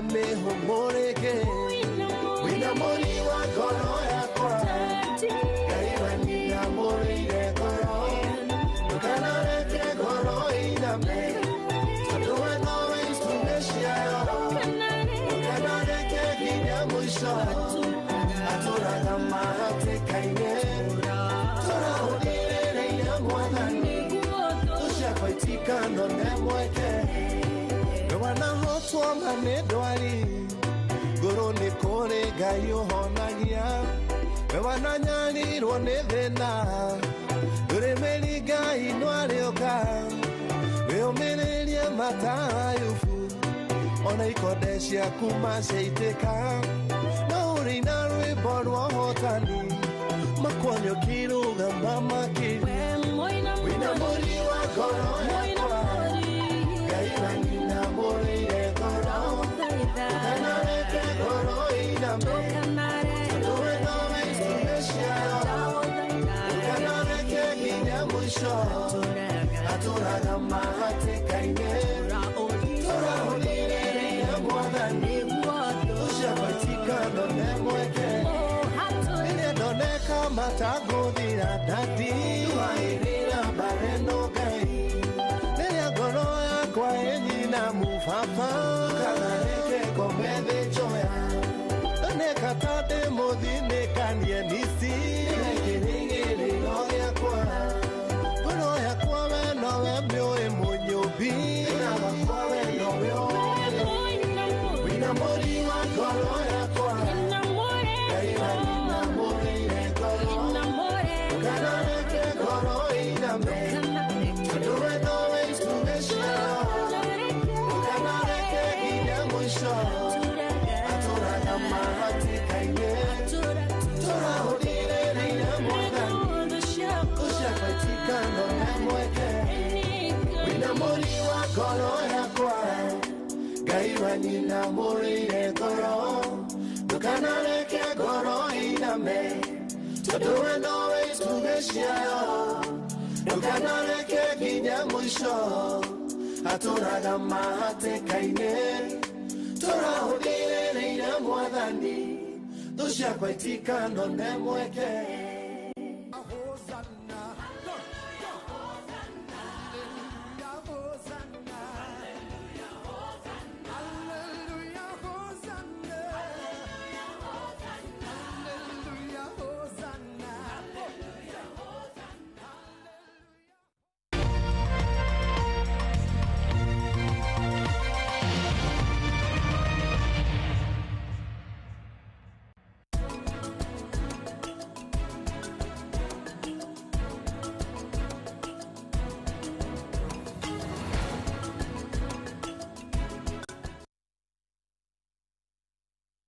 Mehomoreke Winamori wa ngoro yakwa Ngai we ninamũrĩire ngoro Ndũkanareke ngoro ĩiname Tondũ we nowe itugĩ ciayo Ndũkanareke nginya mũico Atũraga mahatĩka-inĩ Tũrahũthĩrĩire Mwathani Tũciakwa itikanone mweke Wanahotwo nĩ ndwari ngoro nĩ kũrĩ Ngai ũhonagia we wananyarirwo nĩ thĩna ndũrĩmĩri Ngai nwarĩũka wĩũmĩrĩrie matayubu ona ikonde ciaku maciaitĩka no ũrĩ na rwĩmbo rwa ũhotani makuonio kĩrũgama makĩria wĩna mũri wa ngoro yakwa Ngai we ninamũrĩire ngoro Ndũkanareke ngoro ĩiname Tondũ we nowe itugĩ ciayo Ndũkanareke nginya mũico Atũraga mahatĩka-inĩ Tũrahũthĩrĩire Mwathani Tũciakwa itikanone mweke Rĩrĩa ndoneka matangũthira ndati Wairĩra mbareno Ngai Rĩrĩa ngoro yakwa ĩnyina mũbaba Ndũkanareke ngome thĩ njoya Ndoneka ta ndĩ mũthinĩkanie nisi Kĩrĩgĩrĩro gĩakwa Ngoro yakwa we nowe mĩũĩ mũnyũmbi Thĩna wakwa we nowe ũĩ Wĩna mũri wa ngoro yakwa Ngai we ninamũrĩire ngoro Ndũkanareke ngoro ĩiname Tondũ we nowe itugĩ ciayo Ndũkanareke nginya mũico Atũraga mahatĩka-inĩ Tũrahũthĩrĩire Mwathani Tũciakwa itikanone mweke Wĩna mũri wa ngoro yakwa Ngai we ninamũrĩire ngoro Ndũkanareke ngoro ĩiname Tondũ we nowe itugĩ ciayo Ndũkanareke nginya mũico Atũraga mahatĩka-inĩ Tũrahũthĩrĩire Mwathani Tũciakwa itikanone mweke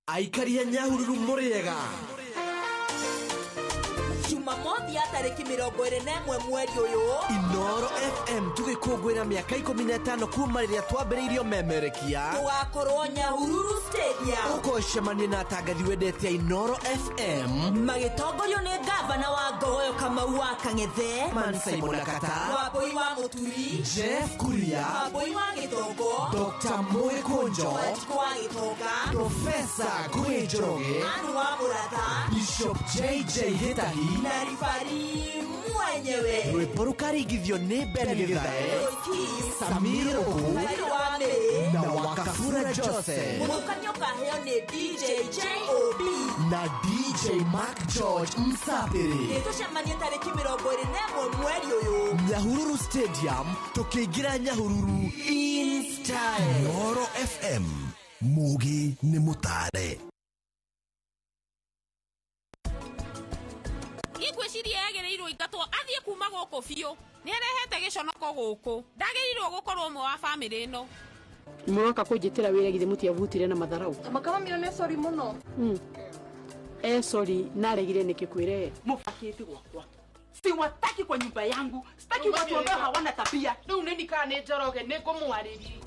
Aikaria Nyahururu mũrĩega Jumamothi ya tarĩki 21 mweri ũyũ Inoro FM tũgĩkũngũĩra mĩaka 15 kuma rĩrĩa twambĩrĩirio memerekia tũgakorwo Nyahururu Stadium ũkocemania na atangathi wendete Inoro FM magĩtongorio nĩ gavana wa Ngogoyo Kamau wa Kang'ethe Man Simon Akata Wambui wa Mũturi Jeff Kuria Wambui wa Gĩtongo Dr. Moe Konjo Wanjikũ wa Gĩtonga Profesa Ngũgĩ Njoroge Anu wa Mũratha Bishop JJ Gĩtahi na ribari mwenyewe rwĩmbo rũkaringithio nĩ Ben Gĩthae Samir Oku wa Mĩrĩ na Wakafura Joseph mũthũkanio ũkaheo nĩ DJ JOB na DJ Mark George Msapiri nĩtũcemanie tarĩki 21 mweri ũyũ Nyahururu Stadium tũkĩingĩra Nyahururu in style. Inoro FM Mũgĩ nĩ mũtare Ngwĩciria yagĩrĩirwo ingatwo athiĩ kuma gũkũ biũ nĩ arehete gĩconoko gũkũ ndagĩrĩirwo gũkorwo ũmwe wa bamĩrĩ ĩno Mũroka kũnjĩtĩra wĩra githĩ mũtiabutire na matharau Makamamira nĩ sorry mũno sorry naregire nĩkĩ kwĩre Mũbakĩte gwakwa siwataki kwa nyumba yangu sitaki watu ambao hawana tabia Rĩu nĩ nikaa nĩ Njoroge nĩ ngũmwarĩria.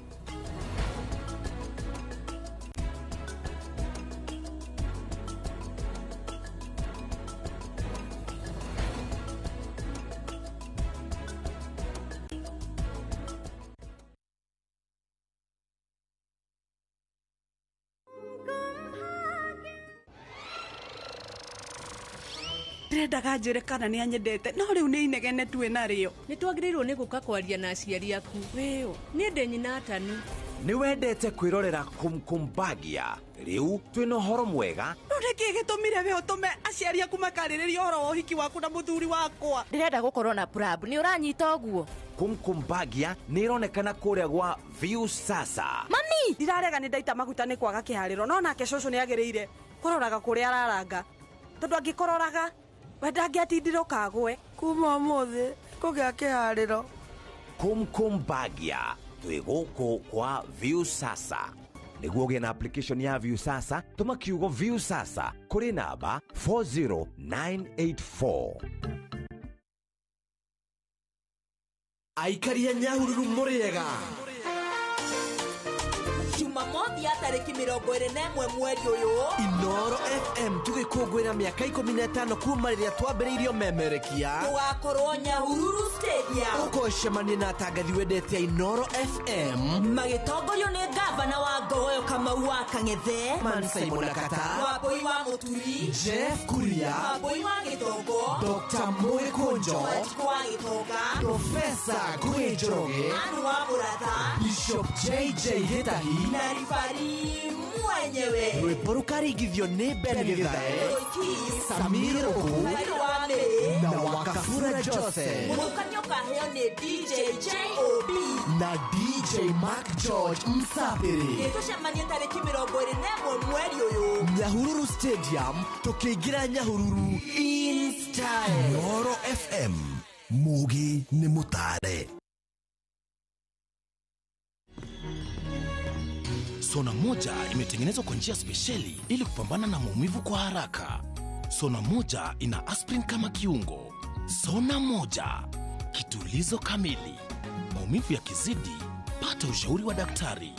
Ndirendaga njĩre kana nĩ anyendete no rĩu nĩ inegene tuĩ narĩo. Nĩ twagĩrĩirwo nĩ gũka kwaria na aciari aku. Wĩũ niĩ ndĩ nyina atanu. Nĩ wendete kwĩrorera Kumkumbagia? Rĩu twĩna ũhoro mwega. Rĩu nĩkĩ gĩtũmire we ũtũme aciari aku makarĩrĩria ũhoro wa ũhiki waku na mũthuri wakwa? Ndĩrenda gũkorwo na prab, nĩ ũranyita ũguo? Kumkumbagia nĩ ĩronekana kũrĩa gwa View Sasa. Mami, ndirarega nĩ ndaita maguta nĩ kwaga kĩharĩro, no nake cũcũ nĩ agĩrĩire kũroraga kũrĩa araranga, tondũ angĩkũroraga we ndangĩatindire ũkagwe. Kuma ũmũthĩ kũgĩa kĩharĩro. Kumkumbagia twĩ gũkũ kwa View Sasa. Nĩguo ũgĩe na application ya View Sasa, tũma kiugo View Sasa kũrĩ namba 40984. Aikaria Nyahururu mũrĩega. Jumamothi ya tarĩki 21 mweri ũyũ, Inoro FM tũgĩkũngũĩra mĩaka 15 kuma rĩrĩa twambĩrĩirio memerekia. Tũgakorwo Nyahururu Stadium. Ũgocemania na atangathi wendete Inoro FM magĩtongorio nĩ gavana wa Ngogoyo Kamau wa Kang'ethe, Man Simon Akata, Wambui wa Mũturi, Jeff Kuria, Wambui wa Gĩtongo, Dr. Mũgĩ Kũnjo, Wanjikũ wa Gĩtonga, Profesa Ngũgĩ Njoroge, Anu wa Mũratha, Bishop JJ Gĩtahi na ribari mwenyewe. Rwĩmbo rũkaringithio nĩ Ben Gĩthae, Samir Rũkũ wa Mĩrĩ na Wakafura Joseph. Mũthũkanio ũkaheo nĩ DJ JOB na DJ Mark George Msafiri. Gĩtũcemanie tarĩki 21 mweri ũyũ Nyahururu Stadium, tũkĩingĩra Nyahururu in style. Inoro FM, mũgĩ nĩ mũtare. Sona moja imetengenezwa kwa njia spesheli ili kupambana na maumivu kwa haraka. Sona moja ina aspirin kama kiungo. Sona moja, kitulizo kamili. Maumivu yakizidi, pata ushauri wa daktari.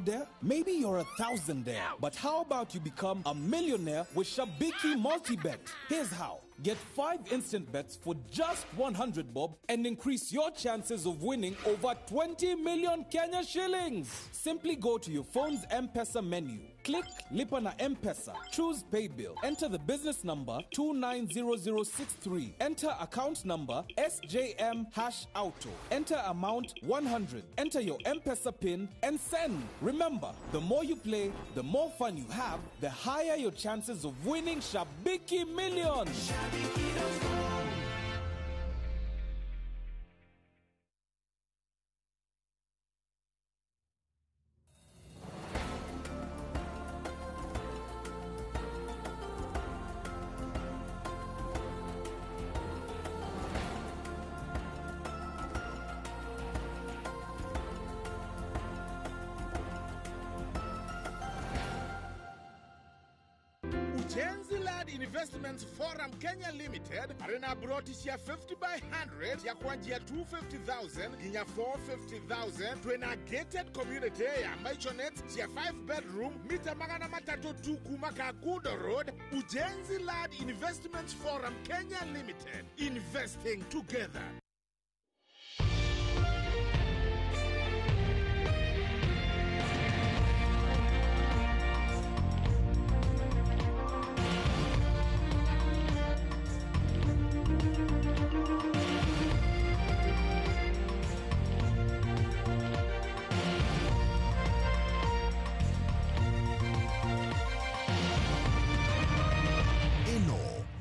There? Maybe you're a thousandaire, but how about you become a millionaire with Shabiki Multibet? Here's how. Get 5 instant bets for just 100 bob and increase your chances of winning over 20 million Kenya shillings. Simply go to your phone's M-Pesa menu. Click Lipa na M-Pesa. Choose Paybill. Enter the business number 290063. Enter account number SJM#auto. Enter amount 100. Enter your M-Pesa PIN and send. Remember, the more you play, the more fun you have, the higher your chances of winning Shabiki Millions. Ujenzi Land Investments Forum Kenya Limited arena broti cia 50 by 100 ya kuanzia 250,000 nginya 450,000 twina gated community ya maisonettes cia 5 bedroom mita 300 tu kuma Kagudo Road. Ujenzi Land Investments Forum Kenya Limited, investing together.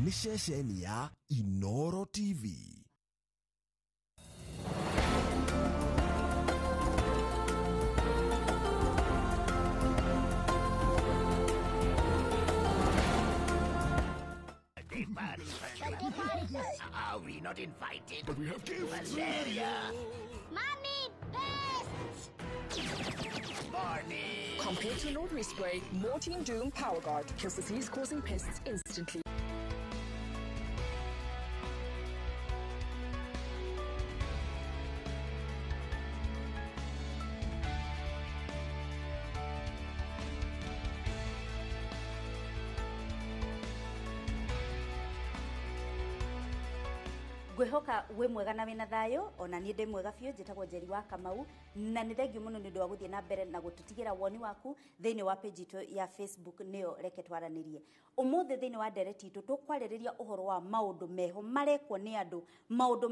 Nĩ ceceni ya Inoro TV. Are we not invited? But we have gifts. Valeria! Mommy, pests! Morning! Compared to an ordinary spray, Mortein Doom Power Guard kills disease-causing pests instantly. Ngwihoka wi mwega na wina thayo ona nie ndi mwega biũ. Njĩtagwo Njeri wa Kamau na nĩ thengio mũno nĩ ũndũ wa gũthiĩ na mbere na gũtũtigĩra woni waku thĩinĩ wa page itũ ya Facebook, nĩyo Reke Twaranĩrie. Ũmũthĩ thĩinĩ wa ndereti itũ tũkwarĩrĩria ũhoro wa maũndũ meho marekwo nĩ andũ, maũndũ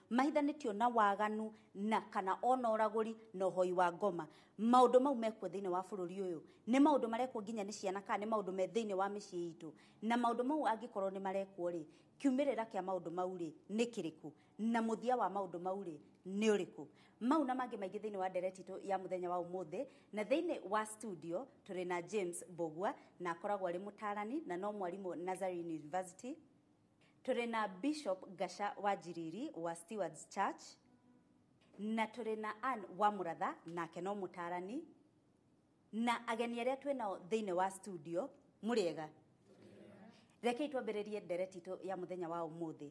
mahithanĩtio na waganu na kana ona ũragũri na ũhoi wa ngoma. Maũndũ mau mekwo thĩinĩ wa bũrũri ũyũ nĩ maũndũ marekwo nginya nĩ ciana kana nĩ maũndũ me thĩinĩ wa mĩciĩ itũ, na maũndũ mau angĩkorwo nĩ marekwo rĩ, kiumĩrĩra kĩa maũndũ mau rĩ nĩ kĩrĩkũ na mũthia wa maũndũ mau rĩ nĩ ũrĩkũ? Mau na mangĩ maingĩ thĩinĩ wa ndereti itũ ya mũthenya wa ũmũthĩ. Na thĩinĩ wa studio tũrĩ na James Mbũgua, na akoragwo arĩ mũtarani na no mwarimũ Nazarene University. Tũrĩ na Bishop Gasha wa Njiriri wa Stewards Church, na tũrĩ na Ann wa Mũratha, nake no mũtarani, na ageni arĩa twĩ nao thĩinĩ wa studio. Mũrĩega? Rekei twambĩrĩrie ndereti itũ ya mũthenya wa ũmũthĩ.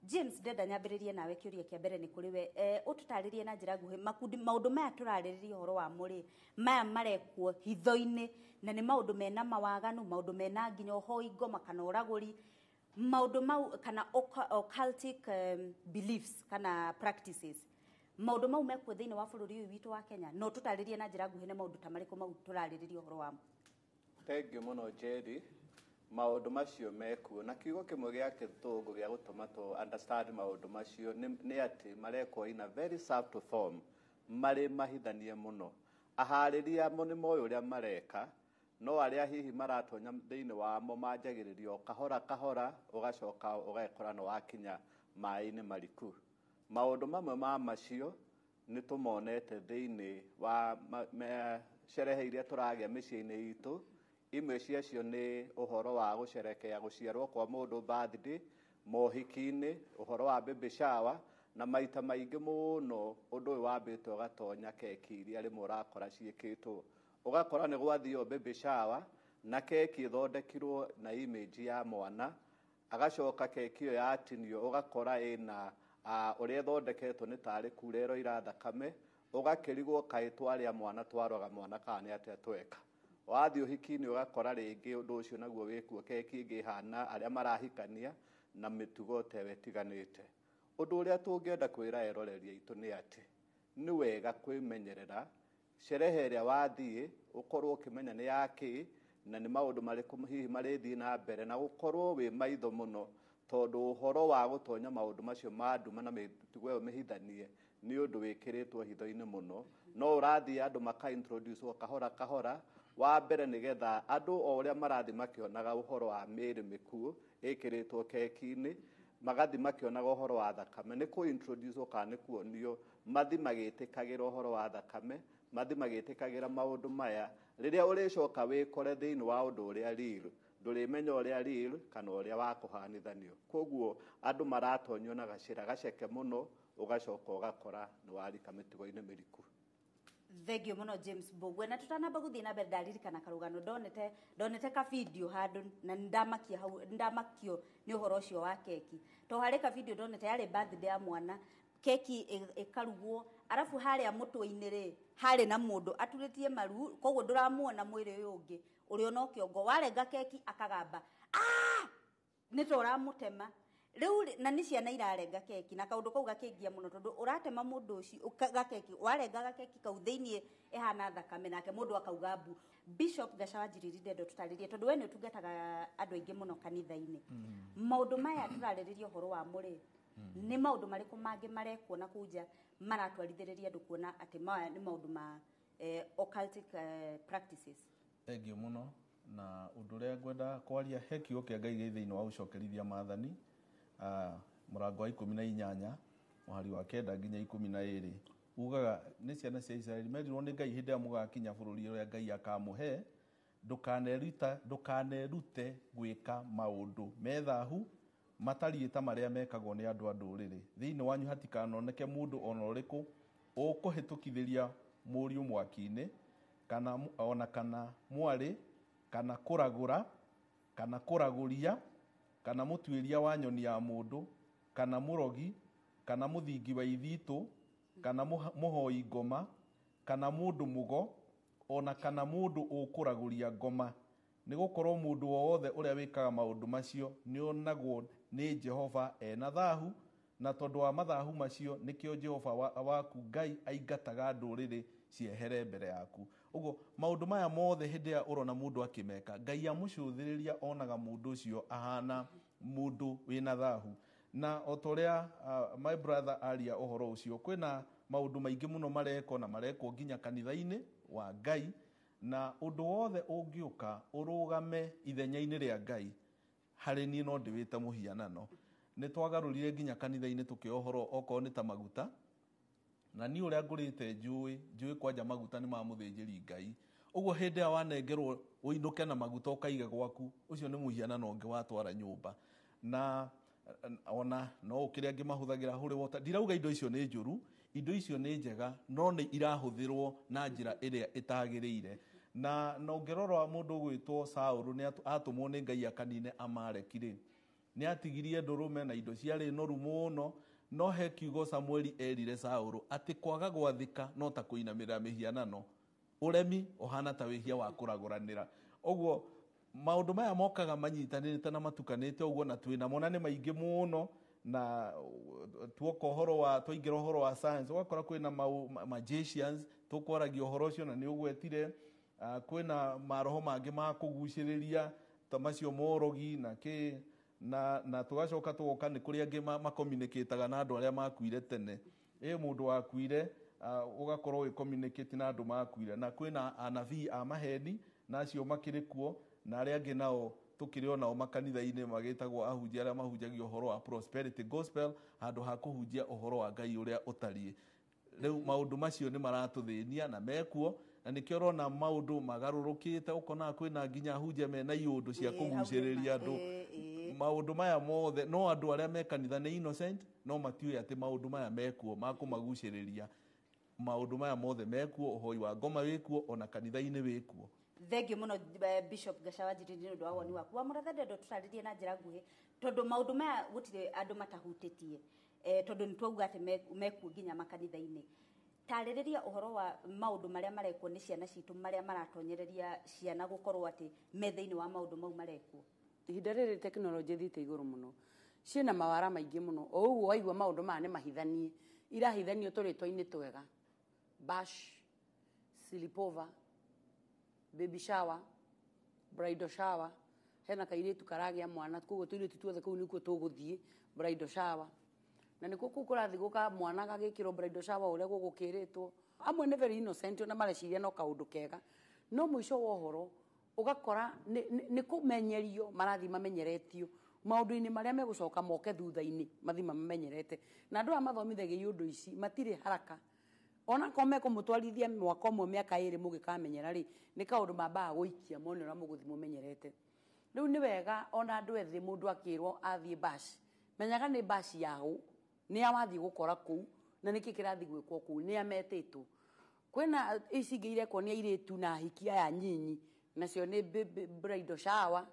James, ndenda nyambĩrĩrie nawe. Kĩũria kĩa mbere nĩ kũrĩ we. Ũtũtarĩrie na njĩra nguhĩ makundi maũndũ maya tũrarĩrĩria ũhoro wamo rĩ, maya marekwo hitho-inĩ na nĩ maũndũ mena mawaganu, maũndũ mena nginya ũhoi ngoma kana ũragũri, maũndũ mau kana occultic beliefs kana practices, maũndũ mau mekuo thĩinĩ wa bũrũri ũyũ witũ wa Kenya. No tũtarĩrie na njĩra nguhĩ nĩ maũndũ ta marĩkũ mau tũrarĩrĩria ũhoro wamo? Thengiũ mũno, Njeri. Maũndũ macio mekuo na kiugo kĩmwe gĩa gĩthũngũ gĩa gũtũma tũ understand maũndũ macio nĩ atĩ marekwo in a very subtle form, marĩ mahithanie mũno. Aharĩria amo nĩ moĩ ũrĩa mareka, no arĩa hihi maratonya thĩinĩ wamo manjagĩrĩrio o kahora kahora, ũgacoka ũgekora nĩ wakinya maĩ-inĩ mariku. Maũndũ mamwe ma macio nĩ tũmonete thĩinĩ wa sherehe iria tũragĩa mĩciĩ-inĩ itũ. Imwe ciacio nĩ ũhoro wa gũcerekea gũciarwo kwa mũndũ, birthday, mohiki-inĩ, ũhoro wa baby shower, na maita maingĩ mũno ũndũ ũyũ wambĩte ũgatonya keki iria rĩmwe ũrakora ciĩkĩtwo, ũgakora nĩ gwathio baby shower na keki ĩthondekirwo na image ya mwana, agacoka keki ĩyo yatinio ũgakora ĩna ũrĩa ĩthondeketwo nĩ tarĩ kura ĩroira thakame, ũgakĩrigwo kaĩ twarĩa mwana, twaroga mwana, kana nĩ atĩa tweka. Wathiĩ ũhiki-inĩ ũgakora rĩngĩ ũndũ ũcio naguo wĩkuo, keki ĩngĩ ĩhana arĩa marahikania na mĩtugo ta ĩyo ĩtiganĩte. Ũndũ ũrĩa tũngĩenda kwĩra eroreri aitũ nĩ atĩ nĩ wega kwĩmenyerera sherehe ĩrĩa wathiĩ, ũkorwo ũkĩmenya nĩ yakĩ na nĩ maũndũ marĩkũ hihi marĩthiĩ na mbere, na gũkorwo wĩ maitho mũno, tondũ ũhoro wa gũtonya maũndũ macio ma nduma na mĩtugo ĩyo mĩhithanie nĩ ũndũ wĩkĩrĩtwo hitho-inĩ mũno. No ũrathiĩ andũ maka introduce kahora kahora wa mbere, nĩgetha andũ o ũrĩa marathiĩ makĩonaga ũhoro wa mĩĩrĩ mĩkuũ ĩkĩrĩtwo keki-inĩ, magathiĩ makĩonaga ũhoro wa thakame, nĩ kũ introduce kana nĩ kuonio, mathi magĩtĩkagĩra ũhoro wa thakame, mathi magĩtĩkagĩra maũndũ maya. Rĩrĩa ũrĩcoka wĩkore thĩinĩ wa ũndũ ũrĩa real, ndũrĩmenya ũrĩa real kana ũrĩa wa kũhanithanio. Koguo andũ maratonyio na gacĩra gaceke mũno, ũgacoka ũgakora nĩ warika mĩtugo-inĩ mĩriku. Thengio mũno, James Mbũgua. Na tũtanamba gũthiĩ na mbere, ndaririkana karũgano ndonete ka video handũ na nĩndamakia hau, nĩndamakio nĩ ũhoro ũcio wa keki, to harĩ ka video ndonete yarĩ birthday ya mwana, keki ĩkarugwo, arabu harĩa mũtwe-inĩ rĩ harĩ na mũndũ aturĩtie maru, koguo ndũramuona mwĩrĩ ũyũ ũngĩ ũrĩ ona kĩongo, warenga keki akagamba, "Ah!" Nĩ ta ũramũtema rĩu na nĩ ciana irarenga keki, na kaũndũ kau gakĩngia mũno tondũ ũratema mũndũ ũcio gakeki, warenga gakeki kau thĩiniĩ ĩhana thakame, nake mũndũ akauga mbu. Bishop Gaca wa Njiriri, ndendo tũtarĩrie, tondũ we nĩ ũtungataga andũ aingĩ mũno kanitha-inĩ, maũndũ maya tũrarĩrĩria ũhoro wamo rĩ, nĩ maũndũ marĩkũ mangĩ marekwo na kũu nja maratwarithĩrĩria andũ kuona atĩ maya nĩ maũndũ ma occultic practices? Thengio mũno. Na ũndũ ũrĩa ngwenda kwaria, he kiugo kĩa Ngai gĩ thĩinĩ wa Gũcokerithia Maathani, mũrango wa 18 mũhari wa 9 nginya 12, ugaga nĩ ciana cia Isiraeli merirwo nĩ Ngai, hĩndĩ ĩrĩa mũgakinya bũrũri ũrĩa Ngai akamũhe, ndũkanerute gwĩka maũndũ me thahu matariĩ ta marĩa mekagwo nĩ andũ a ndũrĩrĩ. Thĩinĩ wanyu hatikanoneke mũndũ ona ũrĩkũ ũkũhĩtũkithĩria mũriũ mwaki-inĩ, kana ona kana mwarĩ, kana kũragũra, kana kũragũria, kana mũtuĩria wa nyoni ya mũndũ, kana mũrogi, kana mũthingi wa ithitũ, kana mũhoi ngoma, kana mũndũ mũgo, ona kana mũndũ ũkũragũria ngoma, nĩ gũkorwo mũndũ o wothe ũrĩa wĩkaga maũndũ macio nĩonagwo Nĩ Jehova ena thahu, na tondũ wa mathahu macio nĩkĩo Jehova waku Ngai aingataga ndũrĩrĩ ciehere mbere yaku. Ũguo maũndũ maya mothe hĩndĩ ĩrĩa ũrona mũndũ akĩmeka, Ngai amũcũthĩrĩria onaga mũndũ ũcio ahana mũndũ wĩna thahu. Na o ta ũrĩa my brother aria ũhoro ũcio, kwĩna maũndũ maingĩ mũno marekwo na marekwo nginya kanitha-inĩ wa Ngai, na ũndũ wothe ũngĩũka ũrũgame ithenya-inĩ rĩa Ngai, harĩ niĩ no ndĩwĩte mũhianano. Nĩ twagarũrire nginya kanitha-inĩ tũkĩoya ũhoro okorwo nĩ ta maguta, na niĩ ũrĩa ngũrĩte njũĩ kwanja maguta nĩ ma mũthĩnjĩri Ngai. Ũguo hĩndĩ ĩrĩa wanengerwo ũinũke na maguta ũkaige gwaku, ũcio nĩ mũhianano ũngĩ watwara nyũmba. Na ona no ũkĩrĩ angĩ mahũthagĩra holy water. Ndirauga indo icio nĩ njũru, indo icio nĩ njega, no nĩ irahũthĩrwo na njĩra ĩrĩa ĩtagĩrĩire. Na ũngĩrora mũndũ ũgwĩtwo Saũlũ nĩ atũmwo nĩ Ngai akanine Amaleki rĩ, nĩ atigirie ndũrũme na indo ciarĩ noru mũno, no he kiugo Samueli erire Saũlũ atĩ kwaga gwathĩka no ta kũinamĩrĩra mĩhianano, ũremi ũhana ta wĩhia wa kũragũranĩra. Ũguo maũndũ maya mokaga manyitanĩte na matukanĩte ũguo, na twĩnamo na nĩ maingĩ mũno. Na tuoka ũhoro wa twaingĩra ũhoro wa science, ũgakora kwĩna magicians tũkwaragia ũhoro ũcio na nĩ ũgwetire. Kwĩna maroho mangĩ ma kũgucĩrĩria ta macio morogi na kĩ, na tũgacoka tũgoka nĩ kũrĩ angĩ makomunicataga na andũ arĩa makuire tene. Mũndũ wakuire, ũgakorwo ũgĩ-communicate na andũ makuire. Na kwĩna anabii a maheni, na acio makĩrĩ kuo, na arĩa angĩ nao tũkĩrĩ o nao makanitha-inĩ magĩtagwo ahunjia arĩa mahunjagia ũhoro wa prosperity gospel handũ ha kũhunjia ũhoro wa Ngai ũrĩa ũtariĩ. Rĩu maũndũ macio nĩ maratũthĩnia na mekuo, na nĩkĩo ũrona maũndũ magarũrũkĩte, ũkona kwĩna nginya ahunjia mena iũndũ cia kũgucĩrĩria andũ. Maũndũ maya mothe no andũ arĩa me kanitha nĩ innocent, no matiũĩ atĩ maũndũ maya mekuo ma kũmagucĩrĩria. Maũndũ maya mothe mekuo, ũhoi wa ngoma wĩkuo, ona kanitha-inĩ wĩkuo. Thengiũ mũno Bishop Gacawa Njiriri nĩ ũndũ wa woni waku. Wa mũratha ndendo tũtarĩrie na njĩra nguhĩ, tondũ maũndũ maya gũtirĩ andũ matahutĩtie, tondũ nĩ twauga atĩ mekuo nginya makanitha-inĩ. Tarĩrĩria ũhoro wa maũndũ marĩa marekwo nĩ ciana citũ, marĩa maratonyereria ciana gũkorwo atĩ me thĩinĩ wa maũndũ mau marekwo. Ihinda rĩrĩ tekinoronjĩ ĩthiĩte igũrũ mũno, ciĩna mawara maingĩ mũno. O ũguo waigua maũndũ maya nĩ mahithanie, irahithanio tũrĩtwa-inĩ twega, bash, sleepover, baby shower, bridal shower. Hena kairĩtu karagĩa mwana, koguo tũirĩtu tuothe kũu nĩkuo tũgũthiĩ bridal shower. Na nĩkuo kũu kũrathiĩ gũka mwana gagĩkĩrwo bridal shower ũrĩa gũgũkĩrĩtwo. Amwe nĩ very innocent, ona mareciria no kaũndũ kega, no mũico wa ũhoro ũgakora nĩ kũmenyerio marathiĩ mamenyeretio maũndũ-inĩ marĩa megũcoka moke thutha-inĩ, mathiĩ mamamenyerete. Na andũ aya mathomithagia iũndũ ici matirĩ haraka, ona korwo mekũmũtwarithia mwaka ũmwe mĩaka ĩrĩ mũgĩkamenyera rĩ, nĩ kaũndũ mambaga gũikia mone ũrĩa mũgũthiĩ mũmenyerete. Rĩu nĩ wega ona andũ ethĩ mũndũ akĩrwo athiĩ bash, menyaga nĩ bash yaũ, nĩ a wathiĩ gũkora kũu, na nĩkĩ kĩrathiĩ gwĩkwo kũu, nĩ a metĩtwo. Kwĩna ici ingĩ irekwo nĩ airĩtu na ahiki aya nyinyi, nacio nĩ bridal shower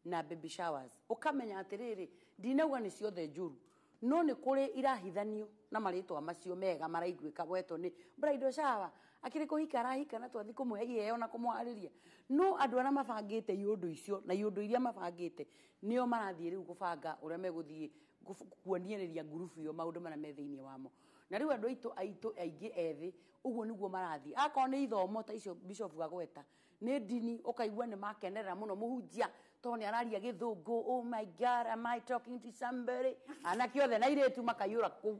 na baby showers. Ũkamenya atĩrĩrĩ, ndinauga nĩ ciothe njũru, no nĩ kũrĩ irahithanio na marĩtwa macio mega maraiguĩka wetwo nĩ bridal shower, akĩrĩ kũhika arahika na twathiĩ kũmũhe iheo na kũmũharĩria. No andũ arĩa mabangĩte iũndũ icio na iũndũ iria mabangĩte nĩo marathiĩ rĩu gũbanga ũrĩa megũthiĩ kuonierĩria ngurubu ĩyo maũndũ marĩa me thĩinĩ wamo. Na rĩu andũ aitũ aingĩ ethĩ ũguo nĩguo marathiĩ. Akorwo nĩ ithomo ta icio Bishop agweta, nĩ ndini, ũkaigua nĩ makenerera mũno mũhunjia tondũ nĩ araria gĩthũngũ, oh my God, am I talking to somebody? Anake othe na airĩtu makaiyũra kũu.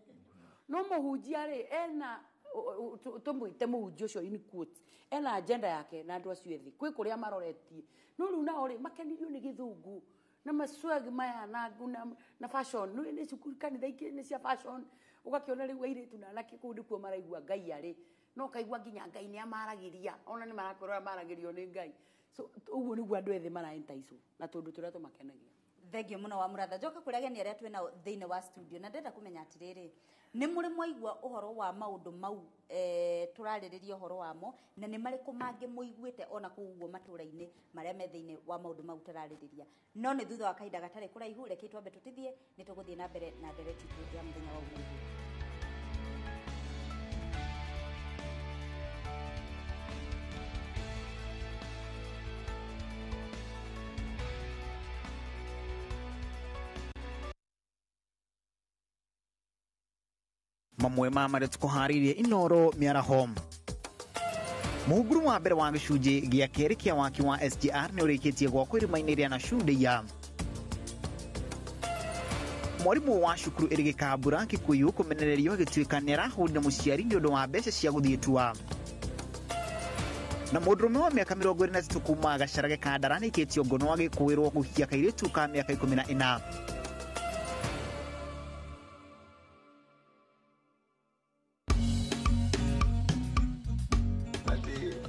No mũhunjia rĩ, ena tũmwĩte mũhunjia ũcio in quotes, ena agenda yake na andũ acio ethĩ kwĩ kũrĩa maroretie. No rĩu nao rĩ, makenirio nĩ gĩthũngũ na maswag maya na fashion. Nĩ cukuru kanitha ingĩ nĩ cia fashion, ũgakĩona rĩu airĩtu na anake kũu nĩkuo maraigua Ngai arĩ, no ũkaigua nginya Ngai nĩ amaragĩria, ona nĩ marakwĩra ũrĩa maragĩrio nĩ Ngai. So ũguo nĩguo andũ ethĩ maraentaicwo na tũndũ tũrĩa tũmakenagia. Thengiũ mũno wa mũratha. Njoke kũrĩ ageni arĩa twĩ nao thĩinĩ wa studio, na ndĩrenda kũmenya atĩrĩrĩ, nĩ mũrĩ mwaigua ũhoro wa maũndũ mau tũrarĩrĩria ũhoro wamo, na nĩ marĩkũ mangĩ mũiguĩte ona kũu ũguo matũra-inĩ marĩa me thĩinĩ wa maũndũ mau tũrarĩrĩria. No nĩ thutha wa kahinda gatarĩ kũraihu, reke twambe tũtithie, nĩ tũgũthiĩ na mbere na ndereti itũ ya mũthenya wa ũmũthĩ. Mamwe ma marĩa tũkũharĩirie Inoro mĩaraho. Mũhunguru wa mbere wa gĩcunjĩ gĩa kerĩ kĩa waki wa SGR nĩ ũrĩkĩtie gwakwo irima-inĩ rĩa Nashundia. Mwarimũ wa cukuru ĩrĩ Gĩkambura Kikuyu kũmenererio agĩtuĩka nĩarahũrire mũciari nĩ ũndũ wa mbeca cia gũthiĩ tua. Na mũndũrũme wa mĩaka 23 kuma Gacarage Kandara nĩaikĩtio ngono agĩkũĩrwo kũhikia kairĩtu ka mĩaka 14.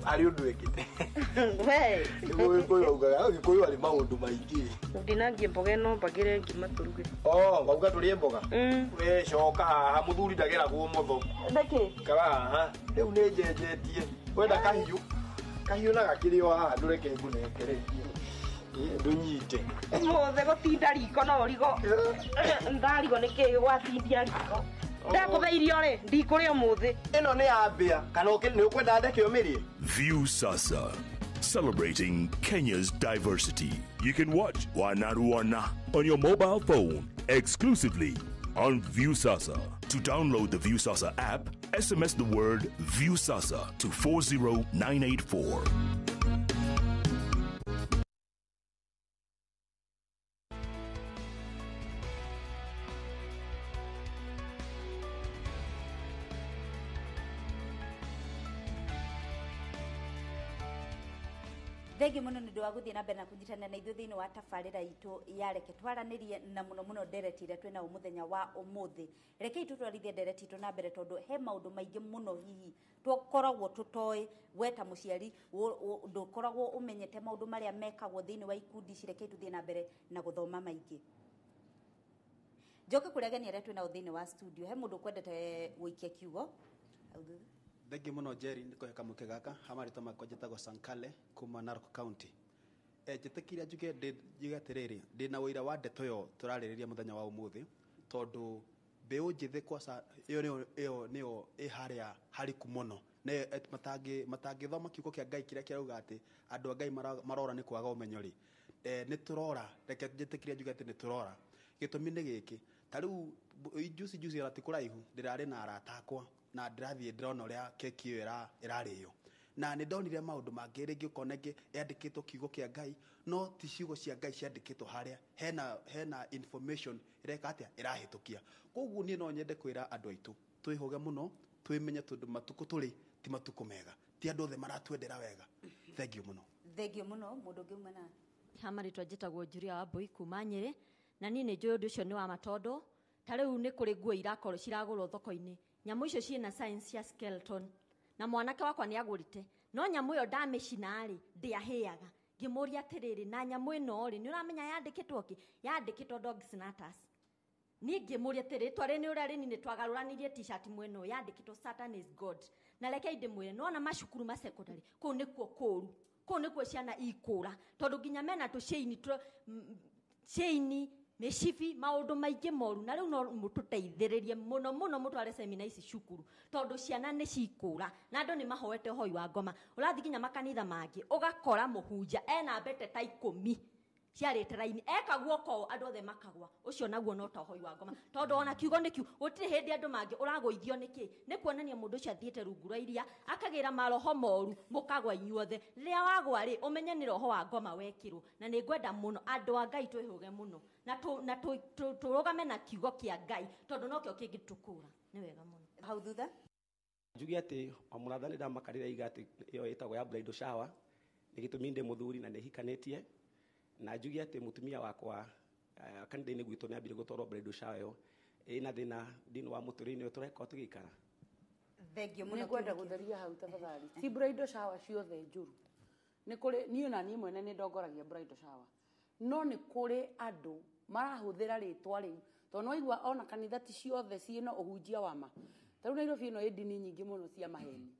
Harĩ ũndũ wĩkĩte Gĩkũyũ augaga Gĩkũyũ arĩ maũndũ maingĩ. Ndinangie mboga ĩno mbagĩre ngima tũruge. Oh, wauga tũrĩe mboga? We coka haha mũthuri ndageragwo ũmotho. Nĩkĩ? Ikara haha. Rĩu nĩ njenjetie. Wenda kahiũ? Kahiũ na gakĩrĩ o haha ndũreke ngũnengere. Ndũnyite. Ũmũthĩ gũtinda riko no ũrigo. Ndarigwo nĩkĩ gwatindia riko. Ndakũhe irio rĩ, ndikũrĩa ũmũthĩ. Ĩno nĩ ya mbĩa kana nĩ ũkwenda ndeke ũmĩrĩe? Viusasa, celebrating Kenya's diversity. You can watch Wanaruana on your mobile phone exclusively on Viusasa. To download the Viusasa app, SMS the word Viusasa to 40984. Thengiũ mũno nĩ ũndũ wa gũthiĩ na mbere na kũnyitanĩra na ithuĩ thĩinĩ wa tabarĩra itũ ya Reke Twaranĩrie na mũno mũno ndereti ĩrĩa twĩnayo mũthenya wa ũmũthĩ. Rekei tũtwarithie ndereti itũ na mbere tondũ he maũndũ maingĩ mũno hihi tũkoragwo tũtoĩ. We ta mũciari ndũkoragwo ũmenyete maũndũ marĩa mekagwo thĩinĩ wa ikundi ici. Rekei tũthiĩ na mbere na gũthoma maingĩ. Njoke kũrĩ ageni arĩa twĩnao thĩinĩ wa studio. He mũndũ ũkwendete gũikia kiugo? Thengiũ mũno Jerry nĩ kũhe kamweke gaka. Ha marĩtwa makwa njĩtagwo Sankale kuma Narok County. Njĩtĩkĩria njuge njuge atĩrĩrĩ, ndĩna ũira wa ndeto ĩyo tũrarĩrĩria mũthenya wa ũmũthĩ, tondũ mbeũ njĩthĩ kwaca ĩyo nĩyo ĩ harĩa hariku mũno. Matangĩthoma kiugo kĩa Ngai kĩrĩa kĩrauga atĩ andũ a Ngai marora nĩ kwaga ũmenyo rĩ. Nĩ tũrora, reke njĩtĩkĩrie njuge atĩ nĩ tũrora. Gĩtũmi nĩ gĩkĩ, ta rĩu juici juici ona ti kũraihu ndĩrarĩ na arata akwa na ndĩrathiĩ ndĩrona ũrĩa keki ĩyo ĩrarĩo. Na nĩ ndonire maũndũ mangĩ rĩngĩ ũkona ĩngĩ yandĩkĩtwo kiugo kĩa Ngai no ti ciugo cia Ngai ciandĩkĩtwo harĩa hena information ĩreka atĩa ĩrahĩtũkia. Koguo niĩ no nyende kwĩra andũ aitũ twĩhũge mũno, twĩmenye tondũ matukũ tũrĩ ti matukũ mega, ti andũ othe maratwendera wega. Thengiũ mũno. Thengiũ mũno. Mũndũ ũngĩ uma na ha marĩtwa njĩtagwo Julia Wambui kuma Nyĩrĩ, na niĩ nĩ njũĩ ũndũ ũcio nĩ wa ma tondũ ta rĩu nĩ kũrĩ nguo irakorwo ciragũrwo thoko-inĩ. Nyamũ icio ciĩna science cia skeleton na mwanake wakwa nĩ agũrĩte, no nyamũ ĩyo ndamĩcina rĩ ndĩahĩaga. Ngĩmũria atĩrĩrĩ, na nyamũ ĩno rĩ nĩ ũramenya yandĩkĩtwo kĩ? Yandĩkĩtwo dog snatters. Niĩ ngĩmũria atĩrĩ, rĩtwa rĩ nĩ ũrĩa rĩnini twagarũranirie t-shirt mwena ũyũ, yandĩkĩtwo Satan is God. Na rekei ndĩmwĩre, nĩwona macukuru ma secondary kũu nĩkuo kũũru, kũu nĩkuo ciana ikũra, tondũ nginya mena tũciini chaini mĩcibi maũndũ maingĩ moru. Na rĩu no mũtũteithĩrĩrie mũno mũno mũtware semina ici cukuru tondũ ciana nĩ cikũra na andũ nĩ mahoete ũhoi wa ngoma. Ũrathiĩ nginya makanitha mangĩ ũgakora mũhunja ena mbete ta 10 ciarĩte raini, eka guoko andũ othe makagwa. Ũcio naguo no ta ũhoi wa ngoma, tondũ ona kiugo nĩ kiu gũtirĩ hĩndĩ andũ mangĩ ũragũithio nĩkĩ? Nĩ kuonania mũndũ ũcio athiĩte rungu rwa iria akagĩra maroho moru, mũkagwa inyuothe. Rĩrĩa wagwa rĩ ũmenye nĩ roho wa ngoma wekĩrwo. Na nĩ ngwenda mũno andũ a Ngai twĩhũge mũno na tũrũgame na kiugo kĩa Ngai tondũ nokĩo kĩngĩtũkũra. Nĩ wega mũno. Hau thutha njuge atĩ o mũratha nĩ ndamakarĩra iga atĩ ĩyo ĩtagwo ya bridal shower nĩ gĩtũmi ndĩ mũthuri na nĩ hikanĩtie. Na njuge atĩ mũtumia wakwa kanitha-inĩ gwitũ nĩ ambire gũtwarwo bridal shower ĩyo ĩna thĩna thĩinĩ wa mũtũrĩre-inĩ ũyũ tũrekwo tũgĩikara. Thengiũ mũno. Nĩngwenda gũtheria hau tafadhali. Ti bridal shower ciothe njũru. Nĩ kũrĩ niĩ na niĩ mwene nĩ ndongoragia bridal shower. No nĩ kũrĩ andũ marahũthĩra rĩtwa rĩu tondũ nĩwaigua ona kanitha ti ciothe ciĩna ũhunjia wa ma. Ta rĩu Nairobi ĩno ĩ ndini nyingĩ mũno cia maheni.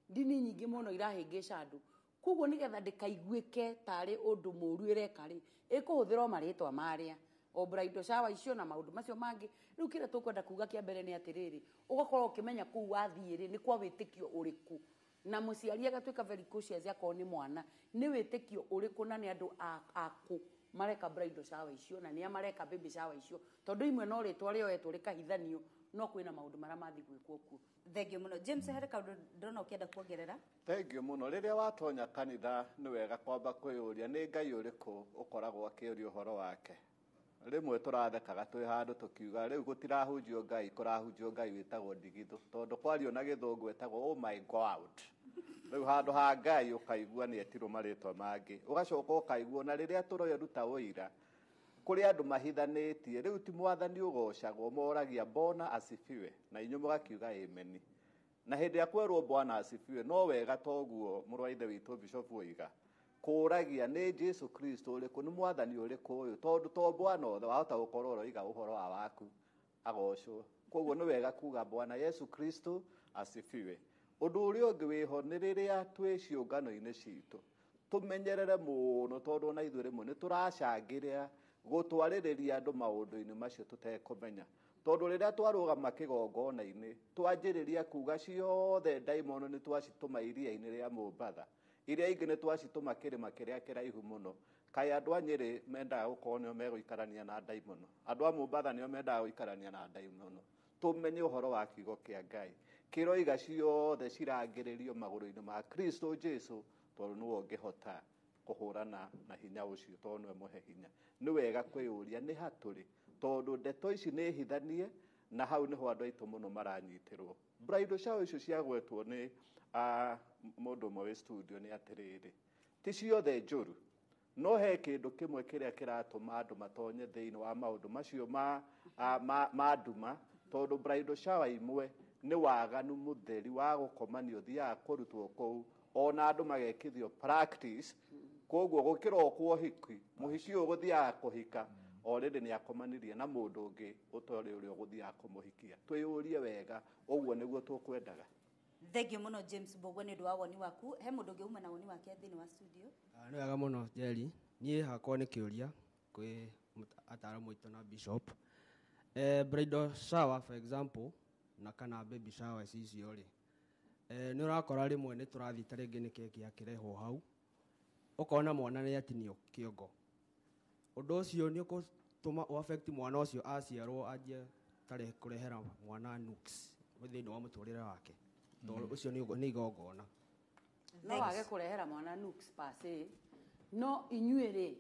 Ndini nyingĩ mũno irahĩngĩca andũ. Koguo nĩgetha ndĩkaiguĩke tarĩ ũndũ mũru ĩreka rĩ, ĩkũhũthĩra o marĩtwa marĩa o bridal shower icio na maũndũ macio mangĩ. Rĩu kĩrĩa tũkwenda kuga kĩa mbere nĩ atĩrĩrĩ, ũgakorwo ũkĩmenya kũu wathiĩ rĩ nĩ kwa wĩtĩkio ũrĩkũ, na mũciari agatuĩka very cautious akorwo nĩ mwana nĩ wĩtĩkio ũrĩkũ na nĩ andũ akũ Mareka bridal shower icio na nĩa mareka baby shower icio, tondũ imwe no rĩtwa rĩoetwo rĩkahithanio, no kwĩna maũndũ marĩa mathiĩ gwĩkwo kuo. Thengiũ mũno, James. Harĩ kaũndũ ndĩrona ũkĩenda kuongerera. Thengiũ mũno. Rĩrĩa watonya kanitha, nĩ wega kwamba kwĩyũria nĩ Ngai ũrĩkũ ũkoragwo akĩũria ũhoro wake. Rĩmwe tũrathekaga twĩ handũ tũkiuga rĩu gũtirahunjio Ngai, kũrahunjio Ngai wĩtagwo ndigithũ, tondũ kwario na gĩthũngũ etagwo "Oh my God". Rĩu handũ ha Ngai ũkaigua nĩ etirwo marĩtwa mangĩ, ũgacoka ũkaigua na rĩrĩa tũreruta ũira kũrĩ andũ mahithanĩtie. Rĩu ti mwathani ũgocagwo, moragia "Bwana asifiwe", na inyuĩ mũgakiuga "Amen". Na hĩndĩ ya kwerwo "Bwana asifiwe", no wega toguo mũrũ wa ithe witũ Bishop oiga, kũragia nĩ Jesu Kristo ũrĩkũ, nĩ mwathani ũrĩkũ ũyũ, tondũ to bwana othe wahota gũkorwo ũroiga ũhoro wa waku agocwo. Koguo nĩ wega kuga "Bwana Yesu Kristo asifiwe". Ũndũ ũrĩa ũngĩ wĩho nĩ rĩrĩa twĩ ciũngano-inĩ citũ, tũmenyerere mũno, tondũ ona ithuĩ rĩmwe nĩ tũracangĩra gũtwarĩrĩria andũ maũndũ-inĩ macio tũtekũmenya, tondũ rĩrĩa twarũgama kĩgongona-inĩ twanjĩrĩria kuga ciothe ndaimono nĩ twacitũma iria-inĩ rĩa Mombatha, iria ingĩ nĩ twacitũma kĩrĩma kĩrĩa kĩraihu mũno. Kaĩ andũ a Nyĩrĩ mendaga gũkorwo nĩo megũikarania na ndaimono, andũ a Mombatha nĩo mendaga gũikarania na ndaimono? Tũmenye ũhoro wa kiugo kĩa Ngai kĩroiga ciothe cirangĩrĩrio magũrũ-inĩ ma Kristo Jesu, tondũ nĩwe ũngĩhota kũhũrana na hinya ũcio, tondũ nĩwe mũhe hinya. Nĩ wega kwĩyũria nĩ hatũrĩ, tondũ ndeto ici nĩ hithanie, na hau nĩho andũ aitũ mũno maranyitĩrwo. Bridal shower icio ciagwetwo nĩ mũndũ ũmwe wĩ studio, nĩ atĩrĩrĩ, ti ciothe njũru, no he kĩndũ kĩmwe kĩrĩa kĩratũma andũ matonye thĩinĩ wa maũndũ macio ma nduma, tondũ bridal shower imwe nĩ waganu mũtheri wa gũkomania ũthiaga kũrutwo kũu, ona andũ magekithio practice. Koguo gũkĩrokwo ũhiki, mũhiki ũyũ ũgũthiaga kũhika already nĩ akomanirie na mũndũ ũngĩ ũtarĩ ũrĩa ũgũthiaga kũmũhikia. Twĩyũrie wega, ũguo nĩguo tũkwendaga? Thengiũ mũno, James Mbũgua, nĩ ũndũ wa woni waku. He mũndũ ũngĩ uma na woni wake thĩinĩ wa studio? Nĩ wega mũno, Jerry. Niĩ hakwa nĩ kĩũria kwĩ ataaramu aitũ na bishop. Bridal shower, for example, na kana baby shower icio rĩ, nĩ ũrakora rĩmwe nĩ tũrathiĩ ta rĩngĩ nĩ keki yakĩrehwo hau, ũkona mwana nĩ atinio kĩongo. Ũndũ ũcio nĩ ũgũtũma ũ affect mwana ũcio aciarwo, anjie tarĩ kũrehera mwana nuks thĩinĩ wa mũtũrĩre wake, tondũ ũcio nĩ igongona. No wage kũrehera mwana nuks per se, no inyuĩ rĩ,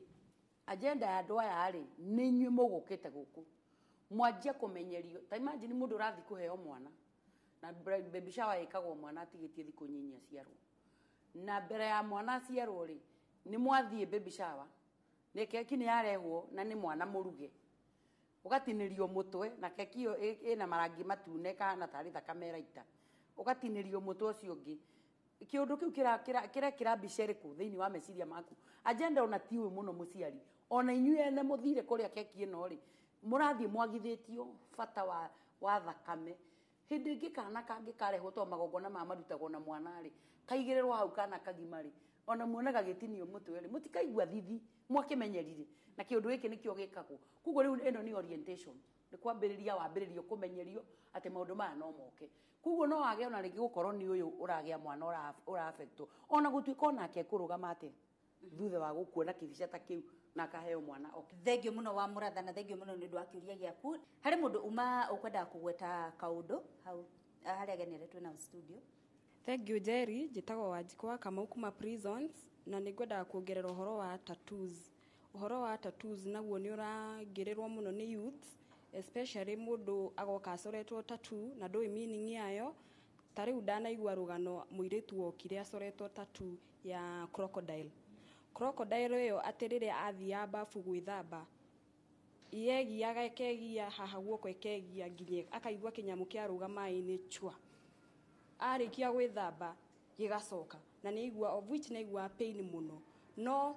agenda ya andũ aya rĩ, nĩ inyuĩ mũgũkĩte gũkũ mwanjia kũmenyerio. Ta imagine mũndũ ũrathiĩ kũheo mwana na baby shower ĩkagwo mwana atigĩtie thikũ nyinyi aciarwo, na mbere ya mwana aciarwo rĩ, nĩ mwathiĩ baby shower, nĩ keki nĩ yarehwo na nĩ mwana mũruge, ũgatinĩrio mũtwe, na keki ĩyo ĩna marangi matune kahana tarĩ thakame ĩraita, ũgatinĩrio mũtwe ũcio ũngĩ. Kĩũndũ kĩu kĩrekĩra mbica ĩrĩkũ thĩinĩ wa meciria maku? Agenda ona ti ũyũ mũno mũciari, ona inyuĩ ene mũthire kũrĩa keki ĩno rĩ, mũrathiĩ mwagithĩtio bata wa thakame. Hĩndĩ ĩngĩ kana kangĩ karehwo, tondũ magongona maya marutagwo na mwana rĩ, kaigĩrĩrwo hau kana kagima rĩ, ona muona gagĩtinio mũtwe rĩ, mũtikaigua thithi mwakĩmenyerire na kĩũndũ gĩkĩ nĩkĩo gĩkagwo. Koguo rĩu ĩno nĩ orientation, nĩ kwambĩrĩria wambĩrĩrio kũmenyerio atĩ maũndũ maya no moke. Koguo no wage ona rĩngĩ gũkorwo nĩ ũyũ ũragĩa mwana ũra-affectwo, ona gũtuĩka onake ekũrũgama atĩa thutha wa gũkuona kĩbica ta kĩu na akaheo mwana, okay. Thengiũ mũno wa mũratha, na thengiũ mũno nĩ ũndũ wa kĩũria gĩaku. Harĩ mũndũ uma ũkwendaga kũgweta kaũndũ hau harĩa ageni arĩa twĩ nao studio? Thank you, Jerry. Njĩtagwo Wanjikũ wa Kamau kuma Prisons, na nĩ ngwendaga kuongerera ũhoro wa tattoos. Ũhoro wa tattoos naguo nĩ ũrangĩrĩrwo mũno nĩ youths, especially mũndũ agoka acoretwo tattoo na ndũĩ meaning yayo. Ta rĩu ndanaigua rũgano mũirĩtu wokire acoretwo tattoo ya crocodile. Crocodile ĩyo atĩ rĩrĩa athiaga bafu gwĩthamba, yegiaga, ĩkegia haha guoko, ĩkegia nginya akaigua kĩnyamũ kĩarũga maĩ-inĩ chua. Arĩkia gwĩthamba gĩgacoka, na nĩ aigua, of which nĩ aigua pain mũno, no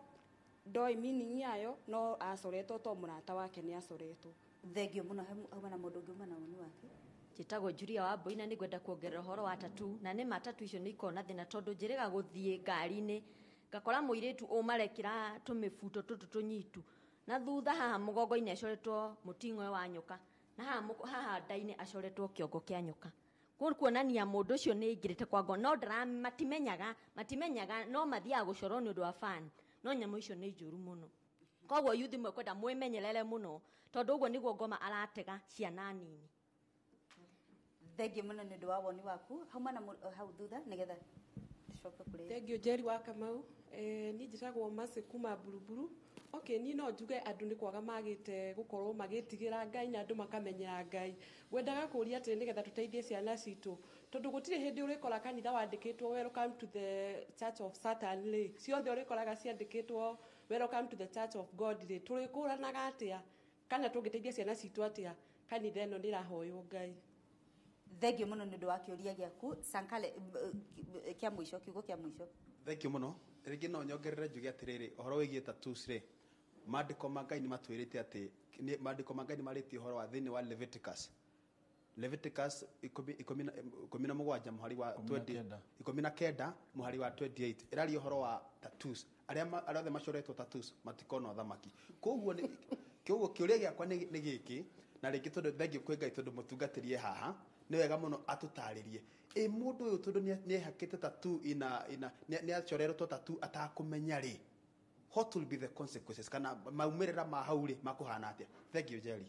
ndoĩ meaning yayo, no acoretwo to mũrata wake nĩ acoretwo. Thengiũ mũno. Hauma na mũndũ ũngĩ uma na woni wake? Njĩtagwo Julia wa Mbui, na nĩngwenda kuongerera ũhoro wa tattoo. Na nĩ ma tattoo icio nĩ ikoragwo na thĩna, tondũ njĩrĩga gũthiĩ ngari-inĩ ngakora mũirĩtu ũmarekĩra tũmĩbuto tũtũ tũnyitu, na thutha haha mũgongo-inĩ acoretwo mũting'oe wa nyoka, na haha nda-inĩ acoretwo kĩongo kĩa nyoka. Kũu kuonania mũndũ ũcio nĩ aingĩrĩte kwa ngono, no ndara matimenyaga, no mathiaga gũcorwo nĩ ũndũ wa fun, no nyamũ icio nĩ njũru mũno. Koguo yuthi mwekwenda mwimenyerere muno tondu uguo niguo ngoma aratega ciana nini. Thengiũ mũno nĩ ũndũ wa woni waku hau mana hau thutha nĩgetha tucoke kũrĩ. Thengiũ Njeri wa Kamau. Niĩ njĩtagwo Mercy kuma Buruburu. Okay, niĩ no njuge andũ nĩ kwaga magĩte gũkorwo magĩtigĩra Ngai na andũ makamenyera Ngai. Ngwendaga kũũria atĩrĩ nĩgetha tũteithie ciana citũ, tondũ gũtirĩ hĩndĩ ũrĩkora kanitha wandĩkĩtwo welcome to the church of Satan rĩ, ciothe ũrĩkoraga ciandĩkĩtwo welcome to the church of God rĩ, tũrĩkũranaga atĩa kana tũngĩteithia ciana citũ atĩa kanitha ĩno nĩ ĩrahoywo Ngai? Thengiũ mũno nĩ ũndũ wa kĩũria gĩaku Sankale, kĩa mũico, kiugo kĩa mũico. Thengiũ mũno. Rĩngĩ no nyongerere njuge atĩrĩrĩ, ũhoro wĩgiĩ tattoos rĩ, maandĩko ma Ngai nĩ matwĩrĩte atĩ maandĩko ma Ngai nĩ marĩtie ũhoro wa thĩinĩ wa Leviticus 17 mũhari wa 19 mũhari wa 28 ĩraria ũhoro wa tattoos. Arĩa othe macoretwo tattoos matikona ũthamaki. Koguo kĩũria gĩakwa nĩ gĩkĩ, na rĩngĩ tondũ thengiũ kwĩ Ngai tondũ mũtungatĩrie haha, nĩ wega mũno atũtarĩrie ĩ mũndũ ũyũ tondũ nĩ ehakĩte tattoo ina nĩ acoreretwo tattoo atakũmenya rĩ, what will be the consequences kana maumĩrĩra ma hau rĩ makũhana atĩa? Thank you Jerry.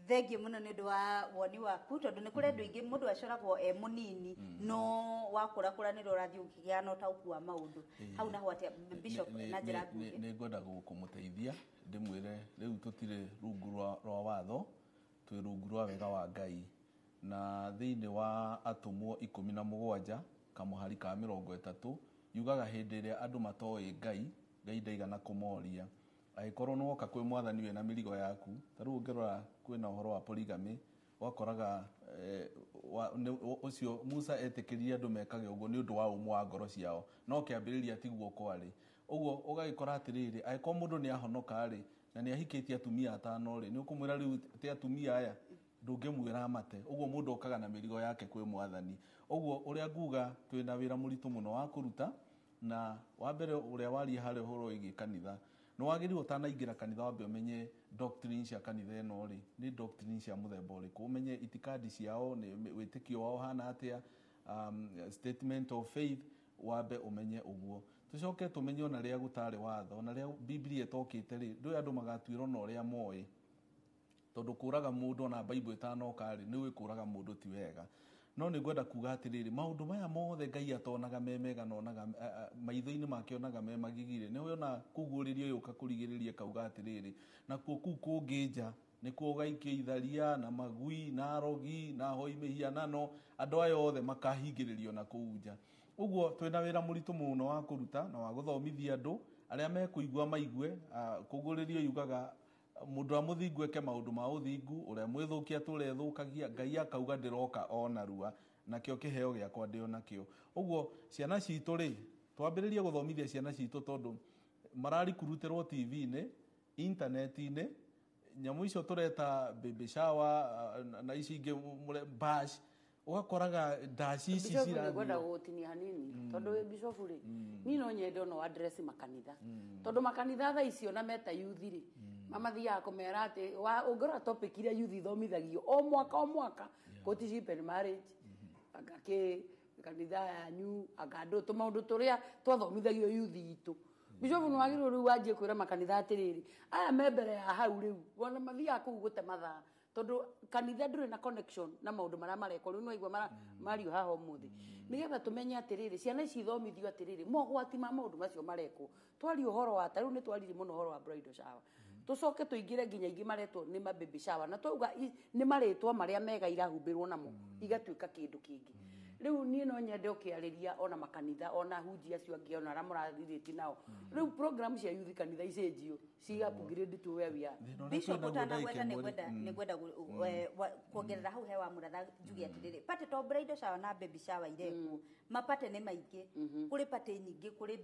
Thengiũ mũno nĩ ũndũ wa woni waku tondũ nĩ kũrĩ andũ aingĩ mũndũ acoragwo e mũnini no wakũrakũra nĩ ũrathiĩ ũkĩgĩa na ũtaũku wa maũndũ hau naho atĩa Bishop na njĩra nguhĩ? Nĩ ngwenda kũmũteithia ndĩmwĩre rĩu tũtirĩ rungu rwa watho, twĩ rungu rwa wega wa Ngai. Na thĩinĩ wa atũmwo 17 kamũhari ka 30 yugaga hĩndĩ ĩrĩa andũ matoĩ Ngai, Ngai ndaigana kũmoria. Angĩkorwo nĩ woka kwĩ mwathani wĩna mĩrigo yaku, ta rĩu ũngĩrora kwĩna ũhoro wa polygamy, wakoraga ũcio Musa etĩkĩririe andũ mekage ũguo nĩ ũndũ wa ũmũ wa ngoro ciao, no kĩambĩrĩria tiguo kwarĩ. Ũguo ũgagĩkora atĩrĩrĩ, angĩkorwo mũndũ nĩ ahonoka rĩ, na nĩ ahikĩtie atumia 5 rĩ, nĩ ũkũmwĩra rĩu ti atumia aya, ndũngĩmwĩra amate. Ũguo mũndũ okaga na mĩrigo yake kwĩ mwathani. Ũguo ũrĩa nguga twĩna wĩra mũritũ mũno wa kũruta, na wa mbere ũrĩa waria harĩa ũhoro wĩgiĩ kanitha, nĩ wagĩrĩirwo ũtanaingĩra kanitha wambe ũmenye doctrine cia kanitha ĩno rĩ, nĩ doctrine cia mũthemba ũrĩkũ, ũmenye itikadi ciao, nĩ wĩtĩkio wao ũhana atĩa, statement of faith, wambe ũmenye ũguo. Tũcoke tũmenye ona rĩrĩa gũtarĩ watho, ona rĩrĩa Biblia ĩtokĩte rĩ, ndũĩ andũ magatuĩrwo na ũrĩa moĩ, tondũ kũraga mũndũ ona Bible ĩtanoka rĩ, nĩ ũĩ kũraga mũndũ ti wega. No nĩ ngwenda kuga atĩrĩrĩ, maũndũ maya mothe Ngai atonaga me mega na onaga maitho-inĩ make onaga me magigi rĩ, nĩ wona kũguũrĩrio yũka kũrigĩrĩria kauga atĩrĩrĩ, nakuo kũu kũngĩ nja nĩkuo ũgaikia itharia na magui na arogi na ahoi mĩhianano, andũ aya othe makahingĩrĩrio na kũu nja. Ũguo twĩna wĩra mũritũ mũno wa kũruta na wa gũthomithia andũ arĩa mekũigua maigue. Kũguũrĩrio yugaga mũndũ wa mũthingu eke maũndũ ma ũthingu, ũrĩa mwĩthũkia atũre ethũkagia, Ngai akauga ndĩroka o narua, nakĩo kĩheo gĩakwa ndĩ onakĩo. Ũguo ciana citũ rĩ, twambĩrĩrie gũthomithia ciana citũ tondũ mararikurutĩrwo TV-inĩ, intaneti-inĩ, nyamũ icio tũreta baby shower na ici ingĩ bash, ũgakoraga ndaci ici Bishop nĩ ngwenda cirathiĩ. gũgũtinia hanini tondũ wĩ bishop rĩ, niĩ no nyende ono address makanitha, tondũ makanitha thaa ici ona meta youth rĩ, mamathiaga kũmera atĩ ũngĩrora topic iria youth ithomithagio o mwaka o mwaka, courtship and marriage, anga kĩ kanitha yanyu, anga andũ tũmaũndũ tũrĩa twathomithagio youth itũ. Bishop nĩ wagĩrĩirwo rĩu wanjie kwĩra makanitha atĩrĩrĩ, aya me mbere ya hau rĩu ona mathiaga kũu gũte mathaa, tondũ kanitha ndũrĩ na connection na maũndũ marĩa marekwo rĩu nĩwaigua mario haha ũmũthĩ, nĩgetha tũmenye atĩrĩrĩ ciana ici ithomithio atĩrĩrĩ mogwati ma maũndũ macio marekwo. Twaria ũhoro wa ta rĩu nĩ twaririe mũno ũhoro wa bridal shower, tũcoke tũingĩre nginya ingĩ maretwo nĩ ma baby shower, na twauga nĩ marĩtwa marĩa mega irahumbĩrwo namo igatuĩka kĩndũ kĩngĩ. Rĩu niĩ no nyende ũkĩarĩria ona makanitha ona hunji acio angĩ ona arĩa mũrarirĩti nao, rĩu program cia youth kanitha icenjio ci upgrade to where we are. Bishop ũtanagweta nĩ ngwenda kuongerera hau he wa mũratha njuge atĩrĩrĩ, party to bridal shower na baby shower irekwo, mapate nĩ maingĩ, kũrĩ party nyingĩ, kũrĩ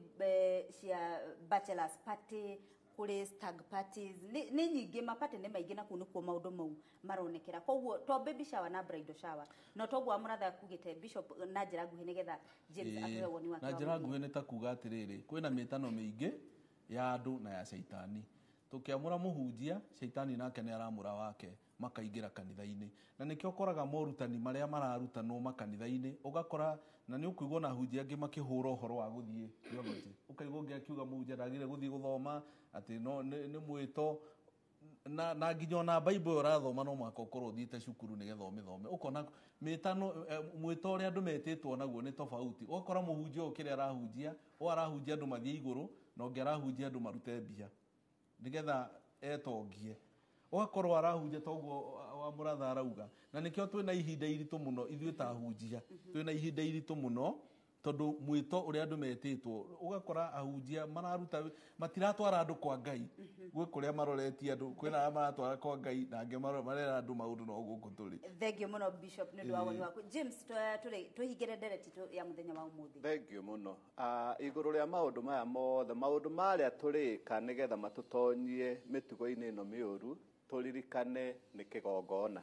cia bachelors party, kũrĩ stag parties, nĩ nyingĩ, mapate nĩ maingĩ, na kũu nĩkuo maũndũ mau maronekera. Koguo to baby shower na bridal shower, no toguo wa mũratha kugĩte Bishop na njĩra nguhĩ nĩgetha James atũhe woni wake na wa njĩra mũthia. Nguhĩ nĩ ta kuga atĩrĩrĩ, kwĩna mĩtano mĩingĩ ya andũ na ya caitani. Tũkĩamũra mũhunjia, caitani nake nĩ aramũra wake. makaingĩra kanitha-inĩ. Na nĩkĩo ũkoraga morutani marĩa mararutanwo makanitha-inĩ, ũgakora na nĩ ũkũigua ona ahunjia angĩ makĩhũra ũhoro wa gũthiĩ theology. Ũkaigua ũngĩ akiuga mũhunjia ndagĩrĩire gũthiĩ gũthoma, atĩ no nĩ mwĩto, na nginya ona Bible ĩyo ũrathoma no mũhaka ũkorwo ũthiĩte cukuru nĩgetha ũmĩthome. Ũkona mĩtano, mwĩto ũrĩa andũ metĩtwo naguo nĩ tofauti. Ũgakora mũhunjia ũyũ kĩrĩa arahunjia, ũyũ arahunjia andũ mathiĩ igũrũ, na ũngĩ arahunjia andũ marute mbia nĩgetha etongie. Ũgakorwo arahunjia toguo wa mũratha arauga. Na nĩkĩo twĩna ihinda iritũ mũno ithuĩ ta ahunjia, twĩna ihinda iritũ mũno tondũ mwĩto ũrĩa andũ metĩtwo, ũgakora ahunjia mararuta, matiratwara andũ kwa Ngai. Gwĩ kũrĩa maroretie andũ, kwĩna arĩa maratwara kwa Ngai na angĩ marera andũ maũndũ no gũkũ tũrĩ. Thengiũ mũno Bishop nĩ ũndũ wa woni waku. James, tũhingĩre ndereti ya mũthenya wa ũmũthĩ. Thengiũ mũno. Igũrũ rĩa maũndũ maya mothe, maũndũ marĩa tũrĩka nĩgetha matũtonyie mĩtugo-inĩ ĩno mĩũru, tũririkane nĩ kĩgongona.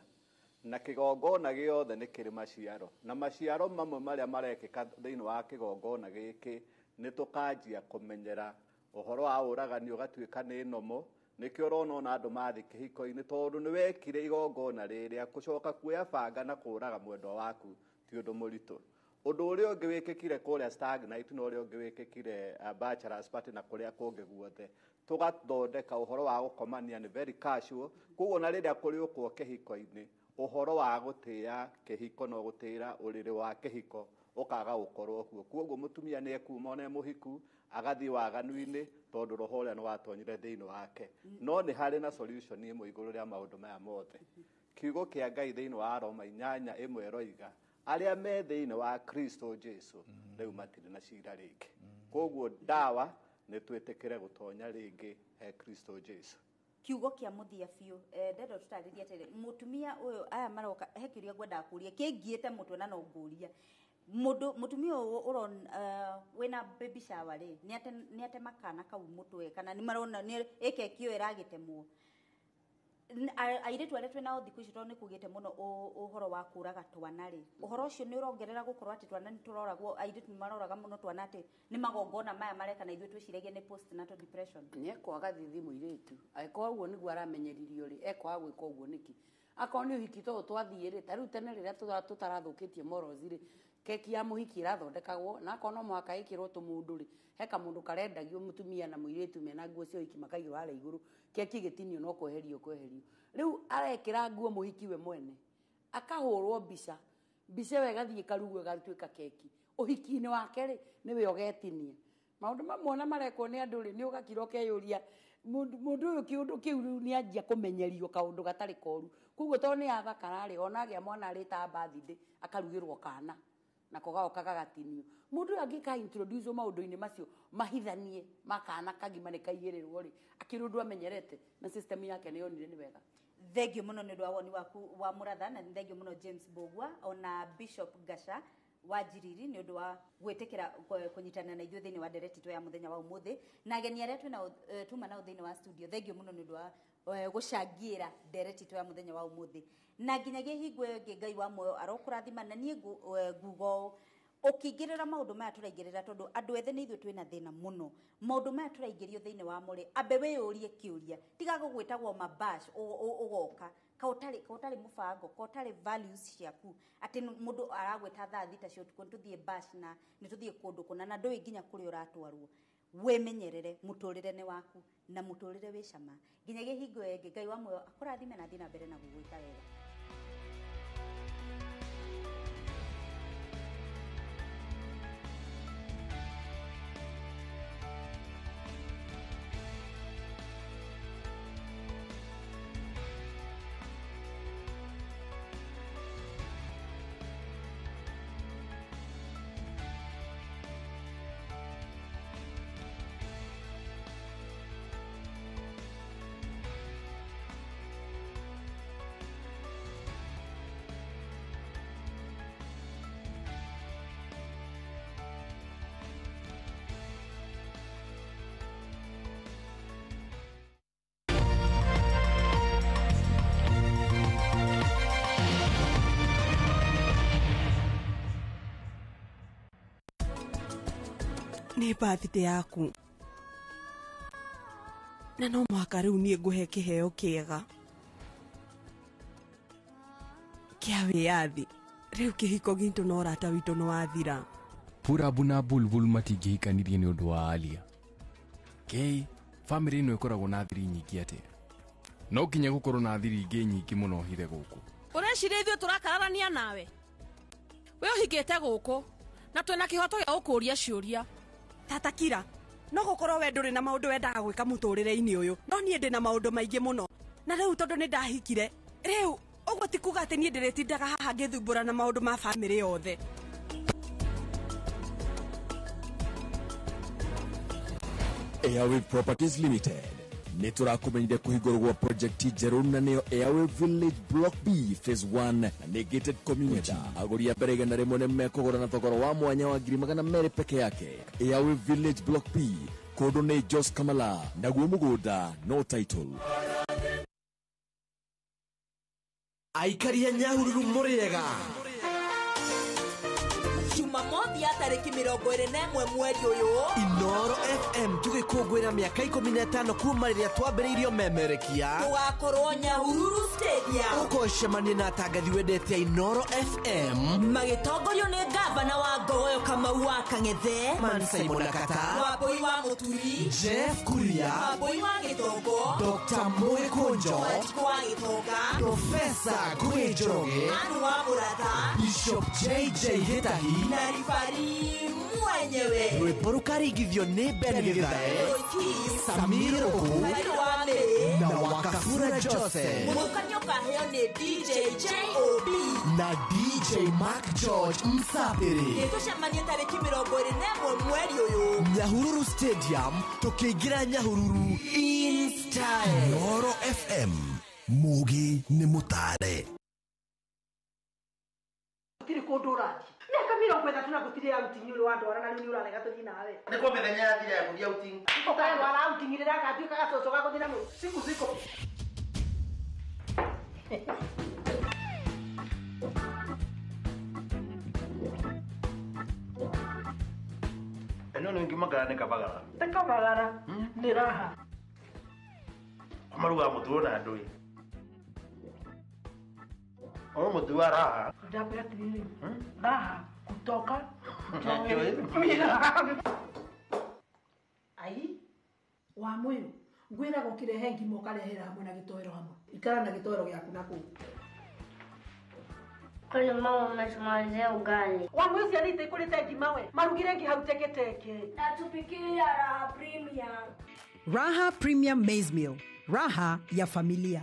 Na kĩgongona gĩothe nĩ kĩrĩ maciaro. Na maciaro mamwe marĩa marekĩka thĩinĩ wa kĩgongona gĩkĩ nĩ tũkanjia kũmenyera ũhoro wa ũragani ũgatuĩka nĩ nomo. Nĩkĩo ũrona ona andũ mathiĩ kĩhiko-inĩ tondũ nĩ wekire igongona rĩrĩa, gũcoka kuoya banga na kũũraga mwendwa waku ti ũndũ mũritũ. Ũndũ ũrĩa ũngĩ wĩkĩkire kũrĩa Stag Night na ũrĩa ũngĩ wĩkĩkire Bachelor's Party na kũrĩa kũngĩ guothe, tũgathondeka ũhoro wa gũkomania nĩ very casual. Koguo na rĩrĩa kũrĩũkwo kĩhiko-inĩ, ũhoro wa gũtĩĩa kĩhiko na gũtĩĩra ũrĩrĩ wa kĩhiko ũkaga gũkorwo kuo. Koguo mũtumia nĩ ekuma ona e mũhiku agathiĩ waganu-inĩ tondũ roho ũrĩa nĩ watonyire thĩinĩ wake. No nĩ harĩ na solution ĩmwe igũrũ rĩa maũndũ maya mothe. Kiugo kĩa Ngai thĩinĩ wa Roma 8:1 ĩroiga arĩa me thĩinĩ wa Kristo Jesu rĩu matirĩ na cira rĩngĩ. Koguo ndawa nĩ twĩtĩkĩre gũtonya rĩngĩ he Kristo Jesu. Kiugo kĩa mũthia biũ, ndenda tũtarĩrie atĩrĩ, mũtumia ũyũ aya maroka, he kĩũria ngwendaga kũria kĩngiĩte mũtwe na no ngũria. Mũndũ mũtumia ũyũ ũrona wĩna baby shower rĩ, nĩ atema kana kau mũtwe kana nĩ marona nĩ ĩkeki ĩyo ĩragĩtemwo. Airĩtu arĩa twĩnao thikũ ici tondũ nĩ kũgĩte mũno ũhoro wa kũraga twana rĩ, ũhoro ũcio nĩ ũrongerera gũkorwo atĩ twana nĩ tũroragwo, airĩtu nĩ maroraga mũno twana atĩ nĩ magongona maya mareka na ithuĩ twĩciragia nĩ postnatal depression. Nĩ ekwaga thithi mũirĩtu, angĩkorwo ũguo nĩguo aramenyeririo rĩ, ekwaga gwĩka ũguo nĩkĩ? Akorwo nĩ ũhiki tũyũ twathiĩ rĩ, ta rĩu tene rĩrĩa tũtarathũkĩtie morals rĩ, keki ya mũhiki ĩrathondekagwo, na akorwo no mũhaka ĩkĩrwo tũmũndũ rĩ, he kamũndũ karendagio mũtumia na mũirĩtu mena nguo cia ũhiki makaigĩrwo harĩa igũrũ, keki ĩgĩtinio no kweherio kweherio. Rĩu arekĩra nguo mũhiki we mwene, akahũrwo mbica, mbica ĩyo ĩgathiĩ ĩkarugwo ĩgatuĩka keki. Ũhiki-inĩ wake rĩ, nĩwe ũgetinia. Maũndũ mamwe ona marekwo nĩ andũ rĩ, nĩ ũgakira ũkeyũria, mũndũ ũyũ kĩũndũ kĩu rĩu nĩ anjia kũmenyerio kaũndũ gatarĩ koru. Koguo tondũ nĩ athakara rĩ, ona agĩa mwana arĩta birthday, akarugĩrwo kana nako gaoka gagatinio. Mũndũ ũyũ angĩka introduce maũndũ-inĩ macio mahithanie makana kagima nĩ kaigĩrĩrwo rĩ, akĩrĩ ũndũ amenyerete na system yake nĩ yonire nĩ wega. Thengiũ mũno nĩ ũndũ wa woni waku wa mũratha, na thengiũ mũno James Mbũgua ona Bishop Gasha wa Njiriri nĩ ũndũ wa gwĩtĩkĩra kũnyitana na ithuĩ thĩinĩ wa ndereti itũ ya mũthenya wa ũmũthĩ, na ageni arĩa twĩnao tuma nao thĩinĩ wa studio, thengiũ mũno nĩ ũndũ wa gũcangĩra ndereti itũ ya mũthenya wa ũmũthĩ. Na nginyagia hingo ĩyo ĩngĩ Ngai wa muoyo arokũrathima, na niĩ nguga ũũ, ũkĩingĩrĩra maũndũ maya tũraingĩrĩra tondũ andũ ethĩ nĩ ithuĩ twĩna thĩna mũno. Maũndũ maya tũraingĩrio thĩinĩ wamo rĩ, ambe wĩyũrie kĩũria, tiga gũgwĩtagwo mabash ũgoka ka ũtarĩ mũbango, ka ũtarĩ values ciaku, atĩ mũndũ aragwĩta thaa 6 cia ũtukũ nĩ tũthiĩ bash na nĩ tũthiĩ kũndũ kũna na ndũĩ nginya kũrĩa ũratwarwo. Wĩmenyerere, mũtũrĩre nĩ waku na mũtũrĩre wĩ cama. Nginyagia hingo ĩyo ĩngĩ Ngai wa muoyo akũrathime na athiĩ na mbere na gũgwĩka wega. Nĩ birthday yaku na no mũhaka rĩu niĩ ngũhe kĩheo kĩega. Kĩa wĩyathi. Rĩu kĩhiko gitũ na ũrata witũ nĩ wathira. Purabu na Bulbul matingĩhikanirie nĩ ũndũ wa Alia. Kei, famĩlĩ ĩno ĩkoragwo na thiri nyingĩ atĩa? No nginya gũkorwo na thiri ingĩ nyingĩ mũno hithe gũkũ. Ũreciria ithuĩ tũrakararania nawe? We ũhikĩte gũkũ na twĩna kĩhoto gĩa gũkũũria ciũria. Tata kira, no gũkorwo we ndũrĩ na maũndũ wendaga gwĩka mũtũrĩre-inĩ ũyũ, no niĩ ndĩ na maũndũ maingĩ mũno. Na rĩu tondũ nĩ ndahikire, rĩu ũguo ti kuga atĩ niĩ ndĩrĩtindaga haha ngĩthumbũra na maũndũ ma bamĩrĩ yothe. Airwave Properties Limited nĩ tũrakũmenyithia kũhingũrwo gwa project njerũ na nĩyo Airwave Village Block B Phase 1 na nĩ gated community. Agũri a mbere 100 nĩ mekũgũra na thogora wa mwanya wa 200,000 peke yake. Airwave Village Block B, kũndũ nĩ Jos Kamala, naguo mũgũnda no title. Aikaria Nyahururu mũrĩega. Jumamothi ya tarĩki 21 mweri ũyũ, Inoro FM tũgĩkũngũĩra mĩaka 15 kuma rĩrĩa twambĩrĩirio memerekia. Tũgakorwo Nyahururu Stadium. Ũkocemania na atangathi wendete a Inoro FM magĩtongorio nĩ gavana wa Ngogoyo Kamau wa Kang'ethe, Man Simon Akata, Wambui wa Mũturi, Jeff Kuria, Wambui wa Gĩtongo, Dr. Mũgĩ Kũnjo, Wanjikũ wa Gĩtonga, Profesa Ngũgĩ Njoroge, Anu wa Mũratha, Bishop JJ Gĩtahi na ribari mwenyewe. Rwĩmbo rũkaringithio nĩ Ben Gĩthae, Samir Rũkũ Wairu wa Mĩrĩ na Wakafura Joseph. Mũthũkanio ũkaheo nĩ DJ JOB na DJ Mark George Msapiri. Nĩtũcemanie tarĩki 21 mweri ũyũ Nyahururu Stadium, tũkĩingĩra Nyahururu in style. Inoro FM, mũgĩ nĩ mũtare. Gũtirĩ kũndũ ũrathiĩ. Mĩaka 30 na gũtirĩ outing ũrĩ wandwara na rĩu nĩ ũrarega tũthiĩ nawe. Nĩ kwa mĩthenya yathira ya gũthiĩ outing. Ũkandwara outing rĩrĩa agatuĩka gacũcũ ga gũthiĩ na mũndũ. Siku ziko. Ĩno nĩ ngima kana nĩ kabagara? Ti kabagara, nĩ raha. Marugaga mũtu na ndũĩ. O mũtu wa raha. Ndakwĩra atĩrĩrĩ, raha kutoka Ai, wa mwĩrũ, ngwĩraga ũkĩrehe ngima ũkarehera hamwe na gĩtoero hamwe. Ikara na gĩtoero gĩaku na kũu. Kwani mama umetumalizia ugali? Wa mwĩrũ ciana itikũrĩte ngima we, marugire ngi hau teketeke. Natupikia Raha Premium. Raha Premium Maize Meal, raha ya familia.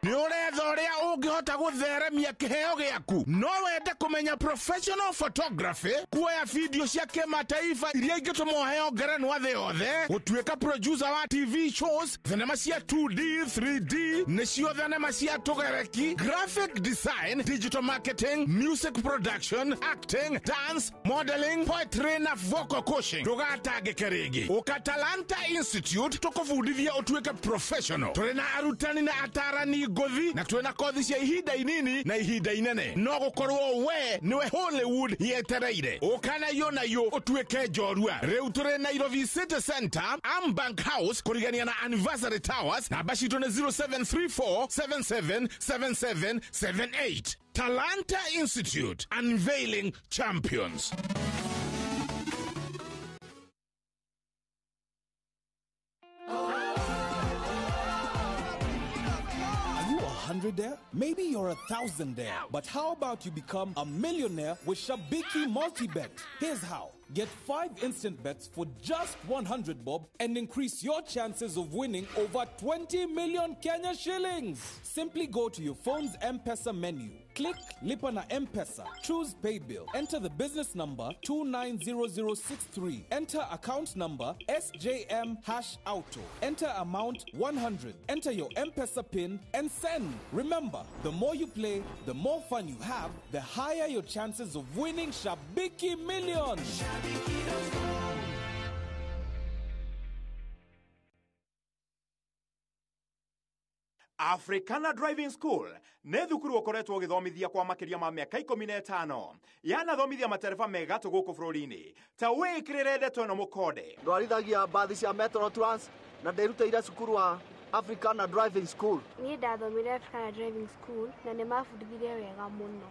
Nĩ ũretha ũrĩa ũngĩhota gũtheremia kĩheo gĩaku. No wende kũmenya professional photography, kuoya video cia kĩmataifa iria ingĩtũma ũheo ngerenwa thĩ yothe, gũtuĩka producer wa TV shows, thenema cia 2D, 3D, nĩcio thenema cia tũgereki, graphic design, digital marketing, music production, acting, dance, modeling, poetry na vocal coaching. Ndũgatangĩke rĩngĩ. Ũka Talanta Institute tũkũbundithia ũtuĩke professional. Tũrĩ na arutani na atarani ngũthi na twĩna kothi cia ihinda inini na ihinda inene. No gũkorwo we nĩwe Hollywood yetereire. Ũka na yo ũtuĩke njorua. Rĩu tũrĩ Nairobi City Center, Ambank House, kũrigania na Anniversary Towers. Namba citũ nĩ 0734777778. Talanta Institute, unveiling champions. Hundredaire? Maybe you're a thousandaire. But how about you become a millionaire with Shabiki Multibet? Here's how. Get 5 instant bets for just 100 bob and increase your chances of winning over 20 million Kenya shillings. Simply go to your phone's M-Pesa menu. Click Lipa na M-Pesa. Choose Paybill. Enter the business number 290063. Enter account number SJM#auto. Enter amount 100. Enter your M-Pesa PIN and send. Remember, the more you play, the more fun you have, the higher your chances of winning Shabiki Millions. Africana Driving School nĩ thukuru ũkoretwo ũgĩthomithia kwa makĩria ma mĩaka 15 yanathomithia matereba megatũ gũkũ bũrũri-inĩ. Ta wĩkĩrĩre ndeto ĩno mũkonde. Ndwarithagia mbathi cia Metro Trans na ndĩrutĩire cukuru wa Africana Driving School. Niĩ ndathomire Africana Driving School na nĩ mabundithirie wega mũno.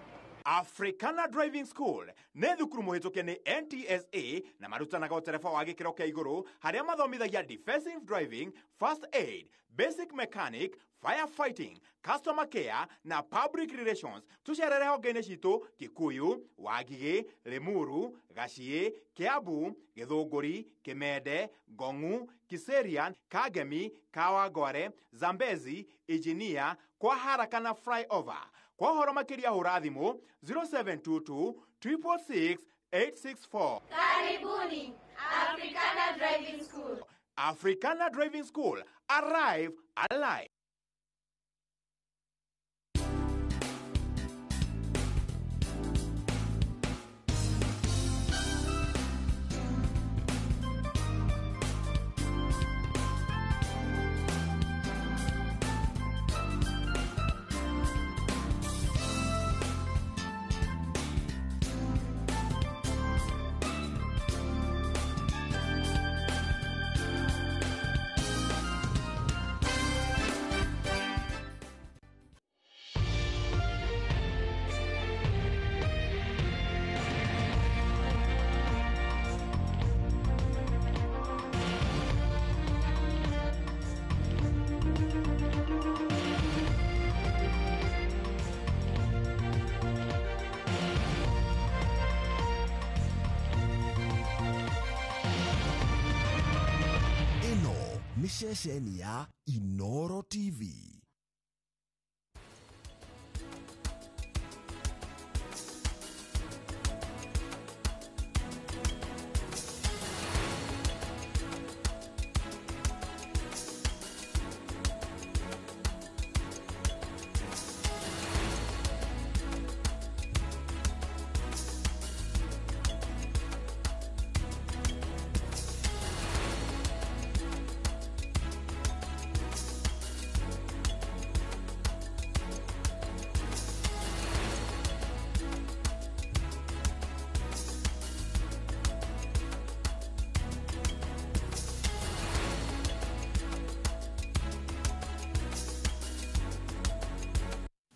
Africana Driving School nĩ thukuru mũhĩtũke nĩ NTSA na marutanaga ũtereba wa gĩkĩro kĩa igũrũ harĩa mathomithagia defensive driving, first aid, basic mechanic, firefighting, customer care na public relations. Tũcerere honge-inĩ citũ Kikuyu, Wangigĩ, Limuru, Gaciĩ, Kiambu, Gĩthũngũri, Kĩmende, Ngong'u, Kiserian, Kangemi, Kawangware, Zambezi, Engineer, kwa haraka na flyover. Kwa ũhoro makĩria hũra thimũ 0722 666 864. Karibuni Africana Driving School. Africana Driving School, arrive alive. Ceceni ya Inoro TV.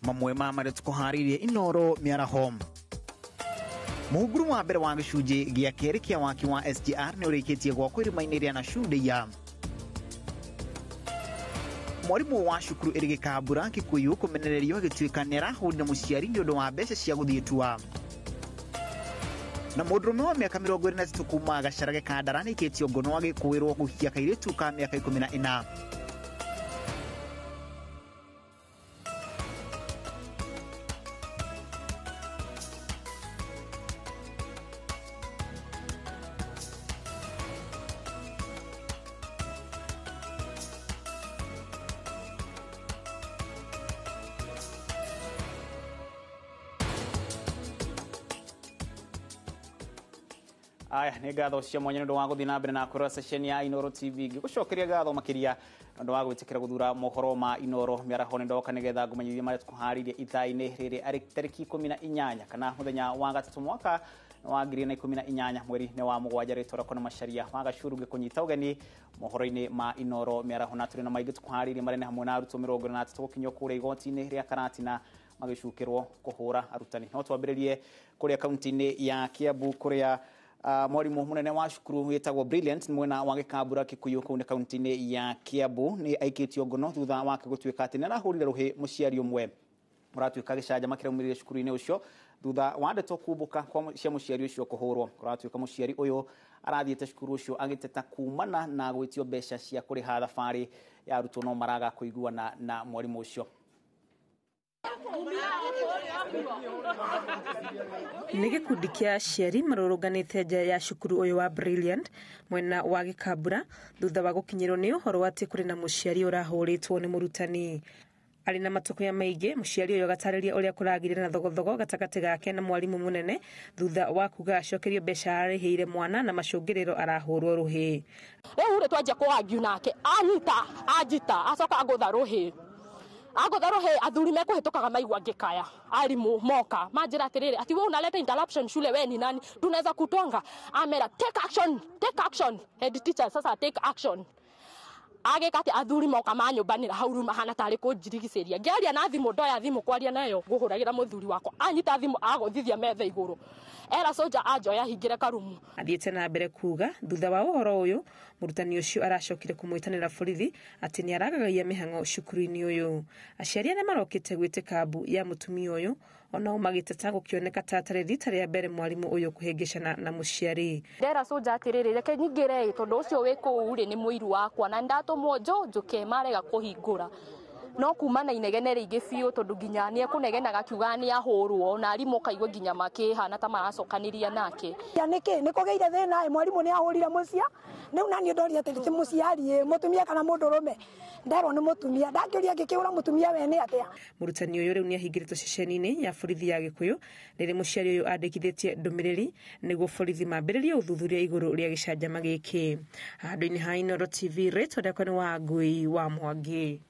Mamwe ma marĩa tũkũharĩirie Inoro mĩaraho. Mũhunguru wa mbere wa gĩcunjĩ gĩa kerĩ kĩa waki wa SGR nĩ ũrĩkĩtie gwakwo irĩma-inĩ rĩa Nashundia. Mwarimũ wa cukuru ĩrĩ Gĩkambura Kikuyu kũmenererio agĩtuĩka nĩarahũrire mũciari nĩ ũndũ wa mbeca cia gũthiĩ tua. Na mũndũrũme wa mĩaka 23 kuma Gacarage Kandara nĩaikĩtio ngono agĩkũĩrwo kũhikia kairĩtu ka mĩaka 14. Aya nä ngatho cia mwanya nä å ndå wa gå thiä na mbere na kwä session ya Inoro TV ngä gå cokeria ngatho makä ria nä å ndå wa gwä tä kä ra gå thura mohoro ma Inoro mĩaraho nä ndoka nä getha ngũmenyithie marĩa tũkũharĩirie ithaa-inĩ rĩrĩ arĩ tarĩki 18 kana mũthenya wa gatatũ mwaka wa 2018 mweri nĩ wa mũgwanja rĩtwa rĩakwa nĩ Macharia wa Gacuru ngĩkũnyita ũgeni mohoro-inĩ ma Inoro mĩaraho na tũrĩ na maingĩ tũkũharĩirie marĩa nĩ hamwe na arutwo 43 gũkinyio kũrĩa igoti-inĩ rĩa Karatina magĩcukĩrwo kũhũra arutani. No twambĩrĩrie kũrĩa kaunti-inĩ ya Kiambu kũrĩa mwarimu munene wa cukuru wĩtagwo Brilliant mwena wa Gĩkambura Kikuyu kũu nĩ kaunti-inĩ ya Kiambu nĩ aikĩtio ngono thutha wake gũtuĩka atĩ nĩarahũrire rũhĩ mũciari ũmwe ũratuĩka gĩcanjama kĩraumĩrire cukuru-inĩ ũcio thutha wa ndeto kumbũka cia mũciari ũcio kũhũrwo. Kũratuĩka mũciari ũyũ arathiĩte cukuru ũcio agĩteta kumana na gwĩtio mbeca cia kũrĩha thabarĩ ya arutwo no maraga kũiguana na mwarimũ ũcio. Nĩ gĩkundi kĩa aciari marũrũnganĩte nja ya cukuru ũyũ wa Brilliant mwena wa Gĩkambura thutha wa gũkinyĩrwo nĩ ũhoro atĩ kũrĩ na mũciari ũrahũrĩtwo nĩ mũrutani. Arĩ na matũkũya maingĩ, mũciari ũyũ agatarĩria ũrĩa kũragĩire na thogothogo gatagatĩ gake na mwarimũ mũnene thutha wa kuga acokerio mbeca arĩhĩire mwana na macũngĩrĩro arahũrwo rũhĩ. Rĩu rĩ twanjia kũ argue nake anyita anjita acoka angũtha rũhĩ Agũtha rũhĩ athuri mekũhĩtũkaga maigua ngĩkaya arimũ moka manjĩra atĩrĩrĩ ati we unaleta interruption shule we ni nani tunaweza kutonga amera take action, take action, head teacher sasa take action. Agĩka atĩ athuri moka manyũmbanĩra hau rĩu mahana tarĩ kũnjirigicĩria ngĩaria na thimũ ndoya thimũ kwaria nayo ngũhũragĩra mũthuri wakwa anyita thimũ agũthithia metha igũrũ era soja anjoya hingĩre karumu. Athiĩte na mbere kuga thutha wa ũhoro ũyũ mũrutani ũcio aracokire kũmwĩtanĩra borithi atĩ nĩ aragagaia mĩhang'o cukuru-inĩ ũyũ. Aciari arĩa marokĩte gwĩtĩka mbu ya mũtumia ũyũ onao magĩteta gũkĩoneka ta atarĩ rita rĩa mbere mwarimũ ũyũ kũhĩngĩcana na mũciari. Ndera soja atĩrĩrĩ reke nyingĩre tondũ ũcio wĩ kũu rĩ nĩ mũiru wakwa na ndatũmwo njũke marega kũhingũra no kuma na inegene rĩingĩ biũ tondũ nginya nĩ ekũnegenaga akiugaga nĩ ahũrwo na arimũ kaigua nginya makĩhana ta maracokanĩria nake. Ya nĩkĩ nĩ kũgĩire thĩna ĩ mwarimũ nĩ ahũrire mũcia rĩu na niĩ ndoria atĩrĩ ti mũciari ĩ mũtumia kana mũndũrũme nderwo nĩ mũtumia ndakĩũria ngĩkĩũra mũtumia we nĩ atĩa. Mũrutani ũyũ rĩu nĩ ahingĩrĩtwo ceceni-inĩ ya borithi ya Gĩkũyũ rĩrĩ mũciari ũyũ andĩkithĩtie ndũmĩrĩri nĩguo borithi mambĩrĩrie ũthuthuria igũrũ rĩa gĩcanjama gĩkĩ. Handũ-inĩ ha Inooro TV rĩtwa rĩakwa nĩ Wangui wa Mwangi.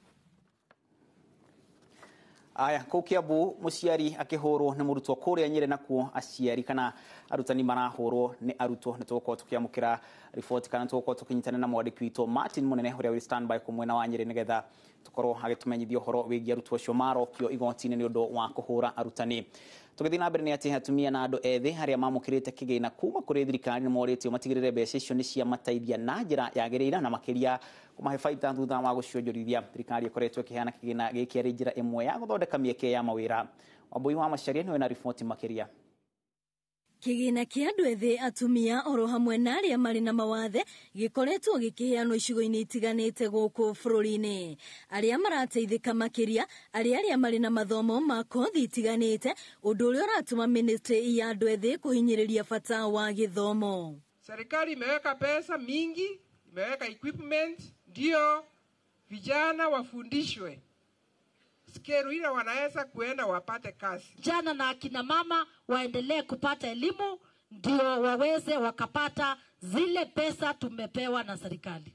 Aya kũu Kiambu mũciari akĩhũrwo nĩ mũrutwo kũrĩa Nyĩrĩ nakuo aciari kana arutani marahũrwo nĩ arutwo. Nĩ tũgũkorwo tũkĩamũkĩra riboti kana tũgũkorwo tũkĩnyitana na mwandĩki witũ Martin Mũnene ũrĩa wĩ standby kũ mwena wa Nyĩrĩ nĩgetha tũkorwo agĩtũmenyithia ũhoro wĩgiĩ arutwo acio marokio igoti-inĩ nĩ ũndũ wa kũhũra arutani. Tũgĩthiĩ na mbere nĩ atĩ atumia na andũ ethĩ arĩa mamũkĩrĩte kĩgĩna kuma kũrĩ thirikari nĩ morĩtio matigĩrĩre mbeca icio nĩ ciamateithia na njĩra yagĩrĩire na makĩria kũmahe baita thutha wa gũcionjorithia. Thirikari ĩkoretwo ĩkĩheana kĩgĩna gĩkĩ arĩ njĩra ĩmwe ya gũthondeka mĩeke ya mawĩra. Wambui wa Macharia nĩwe na riboti makĩria. Kĩgĩna kĩa andũ ethĩ atumia oro hamwe na arĩa marĩ na mawathe gĩkoretwo gĩkĩheanwo icigo-inĩ itiganĩte gũkũ bũrũri-inĩ. Arĩa marateithĩka makĩria arĩ arĩa marĩ na mathomo ma kothi itiganĩte, ũndũ ũrĩa ũratũma ministry ya andũ ethĩ kũhinyĩrĩria bata wa gĩthomo. Serikali imeweka pesa mingi, imeweka equipment ndio vijana wafundishwe skeru ile wanaweza kuenda wapate kazi. Jana na akina mama waendelee kupata elimu ndio waweze wakapata zile pesa tumepewa na serikali.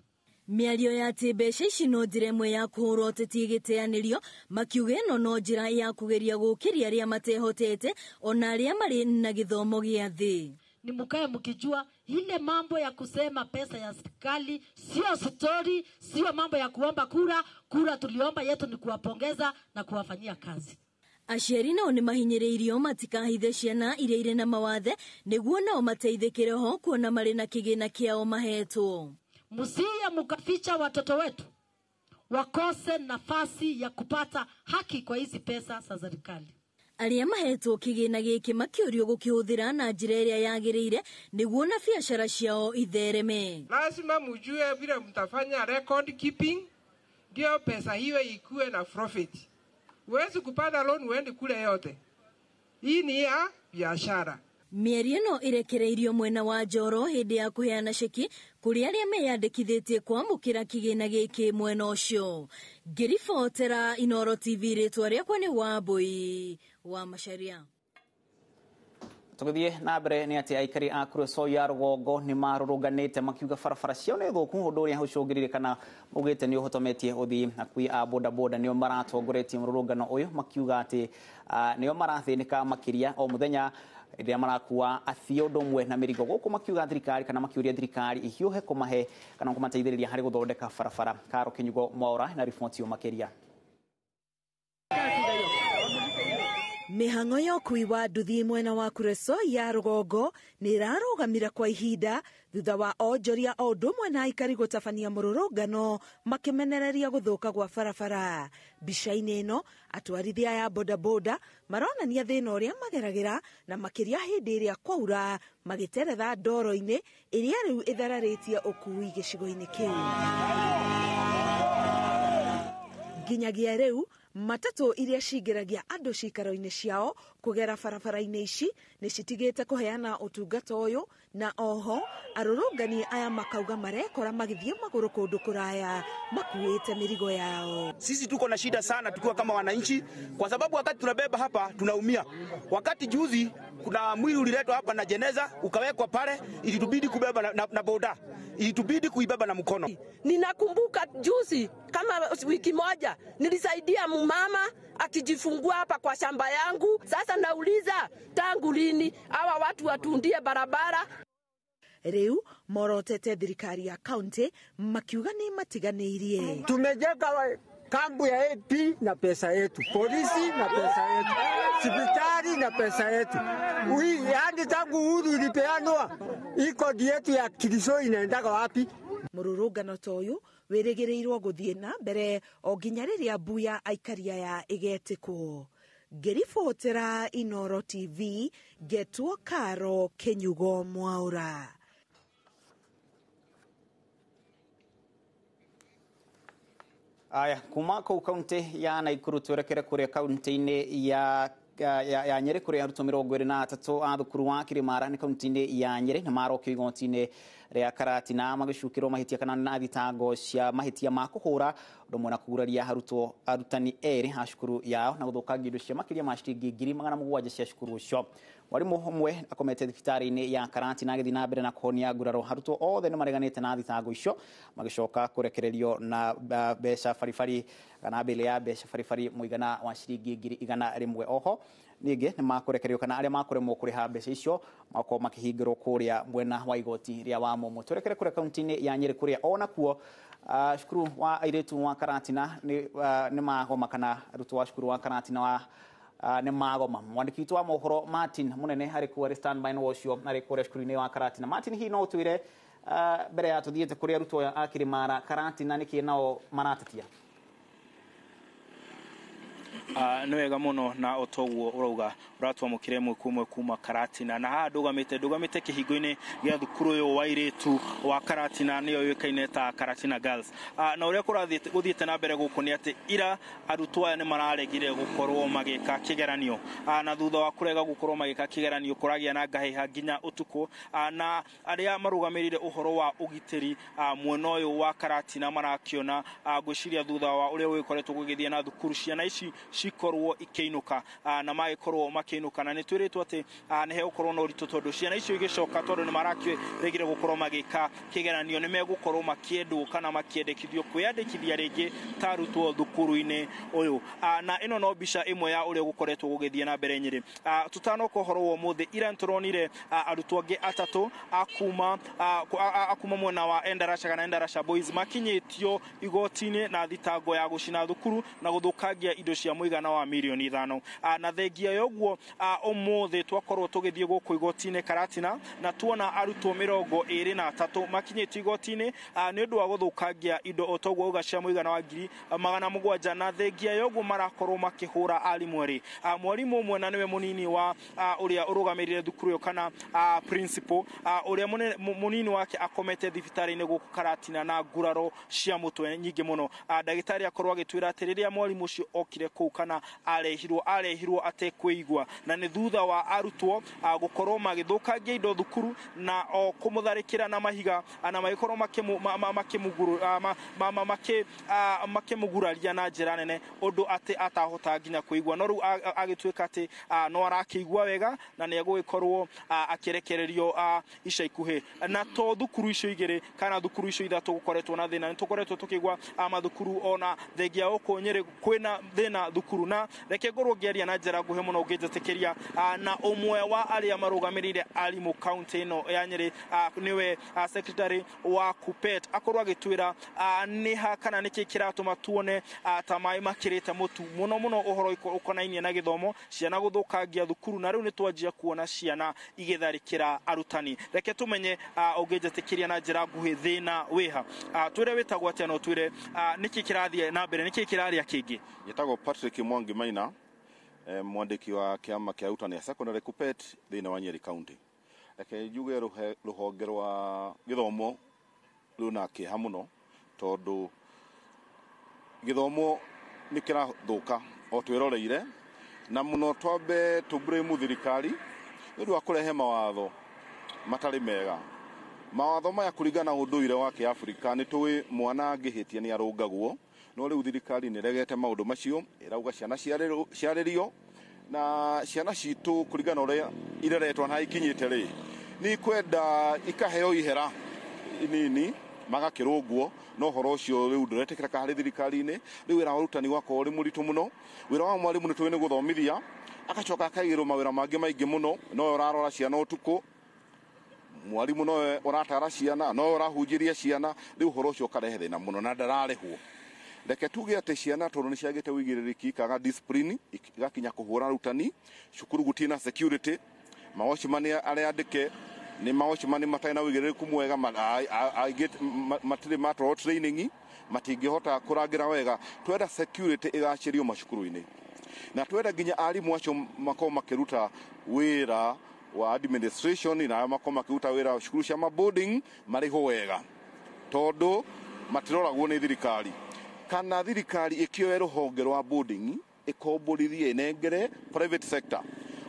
Mĩario ya atĩ mbeca ici no njĩra ĩmwe ya kũhũra ũteti ĩgĩteanĩrio, makiuga ĩno no njĩra ya kũgeria gũkĩria arĩa matehotete ona arĩa marĩ na gĩthomo gĩa thĩ. Ni mkae mkijua ile mambo ya kusema pesa ya serikali sio story, sio mambo ya kuomba kura. Kura tuliomba yetu ni kuwapongeza na kuwafanyia kazi. Aciari nao nĩ mahinyĩrĩirio matikahithe ciana iria irĩ na mawathe nĩguo nao mateithĩkĩre ho kuona marĩ na kĩgĩna kĩao mahetwo. Msiye mkaficha watoto wetu wakose nafasi ya kupata haki kwa hizi pesa za serikali. Arĩa mahetwo kĩgĩna gĩkĩ makĩũrio gũkĩhũthĩra na njĩra ĩrĩa yagĩrĩire nĩguo na biacara ciao ithereme. Lazima mjue vile mtafanya record keeping ndio pesa hiyo ikue na profit. Huwezi kupata loan uende kule yote. Hii ni ya biashara. Mĩario ĩno ĩrekereirio mwena wa Njoro hĩndĩ ya kũheana ceki kũrĩ arĩa meyandĩkithĩtie kwamũkĩra kĩgĩna gĩkĩ mwena ũcio. Ngĩribotera Inooro TV rĩtwa rĩakwa nĩ Wambui wa Macharia. Tũgĩthiĩ na mbere nĩ atĩ aikari a Kuresoi ya rũgongo nĩ marũrũnganĩte makiuga barabara ciao nĩ thũku, ũndũ ũrĩa ũcũngĩrĩire kana maugĩte nĩ ũhotometie ũthii. Akui a bodaboda nĩo maratongoretie mũrũrũngano ũyũ makiuga atĩ nĩo marathĩnĩka makĩria o mũthenya rĩrĩa marakua athii ũndũ ũmwe na mĩrigo gũkũ, makiuga thirikari kana makiũria thirikari ihiũhe kũmahe kana kũmateithĩrĩria harĩ gũthondeka barabara. Karo Kinyugo Mwaura na riboti ĩyo makĩria. Mĩhang'o ya ũkui wa nduthi mwena wa Kuresoi ya rũgongo nĩ ĩrarũgamire kwa ihinda thutha wa onjoria o ũndũ ũmwe na aikari gũtabania mũrũrũngano makĩmenereria gũthũka gwa barabara. Mbica-inĩ ĩno atwarithia aya bodaboda maronania thĩna ũrĩa mageragĩra na makĩria hĩndĩ ĩrĩa kwaura magĩteretha ndoro-inĩ ĩrĩa rĩu ĩthararĩtie ũkui gĩcigo-inĩ kĩu. Nginyagia rĩu matatũ iria cingĩragia andũ cikaro-inĩ ciao kũgera barabara-inĩ ici nĩ citigĩte kũheana ũtungata ũyũ Na oho arũrũngani aya makauga marekora magĩthiĩ magũrũ kũndũ kũraya makuĩte mĩrigo yao. Sisi tuko na shida sana tukiwa kama wananchi, kwa sababu wakati tunabeba hapa tunaumia. Wakati juzi kuna mwili uliletwa hapa na jeneza ukawekwa pale, ilitubidi kubeba na boda, ilitubidi kuibeba na mkono. Ninakumbuka juzi kama wiki moja nilisaidia mama akijifungua hapa kwa shamba yangu. Sasa nauliza tangu lini hawa watu watundie barabara? Riu morotete thirikari ya kaunti makiuga ni matiganĩirie. Tumejenga kambu ya AP na pesa yetu, polisi na pesa yetu, sipitali na pesa yetu. Yaani tangu uhuru ilipeanwa, hii kodi yetu ya Kiliso inaendaga wapi? Mũrũrũngano ta ũyũ wĩrĩgĩrĩirwo gũthiĩ na mbere o nginya rĩrĩa mbu ya aikari aya ĩgetĩkwo. Ngĩribotera Inooro TV, ngetwo Karo Kĩnyugo Mwaũra. Aya, kuma kũu kaunti ya Naikuru twerekere kũrĩa kaunti-inĩ ya Nyeri kũrĩa arutwo 23 a thukuru wa Kirimara nĩ kaunti-inĩ ya Nyeri na marokio igoti-inĩ rĩa Karatina magĩcukĩrwo mahĩtia kana na thitango cia mahĩtia ma kũhũra ũndũ ũmwe na kũguraria arutwo arutani erĩ a cukuru yao na gũthũkangia indo cia makĩria ma ciringi 700,000 cia cukuru ũcio. Mwarimu ũmwe akomete thibitarĩ-inĩ ya Karatina agĩthiĩ na mbere na kũhonia nguraro. Arutwo othe nĩ mareganĩte na thitango icio magĩcoka kũrekererio na mbeca baribari kana mbĩlĩ ya mbeca baribari mũigana wa ciringi 100,000. Oho ningĩ nĩ makũrekererio kana arĩa makũremwo kũrĩha mbeca icio makorwo makĩhingĩrwo kũrĩa mwena wa igoti rĩa Wamumu. Twerekere kũrĩa kaunti-inĩ ya Nyeri kũrĩa onakuo cukuru wa airĩtu wa Karatina nĩ magoma kana arutwo wa cukuru wa Karatina wa nĩ magoma. Mwandĩki witũ wa mohoro Martin Munene arĩ kuo arĩ standby no ũcio arĩ kũrĩa cukuru-inĩ wa Karatina. Martin, hihi no ũtwĩre mbere ya tũthiĩte kũrĩa arutwo a Kirimara Karatina nĩkĩ nao maratetia? Nĩ wega mũno na otoguo ũrauga ũratwamũkĩra ĩmwe kwa ĩmwe kuma Karatina na haha ndũgamĩte kĩhingo-inĩ gĩa thukuru ũyũ wa airĩtu wa Karatina nĩyo yũĩkaine ta Karatina Girls. Na ũrĩa gũthiĩte na mbere gũkũ nĩ atĩ ira arutwo aya nĩ mararegire gũkorwo magĩka kĩgeranio, na thutha wa kũrega gũkorwo magĩka kĩgeranio kũragĩa na ngahĩha nginya ũtukũ, na arĩa marũgamĩrĩire ũhoro wa ũgitĩri mwena ũyũ wa Karatina marakĩona ngwĩciria thutha wa ũrĩa gũgĩkoretwo gũgĩthiĩ na thukuru ciana ici cikorwo ikĩinũka, na magĩkorwo makĩinũka na nĩ twĩrĩtwo atĩ nĩ hegũkorwo na ũritũ tondũ ciana icio igĩcoka tondũ nĩ marakĩregire gũkorwo magĩka kĩgeranio nĩ megũkorwo makĩendwo kana makĩendekithio kwĩyandĩkithia rĩngĩ ta arutwo thukuru-inĩ ũyũ. Na ĩno no mbica ĩmwe ya ũrĩa gũkoretwo gũgĩthiĩ na mbere Nyĩrĩ. Tũtanoka ũhoro wa ũmũthĩ ira nĩtũronire arutwo angĩ atatũ a kuma mwena wa Endarasha kana Endarasha Boys makinyĩtio igoti-inĩ na thitango ya gũcina thukuru na gũthũkangia indo cia mũigana wa mirioni 5. Na thengia ya ũguo ũmũthĩ twakorwo tũgĩthiĩ gũkũ igoti-inĩ Karatina na tuona arutwo 23 makinyĩtio igoti-inĩ nĩ ũndũ wa gũthũkangia indo o toguo uga cia mũigana wa 700,000 na thengia ya ũguo marakorwo makĩhũra arimũ erĩ. Mwarimũ ũmwe na nĩwe mũnini wa ũrĩa ũrũgamĩrĩire thukuru ĩyo kana principal, ũrĩa mũnini wake akomete thibitarĩ-inĩ gũkũ Karatina na nguraro cia mũtwe nyingĩ mũno. Ndagĩtarĩ akorwo agĩtwĩra atĩ rĩrĩa mwarimũ ũcio okire kũu kana arehirwo atekwĩigua, na nĩ thutha wa arutwo gũkorwo magĩthũkangia indo thukuru na o kũmũtharĩkĩra na mahiga na magĩkorwo makĩmũguraria na njĩra nene ũndũ atĩ atahota nginya kũigua, no rĩu agĩtuĩka atĩ no arakĩigua wega na nĩ egũgĩkorwo akĩrekererio ica ikuhĩ. Na to thukuru icio igĩrĩ kana thukuru icio ithatũ gũkoretwo na thĩna, nĩ tũkoretwo tũkĩigua mathukuru ona thengia gũkũ Nyĩrĩ kwĩna thĩna thukuru. Na reke ngorwo ngĩaria na njĩra nguhĩ mũno ũngĩnjĩtĩkĩria na ũmwe wa arĩa marũgamĩrĩire arimũ kaunti ĩno ya Nyĩrĩ, nĩwe secretary wa KUPPET, akorwo agĩtwĩra nĩ ha kana nĩkĩ kĩratũma tuone ta maĩ makĩrĩte mũtu mũno mũno ũhoro ũkonainie na gĩthomo, ciana gũthũkangia thukuru, na rĩu nĩ twanjia kuona ciana igĩtharĩkĩra arutani. Reke tũmenye ũngĩnjĩtĩkĩria na njĩra nguhĩ thĩna wĩha. Twĩre wĩtagwo atĩa na ũtwĩre nĩkĩ kĩrathiĩ na mbere, nĩkĩ kĩrarĩa kĩngĩ? Njĩtagwo Patrick Mwangi Maina, mwandĩki wa kĩama kĩa arutani a secondary KUPPET thĩinĩ wa Nyeri County. Reke njuge rũhonge rwa gĩthomo rwĩna kĩeha mũno tondũ gĩthomo nĩ kĩrathũka o twĩroreire, na mũno twambe tũ blame thirikari nĩ ũndũ wa kũrehe mawatho matarĩ mega. Mawatho maya kũringana na ũndũire wa Kĩafrika nĩ tũĩ mwana angĩhĩtia nĩ arũngagwo, no rĩu thirikari nĩ ĩregete maũndũ macio, ĩrauga ciana ciarĩrio na ciana citũ kũringana na ũrĩa ireretwo na ikinyĩte rĩ, nĩ ikwenda ikaheo ihera nini magakĩrũngwo, no ũhoro ũcio rĩu ndũretĩkĩrĩka harĩ thirikari-inĩ. Rĩu wĩra wa ũrutani wakorwo ũrĩ mũritũ mũno. Wĩra wa mwarimũ nĩ tũĩ nĩ gũthomithia, agacoka akaigĩrwo mawĩra mangĩ maingĩ mũno, nowe ũrarora ciana ũtukũ, mwarimu nowe ũratara ciana, nowe ũrahunjĩria ciana. Rĩu ũhoro ũcio ũkarehe thĩna mũno na ndararĩhwo. Reke tuge atĩ ciana tondũ nĩ ciagĩte ũigĩrĩrĩki, ikaga discipline, igakinya kũhũra arutani, cukuru gũtirĩ na security, mawatchman arĩa andĩke nĩ mawatchman matarĩ na ũigĩrĩrĩku mwega, aingĩ matirĩ matwarwo training, matingĩhota kũrangĩra wega. Twenda security ĩgacĩrio macukuru-inĩ, na twenda nginya arimũ acio makorwo makĩruta wĩra wa administration na arĩa makorwo makĩruta wĩra cukuru cia maboarding marĩhwo wega, tondũ matiroragwo nĩ thirikari. Kana thirikari ĩkĩoe rũhonge rwa boarding ĩkomborithie ĩnengere private sector.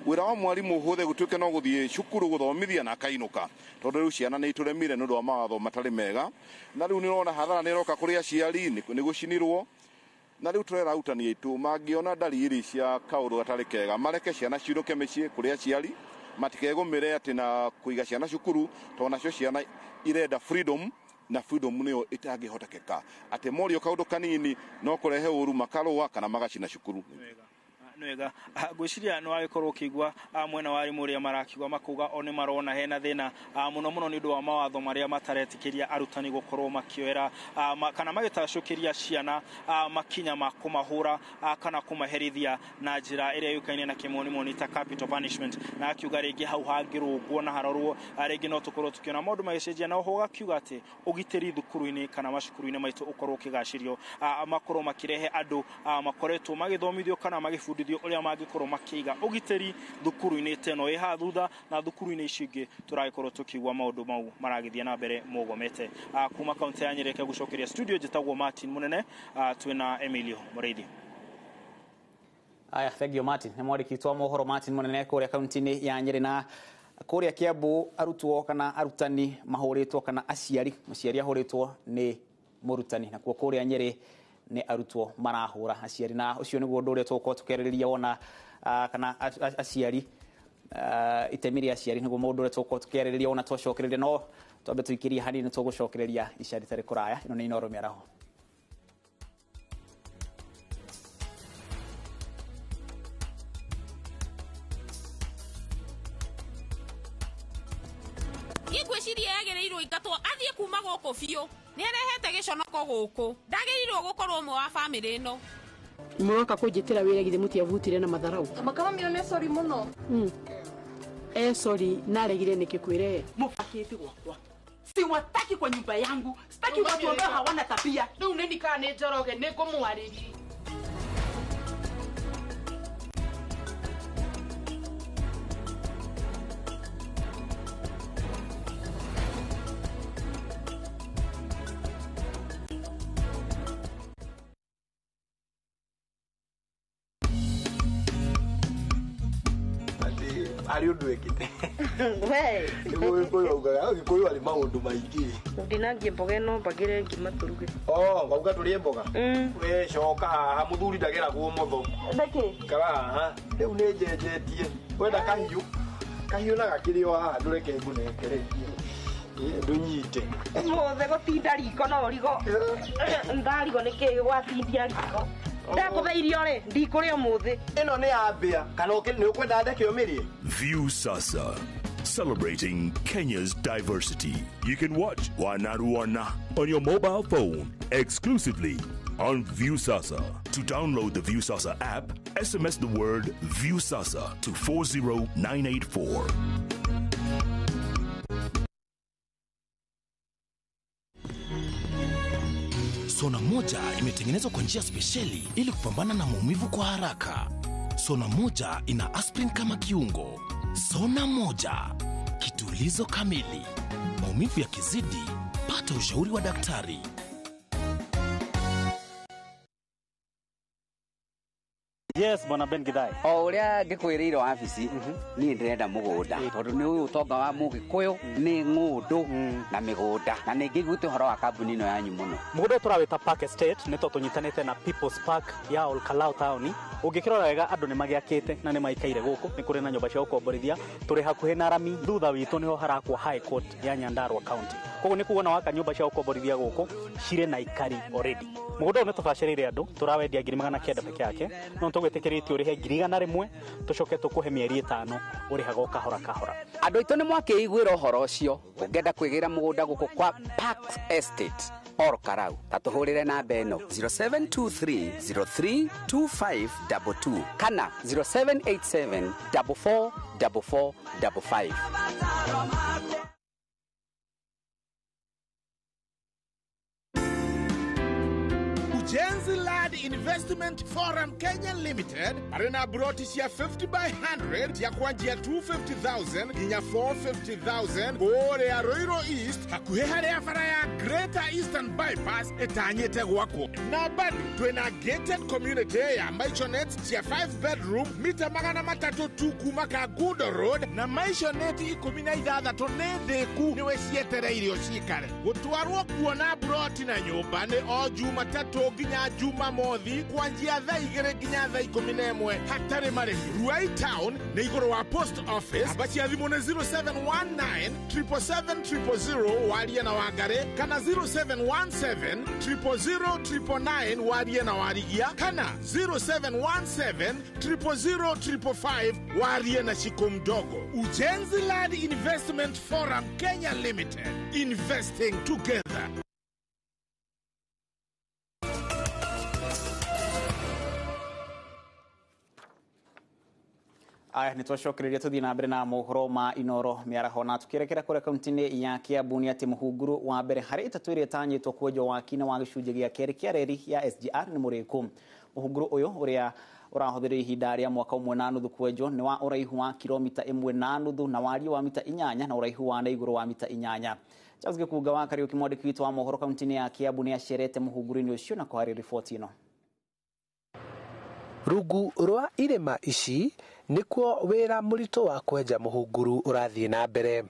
Wĩra wa mwarimũ ũhũthe gũtuĩke no gũthiĩ cukuru gũthomithia na akainũka, tondũ rĩu ciana nĩ itũremire nĩ ũndũ wa mawatho matarĩ mega. Na rĩu nĩ ũrona hathara nĩ ĩroka kũrĩ aciari, nĩ gũcinirwo. Na rĩu tũrera arutani aitũ mangĩona ndariri cia kaũndũ gatarĩ kega, mareke ciana ciinũke mĩciĩ kũrĩ aciari, matikegũmĩre atĩ na kũiga ciana cukuru, tondũ nacio ciana irenda freedom, na freedom nĩyo ĩtangĩhotekeka atĩ morio kaũndũ kanini no kũrehe ũru makarũa kana magacina cukuru. Nwega, ngwĩciria nĩ wagĩkorwo ũkĩigua mwena wa arimũ ũrĩa marakiuga, makuga o nĩ marona hena thĩna mũno mũno nĩ ũndũ wa mawatho marĩa mataretĩkĩria arutani gũkorwo makĩoera kana magĩtacũkĩria ciana makinya ma kũmahũra kana kũmaherithia na njĩra ĩrĩa yũĩkaine na kĩmonimoni ta capital punishment. Na akiuga rĩngĩ hau hangĩrũngwo na harorwo rĩngĩ no tũkorwo tũkĩona maũndũ magĩcenjia. Na oho gakiuga atĩ ũgitĩri thukuru-inĩ kana macukuru-inĩ maitũ ũkorwo ũkĩgacĩrio, makorwo makĩrehe andũ makoretwo magĩthomithio kana magĩbundithio ũrĩa mangĩkorwo makĩiga ũgitĩri thukuru-inĩ ta ĩno ĩ haha thutha na thukuru-inĩ ici ingĩ tũragĩkorwo tũkĩigua maũndũ mau maragĩthiĩ na mbere mogomete. Kuma kaunti ya Nyeri, reke gũcokeria studio, njĩtagwo Martin Munene, twĩna Emilio Mũrĩithi. Aya, thank you Martin. Nĩ mwandĩki witũ wa mohoro Martin Munene kũrĩa kaunti-inĩ ya Nyeri. Na kũrĩa Kiambu arutwo kana arutani mahũrĩtwo kana aciari, mũciari ahũrĩtwo nĩ mũrutani, nakuo kũrĩa Nyeri nĩ arutwo marahũra aciari. Na ũcio nĩguo ũndũ ũrĩa tũgũkorwo tũkĩarĩrĩria wona kana aciari, itemi rĩa aciari nĩguo mũndũ ũrĩa tũgũkorwo tũkĩarĩrĩria wona twacokereria. No twambe tũikĩrie hanini, tũgũcokereria ica rĩtarĩ kũraya. Ĩno nĩ Inooro Mĩaraho. Niĩ ngwĩciria yagĩrĩirwo ingatwo athiĩ kuma gũkũ biũ. Nĩ arehete gĩconoko gũkũ, ndagĩrĩirwo gũkorwo ũmwe wa bamĩrĩ ĩno. Mũroka kũnjĩtĩra wĩra githĩ mũtiabutire na matharau. Makamamio nĩ sorry mũno. Sorry, naregire nĩkĩ kwĩre? Mũbakĩti gwakwa siwataki kwa nyumba yangu, sitaki watu ambao hawana tabia. Rĩu nĩ ndikaa nĩ Njoroge nĩ ngũmwarĩria. Harĩ ũndũ wĩkĩte. Nĩguo Gĩkũyũ augaga, Gĩkũyũ arĩ maũndũ maingĩ. Ndinangie mboga ĩno mbagĩre ngima tũruge. Oh, ngauga tũrĩe mboga? We coka haha, mũthuri ndageragwo ũmotho. Nĩkĩ? Ikara haha. Rĩu nĩ njenjetie. Wenda kahiũ? Kahiũ na gakĩrĩ o haha, ndũreke ngũnengererie. Ndũnyite. Ũmũthĩ gũtinda riko no ũrigo. Ndarigwo nĩkĩ gwatindia riko. Ndakũhe irio rĩ, ndikũrĩa ũmũthĩ. Ĩno nĩ ya mbĩa, kana nĩ ũkwenda ndeke ũmĩrĩe? View Sasa, celebrating Kenya's diversity. You can watch Wanaruana on your mobile phone exclusively on Viusasa. To download the Viusasa app, SMS the word Viusasa to 40984. Sona moja imetengenezwa kwa njia spesheli ili kupambana na maumivu kwa haraka. Sona moja ina aspirin kama kiungo. Sona moja, kitulizo kamili. Maumivu yakizidi, pata ushauri wa daktari. Yes, bwana Ben Githai. O ũrĩa ngĩkwĩrĩire wabici, niĩ ndĩrenda mũgũnda tondũ nĩ ũyũ ũtonga wa mũgĩkũyũ nĩ ng'ũndũ na mĩgũnda, na nĩ ngĩiguĩte ũhoro wa kambuni ĩno yanyu mũno. Mũgũnda ũyũ tũrawĩta Park Estate nĩ tondũ tũnyitanĩte na People's Park ya Olkalau taũni. Ũngĩkĩrora wega andũ nĩ magĩakĩte na nĩ maikaire gũkũ, nĩ kũrĩ na nyũmba cia gũkomborithia, tũrĩ hakuhĩ na rami, thutha witũ nĩho harakwo High Court ya Nyandarua County. Koguo nĩ kuona waka nyũmba cia gũkomborithia gũkũ cirĩ na ikari already. Mũgũnda ũyũ nĩ tũbacĩrĩire andũ, tũrawendia 900,000 peke yake, no tũgwĩtĩkĩrĩtie ũrĩhe 100,000 tũcoke tũkũhe mĩeri 5 ũrĩhaga o kahora kahora. Andũ aitũ nĩ mwakĩiguĩra ũhoro ũcio. Ũngĩenda kwĩgĩra mũgũnda gũkũ kwa Park Estate Ol Kalou, ta tũhũrĩre namba ĩno 0723032522 kana 0787444455. Ujenzi Land Investment Forum Kenya Limited arĩ na broti cia 50 by 100 cia kwanjia 250,000 nginya 450,000 kũrĩa Ruiru East, hakuhĩ harĩa bara ya Greater Eastern Bypass ĩtanyĩte gwakwo. Na bado twĩna gated community ya maisonettes cia 5 bedroom mita 300 tu kuma Kangundo Road, na maisonette 16 nĩ ndĩku nĩwe cietereirio cikare. Gũtwarwo kuona broti na nyũmba nĩ o Jumatatũ nginya Jumamothi kwanjia thaa 2 nginya thaa 11 hatarĩ marĩhi. Ruai Town nĩ igũrũ wa post office. Namba cia thimũ nĩ 0719 777 000 warie na Wangari, kana 0717 000 999 warie na Warigia, kana 0717 000 555 warie na Shiko Mdogo. Ujenzi Land Investment Forum Kenya Limited, investing together. Aya nĩ twacokereria tũthiĩ na mbere na mohoro ma Inoro mĩaraho, na tũkĩerekera kũrĩa kaunti-inĩ ya Kiambu nĩ atĩ mũhunguru wa mbere harĩ ĩtatũ ĩrĩa ĩtanyĩtwo kwenjwo waki-inĩ wa gĩcunjĩ gĩa kerĩ kĩa reri ya SGR nĩ mũrĩku. Mũhunguru ũyũ ũrĩa ũrahũthĩrwo ihinda rĩa mwaka 1.5 kwenjwo nĩ wa ũraihu wa kilomita 1.5 na wariĩ wa mita 8 na ũraihu wa na igũrũ wa mita 8. Charles Gĩkunga wa Kariũki, mwandĩki witũ wa mohoro kaunti-inĩ ya Kiambu, nĩ acerete mũhunguru-inĩ ũcio na kũharĩria riboti ĩno. Rungu rwa irĩma ici nĩkuo wĩra mũritũ wa kwenja mũhunguru ũrathiĩ na mbere.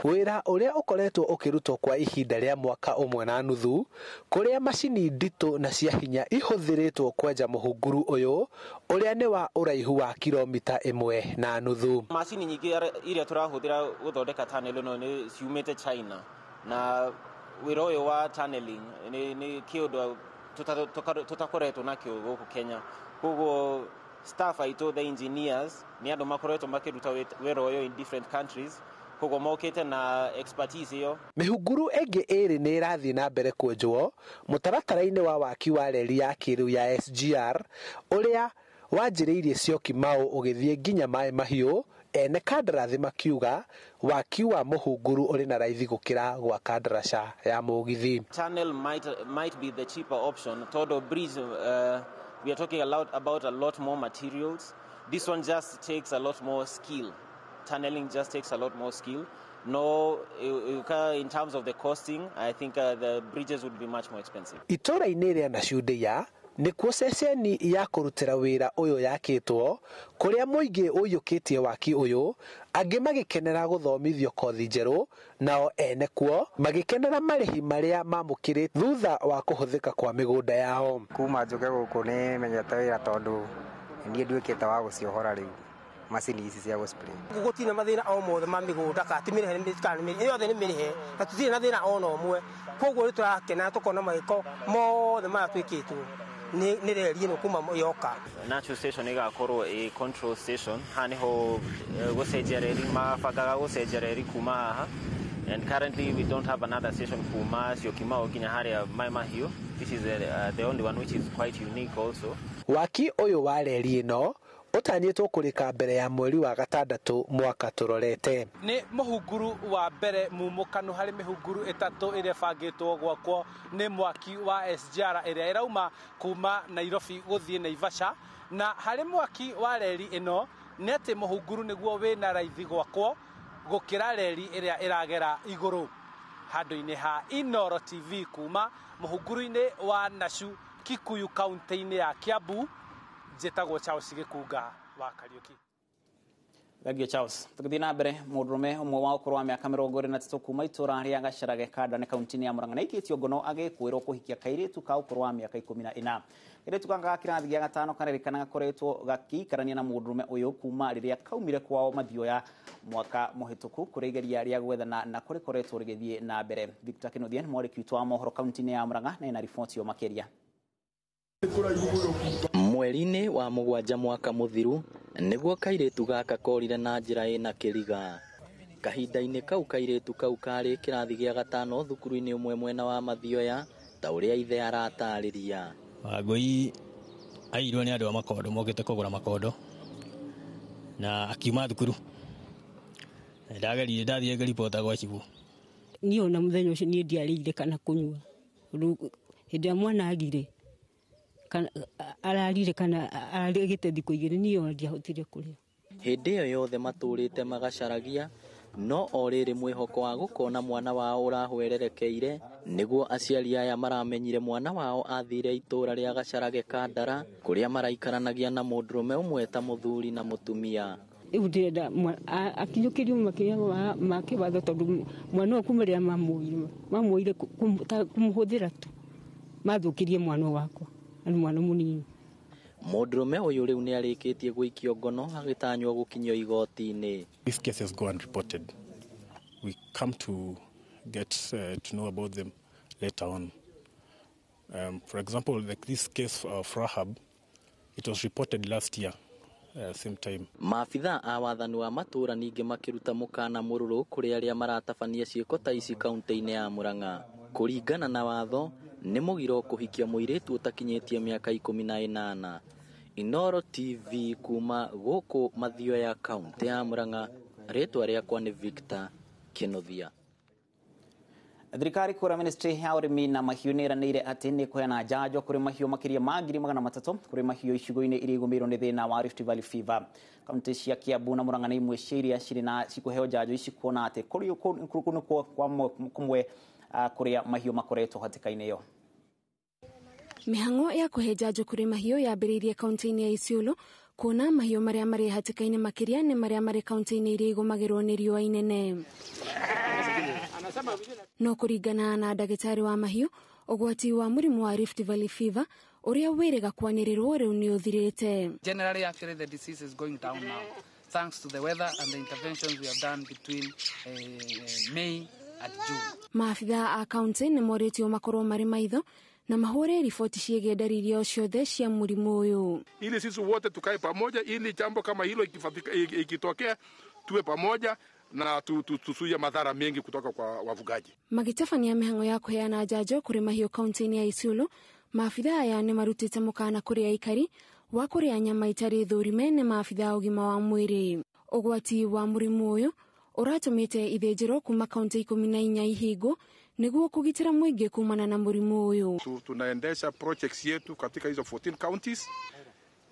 Wĩra ũrĩa ũkoretwo ũkĩrutwo kwa ihinda rĩa mwaka 1.5, kũrĩa macini nditũ na cia hinya ihũthĩrĩtwo kwenja mũhunguru ũyũ ũrĩa nĩ wa ũraihu wa kilomita 1.5. Macini nyingĩ iria tũrahũthĩra gũthondeka tunnel ĩno nĩ ciumĩte China, na wĩra ũyũ wa tunneling nĩ kĩũndũ tũtakoretwo nakĩo gũkũ Kenya. Koguo staff aitũ, the engineers, nĩ andũ makoretwo makĩruta wĩra ũyũ in different countries, koguo mokĩte na expertise ĩyo. Mĩhunguru ĩngĩ ĩrĩ nĩ ĩrathiĩ na mbere kwenjwo mũtaratara-inĩ wa waki wa reri ya kĩrĩu ya SGR ũrĩa wanjĩrĩirie Syokimau ũgĩthiĩ nginya Maĩ Mahiũ. Ene kandarathi makiuga waki wa mũhunguru ũrĩ na raithi gũkĩra gwaka ndaraca ya mũgithi. Tunnel might be the cheaper option tondũ bridge, we are talking about a lot more materials. This one just takes a lot more skill. Tunneling just takes a lot more skill. No, in terms of the costing, I think the bridges would be much more expensive. Itũra-inĩ rĩa Nacundeia nĩkuo ceceni ya kũrutĩra wĩra ũyũ yakĩtwo, kũrĩa mũingĩ ũiyũkĩtie waki ũyũ, angĩ magĩkenera gũthomithio kothi njerũ, nao ene kuo magĩkenera marĩhi marĩa mamũkĩrĩte thutha wa kũhũthĩka kwa mĩgũnda yao. Kuma njũke gũkũ nĩ menyete wĩra tondũ niĩ nduĩkĩte wa gũciohora rĩu macini ici cia gũspray. Gũtirĩ na mathĩna o mothe ma mĩgũnda kana ti mĩrĩhe kana nĩ yothe nĩ mĩrĩhe, na tũtirĩ na thĩna ona ũmwe. Koguo nĩ tũrakena tũkona magĩko mothe maya twĩkĩtwo nĩ reri ĩno kuma yoka. Natural station ĩgakorwo ĩ control station, haha nĩho gũcenjia reri, mabangaga gũcenjia reri kuma haha, and currently we don't have another station kuma Syokimau nginya harĩa Mai Mahiũ. This is the only one which is quite unique also. Waki ũyũ wa reri ĩno ũtanyĩtwo kũrĩka mbere ya mweri wa 6 mwaka tũrorete. Nĩ mũhunguru wa mbere mumũkanu harĩ mĩhunguru 3 ĩrĩa ĩbangĩtwo gwakwo nĩ mwaki wa SGR ĩrĩa ĩrauma kuma Nairobi gũthiĩ Naivasha. Na harĩ mwaki wa reri ĩno nĩ atĩ mũhunguru nĩguo wĩna raithi gwakwo gũkĩra reri ĩrĩa ĩragera igũrũ. Handũ-inĩ ha Inoro TV kuma mũhunguru-inĩ wa Nashu, Kikuyu kaunti-inĩ ya Kiambu, Njĩtagwo Charles Gĩkunga wa Kariũki. Thank you Charles. Tũgĩthiĩ na mbere, mũndũrũme ũmwe wa ũkũrũ wa mĩaka 23 kuma itũra rĩa Gacarage Kanda nĩ kaunti-inĩ ya Murang'a nĩaikĩtio ngono agĩkwĩrwo kũhikia kairĩtu ka ũkũrũ wa mĩaka 14. Kairĩtu gaka ga kĩrathi gĩa gatano karerĩkana gakoretwo gakĩikarania na mũndũrũme ũyũ kuma rĩrĩa kaumire kwao Mathioya mwaka mũhĩtũku, kũrĩa igeria rĩa gwethana na kũrĩkoretwo rĩgĩthiĩ na mbere. Victor Kĩnuthia nĩ mwandĩki witũ wa mohoro kaunti-inĩ ya Murang'a na ena riboti ĩyo makĩria. Mweri-inĩ wa 7 mwaka mũthiru nĩguo kairĩtu gaka korire na njĩra ĩna kĩriga. Kahinda-inĩ kau kairĩtu kau karĩ kĩrathi gĩa gatano thukuru-inĩ ũmwe mwena wa Mathioya ta ũrĩa ithe aratarĩria. Wangũi aiyirwo nĩ andũ a makondo mokĩte kũgũra makondo na akiuma thukuru. Ndageririe ndathiĩ ngĩribota gwa cibũ. Niĩ ona mũthenya ũcio niĩ ndiarĩire kana kũnyua. Hĩndĩ ĩrĩa mwana agire kana ararire kana ararĩgĩte thikũ 2 niĩ ona ndiahotire kũrĩa. Hĩndĩ ĩyo yothe matũrĩte magacaragia, no o rĩrĩ mwĩhoko wa gũkona mwana wao ũrahwererekeire nĩguo aciari aya maramenyire mwana wao athire itũra rĩa Gacarage Kandara kũrĩa maraikaranagia na mũndũrũme ũmwe ta mũthuri na mũtumia. Rĩu ndĩrenda akinyũkĩrio makinya ma kĩwatho tondũ mwana ũyũ kuma rĩrĩa mamuoire kũmũhũthĩra tu mathũkirie mwana wakwa na mwana mũnini. Mũndũrũme ũyũ rĩu nĩ arĩkĩtie gũikio ngono agĩtanywo gũkinyio igoti-inĩ. If cases go unreported, we come to get to know about them later on. For example, like this case of Rahab, it was reported last year. Same time. Maabithaa a wathani wa matũra ningĩ makĩruta mũkana mũrũrũ kũrĩ arĩa maratabania ciĩko ta ici kaunti-inĩ ya Murang'a. Kũringana na watho, nĩ mũgiro kũhikia mũirĩtu ũtakinyĩtie mĩaka 18. Inooro TV kuma gũkũ Mathioya kaunti ya Murang'a, rĩtwa rĩakwa nĩ Victor Kĩnuthia. Thirikari kũrĩa ministry ya ũrĩmi na mahiũ nĩ ĩranĩire atĩ nĩ kũheana njanjo kũrĩ mahiũ makĩria ma 300,000 kũrĩ mahiũ icigo-inĩ iria igũmĩirwo nĩ thĩna wa Rift Valley Fever. Kaunti cia Kiambu na Murang'a nĩ imwe cia iria cirĩ na cikũheo njanjo ici kuona atĩ kũrĩ nĩkuo kũmwe kũrĩa mahiũ makoretwo hatĩka-inĩ ĩyo. Mĩhang'o ya kũhe njanjo kũrĩ mahiũ yambĩrĩirie kaunti-inĩ ya Isiolo kuona mahiũ marĩa marĩ hatĩka-inĩ makĩria nĩ marĩa marĩ kaunti-inĩ iria igũmagĩrwo nĩ riũa inene. No kũringana na ndagĩtarĩ wa mahiũ, ũgwati wa mũrimũ wa Rift Valley Fever ũrĩa wĩrĩga kwanĩrĩrwo rĩu nĩ ũthirĩte. Generally, actually, the disease is going down now thanks to the weather and the interventions we have done between May and June. Maabithaa a kaunti nĩ morĩtio makorwo marĩ maitho na mahũre riboti ciĩgiĩ ndariri o ciothe cia mũrimũ ũyũ. Ili sisi wote tukae pamoja, ili jambo kama hilo ikitokea tuwe pamoja na tuzuie madhara mengi kutoka kwa wafugaji. Magĩtabania mĩhang'o ya kũheana njanjo kũrĩ mahiũ kaunti-inĩ ya Isiolo, maabithaa aya nĩ marutĩte mũkana kũrĩ aikari wa kũrĩa nyama itarĩ thũrime nĩ maabithaa ũgima wa mwĩrĩ. Ũgwati wa mũrimũ ũyũ ũratũmĩte ithĩnjĩro kuma kaunti 14 ihingwo nĩguo kũgitĩra mũingĩ kumana na mũrimũ ũyũ. Tunaendesha projects yetu katika hizo 14 counties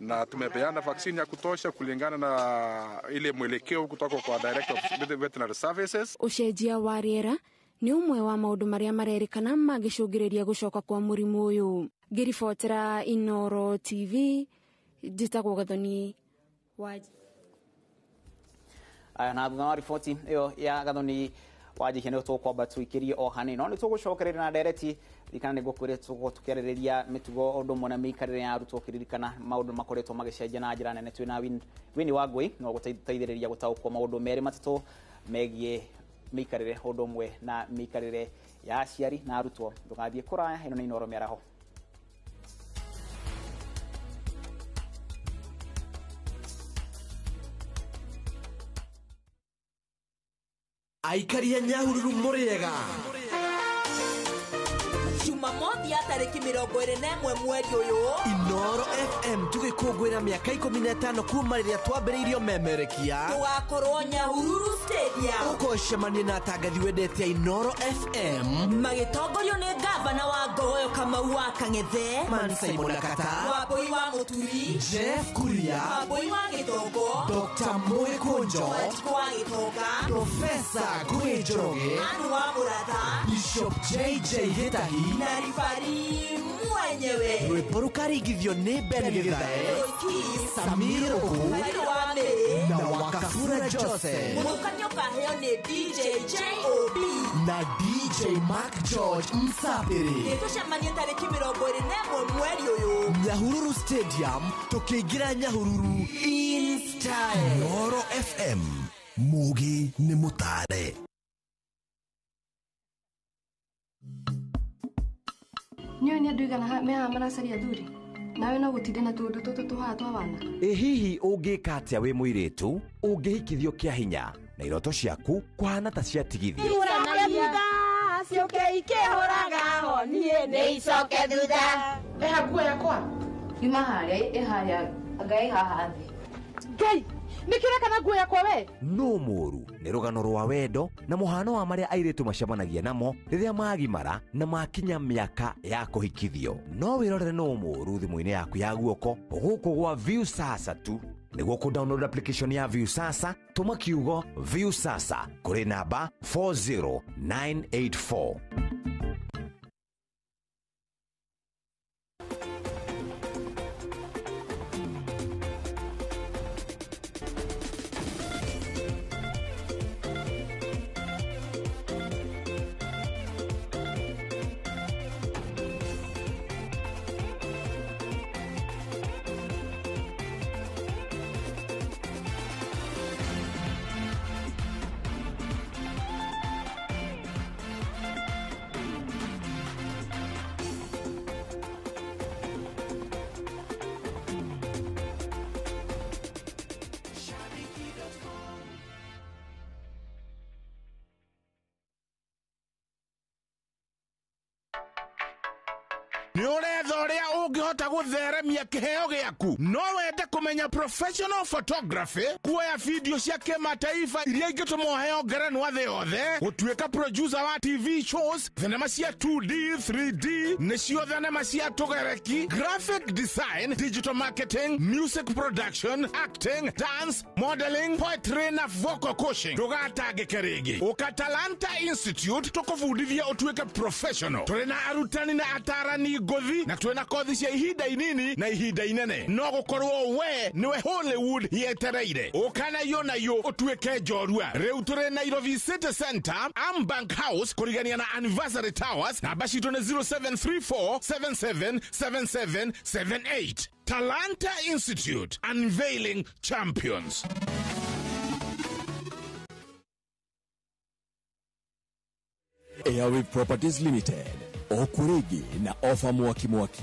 na tumepeana vaccine ya kutosha kulingana na ile mwelekeo kutoka kwa Director of Veterinary Services. Ũcenjia wa rĩera nĩ ũmwe wa maũndũ marĩa marerĩkana mangĩcũngĩrĩria gũcoka kwa mũrimũ ũyũ. Ngĩribotera Inooro TV, njĩtagwo Gathoni Wanji. Aya, na thutha wa riboti ĩyo ya Gathoni Wanjihia nĩ tũkwamba tũikĩrie o hanini, no nĩ tũgũcokereria na ndereti ririkana nĩ ngũkwĩrĩte tũgũkorwo tũkĩarĩrĩria mĩtugo ũndũ ũmwe na mĩikarĩre ya arutwo, ũkĩririkana maũndũ makoretwo magĩcenjia na njĩra nene. Twĩna Winnie Wangũi no gũteithĩrĩria gũtaũkwo maũndũ merĩ matatũ megiĩ mĩikarĩre ũndũ ũmwe na mĩikarĩre ya aciari na arutwo. Ndũgathiĩ kũraya, ĩno nĩ Inooro Mĩaraho. Aikari a Nyahururu mũrĩega. Jumamothi ya tarĩki 21 mweri ũyũ, Inooro FM tũgĩkũngũĩra mĩaka 15 kuma rĩrĩa twambĩrĩirio memerekia. Tũgakorwo Nyahururu Stadium. Ũkocemania na atangathi wendete a Inooro FM magĩtongorio nĩ gavana wa Ngogoyo Kamau wa Kang'ethe, Man Simon Akata, Wambui wa Mũturi, Jeff Kuria, Wambui wa Gĩtongo, Dr. Mũgĩ Kũnjo, Wanjikũ wa Gĩtonga, Profesa Ngũgĩ Njoroge, Anu wa Mũratha, Bishop JJ Gĩtahi na ribari mwenyewe. mwenyewe. Rwĩmbo rũkaringithio nĩ Ben Githae, Samir Oku na Wakafura Joseph. Mũthũkanio ũkaheo nĩ DJ JOB na DJ Mark George Msapiri. Nĩtũcemanie tarĩki 21 mweri ũyũ Nyahururu Stadium, tũkĩingĩra Nyahururu in style. Noro FM, Mugi nĩ mũtare. Nĩũĩ nĩ andũ aigana mehaha maracaria athuri? Nawe no gũtinde na tũũndũ tũtũ tũhaha twa wana. Ĩ hihi ũngĩka atĩa wĩ mũirĩtu ũngĩhikithio kĩa hinya na iroto ciaku kũhana ta ciatigithio? Ciũke ikĩhũraga honiĩ nĩ icoke thutha. Ĩha nguo yakwa. Yuma harĩa ĩharĩa anga ĩ haha thĩ. Ngai, nĩkĩ ũreka na nguo yakwa we? No mũũru nĩ rũgano rwa wendo na mũhano wa marĩa airĩtu macemanagia namo rĩrĩa magimara na makinya mĩaka ya kũhikithio. No wĩrorere no mũũru thimũ-inĩ yaku ya guoko gũkũ gwa Viusasa tu. Nĩguo kũ download application ya Viusasa, tũma kiugo Viusasa kũrĩ namba 40984. Nĩ ũretha ũrĩa ũngĩhota gũtheremia kĩheo gĩaku? No wende kũmenya professional photography, kuoya video cia kĩmataifa iria ingĩtũma ũheo ngerenwa thĩ yothe, gũtuĩka producer wa TV shows, thenema cia 2D, 3D, nĩcio thenema cia tũgereki, graphic design, digital marketing, music production, acting, dance, modeling, poetry na vocal coaching. Ndũgatangĩke rĩngĩ. Ũka Talanta Institute tũkũbundithie ũtuĩke professional. Tũrĩ na arutani na atarani ngũthi na twĩna kothi cia ihinda inini na ihinda inene. No gũkorwo we nĩwe Hollywood yetereire. Ũka na iyo na iyo ũtuĩke njorua. Rĩu tũrĩ Nairobi City Center, Ambank House, kũrigania na Anniversary Towers. Namba citũ nĩ 0734777778. Talanta Institute, unveiling champions. Airwave Properties Limited okurigi na ofa mwaki mwaki.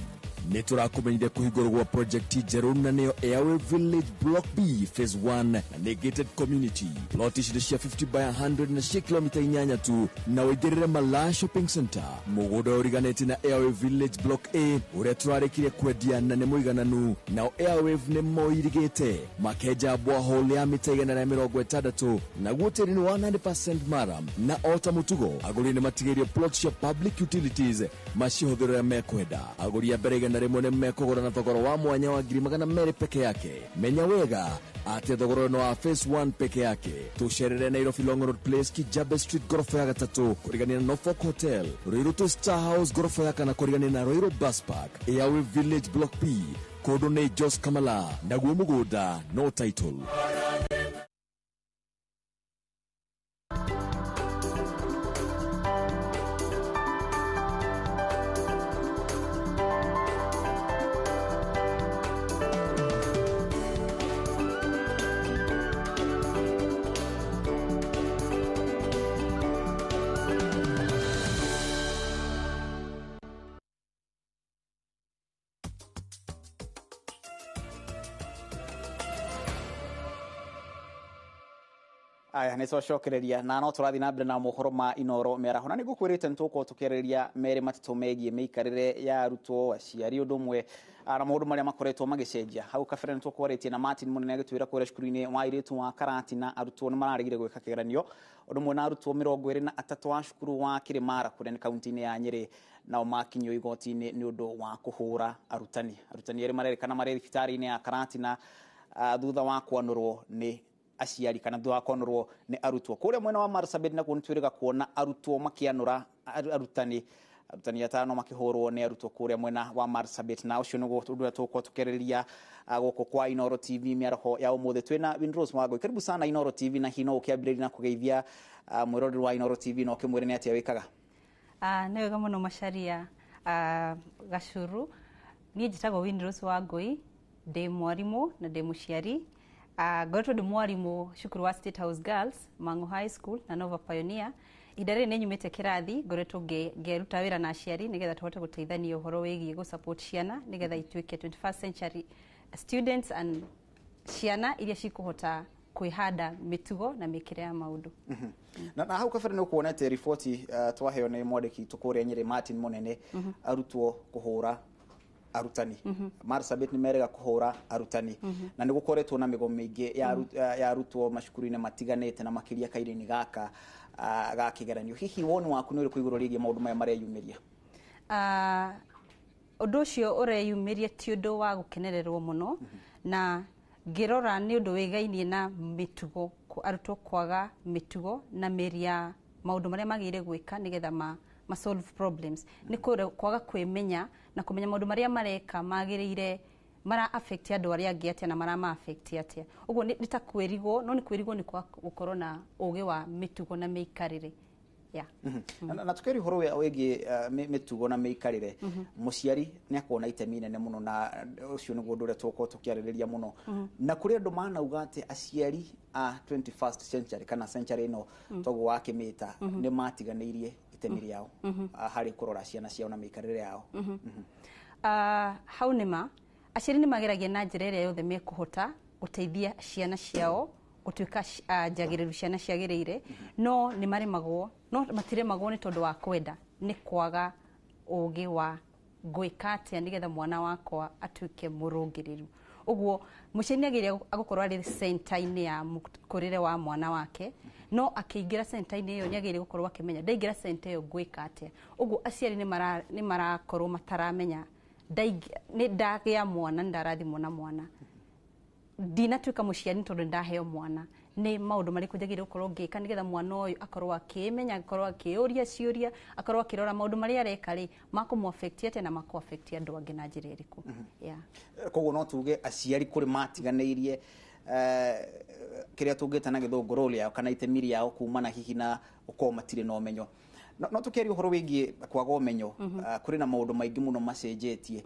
Nĩ tũrakũmenyithia kũhingũrwo gwa project njerũ na nĩyo Airwave Village Block B Phase 1 na nĩ gated community. Plot ici nĩ cia 50 by 100 na cia kilomita 8 tu na ũingĩrĩre Malaa Shopping Center. Mũgũnda ũriganĩtie na Airwave Village Block A ũrĩa tũrarĩkirie kwendia na nĩ mũigananu. Nao Airwave nĩ moirigĩte makenja borehole ya mita 160 naguo tĩri nĩ 100% maram na o ta mũtugo agũri nĩ matigĩirio plot cia public utilities macihũthĩre ũrĩa mekwenda. Agũri a mbere 100 nĩ mekũgũra na thogora wa mwanya wa 200,000 peke yake. Menya wega atĩ thogora ũyũ nĩ wa phase 1 peke yake. Tũcerere Nairobi Long Road Place, Kijabe Street gorofa ya 3 kũrigania na Norfolk Hotel, Ruiru to Star House gorofa ya 4 kũrigania na Ruiru Bus Park, Airwave Village Block B. Kũndũ nĩ Jos Kamala naguo mũgũnda no title. Aya nä twacokereria na no tũrathiĩ na mbere na mohoro ma Inoro mĩaraho na nĩngũkwĩrĩte nĩ tũgũkorwo tũkĩarĩrĩria merĩ matatũ megiĩ mĩikarĩre ya arutwo aciari ũndũ ũmwe na maũndũ marĩa makoretwo magĩcenjia. Hau kabere nĩ tũkwarĩtie na Martin Mũnene agĩtwĩra kũrĩa cukuru-inĩ wa airĩtu wa Karatina arutwo nĩ mararegire gwĩka kĩgeranio ũndũ ũmwe na arutwo 23 a cukuru wa Kĩrĩmara kũrĩa nĩ kaunti-inĩ ya Nyĩrĩ nao makinyio igoti-inĩ nĩ ũndũ wa kũhũra arutani. Arutani erĩ marerĩkana marĩ thibitarĩ-inĩ ya Karatina thutha wa kwanũrwo nĩ aciari kana thutha wa kwanũrwo nĩ arutwo. Kũrĩa mwena wa Marsabit nakuo nĩtwĩrĩga kuona arutwo makĩanũra arutani Arutani atano makĩhũrwo nĩ arutwo kũrĩa mwena wa Marsabit. Na ũcio nĩguo ũndũ ũrĩa tũgũkorwo tũkĩarĩrĩria gũkũ kwa Inooro TV mĩaraho ya ũmũthĩ. Twĩna Winrose Wangũi, karibu sana Inooro TV, na hihi no ũkĩambĩrĩria na kũgeithia mwĩroreri wa Inooro TV na ũkĩmwĩre nĩ atĩa wĩkaga? Nĩ wega mũno Macharia Gacuru. Niĩ njĩtagwo Winrose Wangũi, ndĩ mwarimũ na ndĩ mũciari. Ngoretwo ndĩ mwarimũ cukuru wa State House Girls, Mang'u High School na Nova Pioneer. Ihinda rĩrĩ nĩ nyumĩte kĩrathi, ngoretwo ngĩruta wĩra na aciari nĩgetha tũhote gũteithania ũhoro wĩgiĩ gũ support ciana nĩgetha ituĩke 21st century students and ciana iria cikũhota kwĩhanda mĩtugo na mĩkĩre ya maũndũ. Na hau kabere nĩ ũkuonete riboti twaheo nĩ mwandĩki witũ kũrĩa Nyĩrĩ Martin Mũnene, arutwo kũhũra arutani. Marsabit nĩ merega kũhũra arutani. Na nĩ gũkoretwo na mĩgomo mĩingĩ ya arutwo macukuru-inĩ matiganĩte na makĩria kairĩ-inĩ gaka ga kĩgeranio. Hihi woni waku nĩ ũrĩkũ igũrũ rĩgiĩ maũndũ maya mareyumĩria? Ũndũ ũcio ũreyumĩria ti ũndũ wa gũkenererwo mũno, na ngĩrora nĩ ũndũ wĩgainie na mĩtugo, arutwo kwaga mĩtugo na mĩri ya maũndũ marĩa magĩrĩire gwĩka nĩgetha ma solve problems. Nĩ kwaga kwĩmenya na kũmenya maũndũ marĩa mareka magĩrĩire mara affect andũ arĩa angĩ atĩa na mara ma affect atĩa. Ũguo nĩ ta kwĩrigwo, no nĩ kwĩrigwo nĩ kwaga gũkorwo na ũgĩ wa mĩtugo na mĩikarĩre. Yeah. Na tukĩaria ũhoro wĩgiĩ mĩtugo na mĩikarĩre, mũciari nĩ akoragwo na itemi inene mũno, na ũcio nĩguo ũndũ ũrĩa tũgũkorwo tũkĩarĩrĩria mũno. Na kũrĩ andũ manauga atĩ aciari a 21st century kana century ĩno toguo wakĩmĩta nĩ matiganĩirie itemi rĩao harĩ kũrora ciana ciao na mĩikarĩre yao. Hau nĩ ma aciari nĩ mageragia na njĩra ĩrĩa yothe mekũhota gũteithia ciana ciao gũtuĩka njagĩrĩru, ciana ciagĩrĩire, no nĩ maremagwo, no matiremagwo nĩ tondũ wa kwenda, nĩ kwaga ũgĩ wa gwĩka atĩa nĩgetha mwana wakwa atuĩke mũrũngĩrĩru. Ũguo mũciari nĩ agĩrĩire gũkorwo arĩ center-inĩ ya mũkũrĩre wa mwana wake, no akĩingĩra center-inĩ ĩyo nĩ agĩrĩire gũkorwo akĩmenya ndaingĩra center ĩyo ngwĩka atĩa. Ũguo aciari nĩ marakorwo mataramenya nĩ ndagĩa mwana, nĩ ndarathimwo na mwana, ndinatuĩka mũciari nĩ tondũ ndaheo mwana, nĩ maũndũ marĩkũ njagĩrĩire gũkorwo ngĩka nĩgetha mwana ũyũ akorwo akĩmenya, akorwo akĩũria ciũria, akorwo akĩrora maũndũ marĩa areka rĩ makũmũ affect atĩa na makũ affect andũ angĩ na njĩra ĩrĩkũ. Yeah. Koguo no tuge aciari kũrĩ matiganĩirie kĩrĩa tũngĩta na gĩthũngũ role yao kana itemi rĩao kumana hihi na gũkorwo matirĩ na ũmenyo. No tũkĩaria ũhoro wĩgiĩ kwaga ũmenyo, kũrĩ na maũndũ maingĩ mũno macenjetie,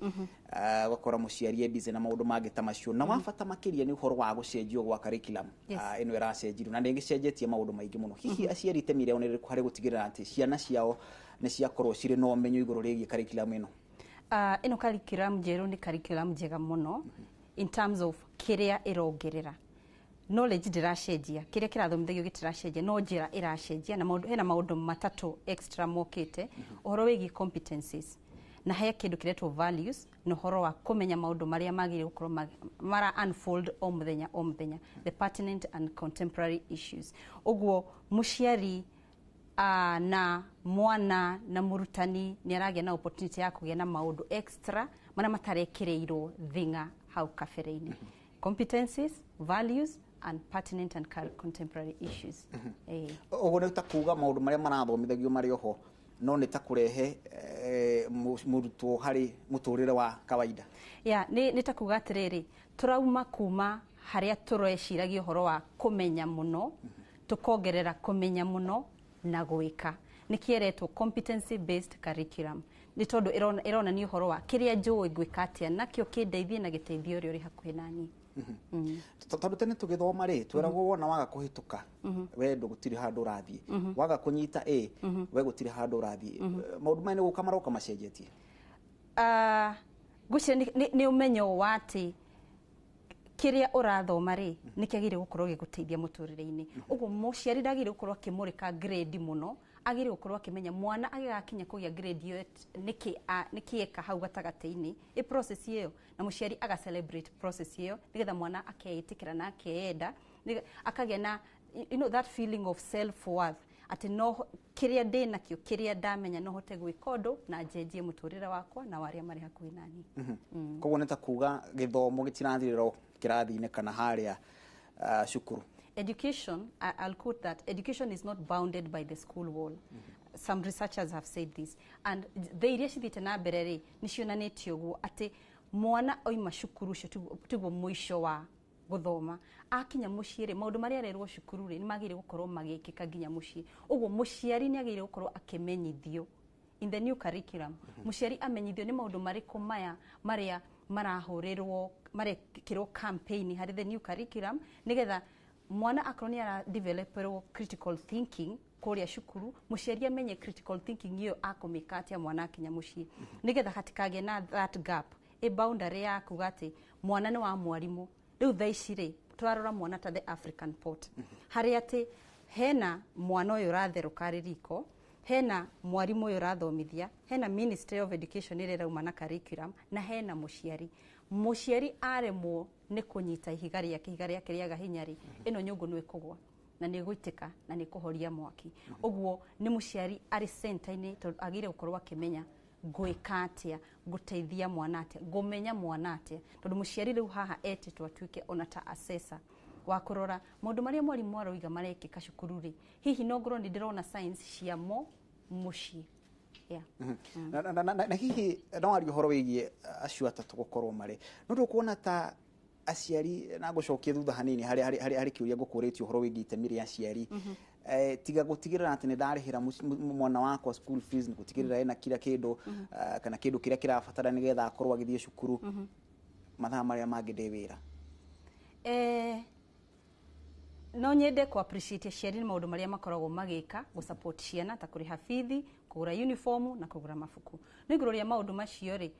ũgakora mũciari e busy na maũndũ mangĩ ta macio, na wa bata makĩria nĩ ũhoro wa gũcenjio gwa curriculum. Ĩno ĩracenjirio na nĩ ĩgĩcenjetie maũndũ maingĩ mũno. Hihi aciari itemi rĩao nĩ rĩrĩkũ harĩ gũtigĩrĩra atĩ ciana ciao nĩ ciakorwo cirĩ na ũmenyo igũrũ rĩgiĩ curriculum ĩno? Ĩno curriculum njerũ nĩ curriculum njega mũno in terms of kĩrĩa ĩrongerera. Knowledge ndĩracenjia, kĩrĩa kĩrathomithagio gĩtiracenjia, no njĩra ĩracenjia, na maũndũ, hena maũndũ matatũ extra mokĩte, ũhoro wĩgiĩ competencies, na he kĩndũ kĩretwo values, na ũhoro wa kũmenya maũndũ marĩa magĩrĩire gũkorwo mara unfold o mũthenya o mũthenya, the pertinent and contemporary issues. Ũguo mũciari na mwana na mũrutani nĩ aragĩa na opportunity ya kũgĩa na maũndũ extra marĩa matarekĩrĩirwo thing'a hau kabere-inĩ. Competencies, values and pertinent and contemporary issues. Ũguo nĩ ta kuga maũndũ marĩa marathomithagio marĩ oho, no nĩ ta kũrehe mũrutwo harĩ mũtũrĩre wa kawaida. Yeah, nĩ ta kuga atĩrĩrĩ, tũrauma kuma harĩa tũreciragia ũhoro wa kũmenya mũno, tũkongerera kũmenya mũno na gwĩka. Nĩ kĩeretwo competency based curriculum, nĩ tondũ ĩronania ũhoro wa kĩrĩa njũĩ ngwĩka atĩa nakĩo kĩndeithie na gĩteithie ũrĩa ũrĩ hakuhĩ naniĩ. Tondũ tene tũgĩthoma rĩ, tweragwo wona waga kũhĩtũka we gũtirĩ handũ ũrathiĩ, waga kũnyita A we gũtirĩ handũ ũrathiĩ. Maũndũ maya nĩ gũka maroka macenjetie. Ngwĩciria nĩ ũmenyo wa atĩ kĩrĩa ũrathoma rĩ nĩ kĩagĩrĩire gũkorwo gĩgũteithia mũtũrĩre-inĩ. Ũguo mũciari ndagĩrĩire gũkorwo akĩmũrĩka grade mũno, agĩrĩire gũkorwo akĩmenya mwana agĩgakinya kũgĩa grade ĩyo nĩkĩ eka hau gatagatĩ-inĩ, ĩ process ĩyo, na mũciari aga celebrate process ĩyo nĩgetha mwana akeĩtĩkĩra na akeyenda, akagĩa na you know that feeling of self worth, atĩ no kĩrĩa ndĩ nakĩo, kĩrĩa ndamenya no hote gwĩka ũndũ na njenjie mũtũrĩre wakwa na wa arĩa marĩ hakuhĩ naniĩ. Koguo nĩ ta kuga gĩthomo gĩtirathirĩra kĩrathi-inĩ kana harĩa cukuru. Education, I'll quote that, education is not bounded by the school wall. Some researchers have said this, and thĩ iria cithiĩte na mbere rĩ, nĩ cionanĩtie ũguo atĩ mwana oima cukuru ũcio tiguo mũico wa gũthoma. Akinya mũciĩ rĩ, maũndũ marĩa arerwo cukuru rĩ, nĩ magĩrĩire gũkorwo magĩkĩka nginya mũciĩ. Ũguo mũciari nĩ agĩrĩire gũkorwo akĩmenyithio in the new curriculum, mũciari amenyithio nĩ maũndũ marĩkũ maya marĩa marahũrĩrwo, marekĩrwo campaign harĩ the new curriculum, nĩgetha mwana akorwo nĩ aradeveloperwo critical thinking kũrĩa cukuru, mũciari amenye critical thinking ĩyo akũmĩka atĩa mwana akinya mũciĩ, nĩgetha hatikagĩe na that gap, ĩ boundary ya kuga atĩ mwana nĩ wa mwarimũ. Rĩu thaa ici rĩ, tũrarora mwana ta the African pot, harĩa atĩ hena mwana ũyũ ũratherũka arĩ riko, hena mwarimũ ũyũ ũrathomithia, hena Ministry of Education ĩrĩa ĩrauma na curriculum, na hena mũciari. Mũciari aremwo nĩ kũnyita ihiga rĩake, ihiga rĩake rĩaga hinya rĩ, ĩno nyũngũ nĩ ĩkũgwa na nĩ ĩgũitĩka na nĩ ĩkũhoria mwaki. Ũguo nĩ mũciari arĩ center-inĩ, tondũ agĩrĩire gũkorwo akĩmenya ngwĩka atĩa, ngũteithia mwana atĩa, ngũmenya mwana atĩa, tondũ mũciari rĩu haha etĩtwo atuĩke ona ta assessor wa kũrora maũndũ marĩa mwarimũ aroiga marekĩka cukuru rĩ, hihi no ngorwo nĩ ndĩrona signs ciamo mũciĩ, yeah. Na hihi no arie ũhoro wĩgiĩ acio atatũ gũkorwo marĩ no ndũkuona ta aciari, na ngũcokie thutha hanini harĩ kĩũria ngũkũrĩtie ũhoro wĩgiĩ itemi rĩa aciari, tiga gũtigĩrĩra atĩ nĩ ndarĩhĩra mwana wakwa school fees, nĩ gũtigĩrĩra ena kila kĩndũ, kana kĩndũ kĩrĩa kĩrabatara nĩgetha akorwo agĩthiĩ cukuru, mathaa marĩa mangĩ ndĩ wĩra? No nyende ku appreciate aciari nĩ maũndũ marĩa makoragwo magĩka gũ support ciana, ta kũrĩha bithi, kũgũra uniform na kũgũra mabuku. No igũrũ rĩa maũndũ macio rĩ,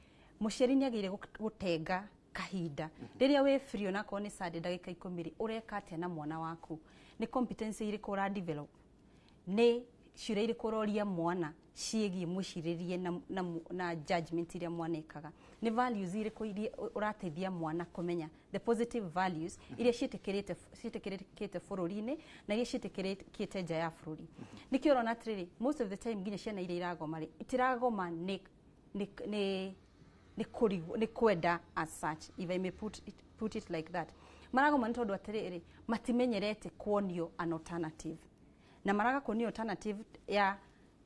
mũciari nĩ agĩrĩire gũtenga kahinda rĩrĩa wĩ free, onakorwo nĩ Sunday, ndagĩka 10 rĩ, ũreka atĩa na mwana waku? Nĩ competency irĩkũ ũra develop? Nĩ ciũria irĩkũ ũroria mwana ciĩgiĩ mwĩcirĩrie na judgment iria mwana ekaga? Nĩ values irĩkũ iria ũrateithia mwana kũmenya, the positive values iria ciĩtĩkĩrĩkĩte bũrũri-inĩ na iria ciĩtĩkĩrĩkĩte nja ya bũrũri? Nĩkĩo ũrona atĩrĩrĩ, most of the time nginya ciana iria iragoma rĩ, itiragoma nĩ kũrigwo nĩ kwenda as such, if I may put it like that. Maragoma nĩ tondũ atĩrĩrĩ, matimenyerete kuonio an alternative, na maraga kuonio alternative ya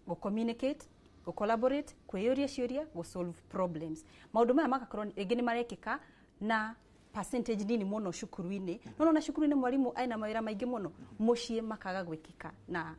gũ-communicate, gũ-collaborate, kwĩyũria ciũria, gũ-solve problems. Maũndũ maya magakorwo rĩngĩ nĩ marekĩka na percentage nini mũno cukuru-inĩ. No nona cukuru-inĩ mwarimũ ena mawĩra maingĩ mũno, mũciĩ makaga gwĩkĩka na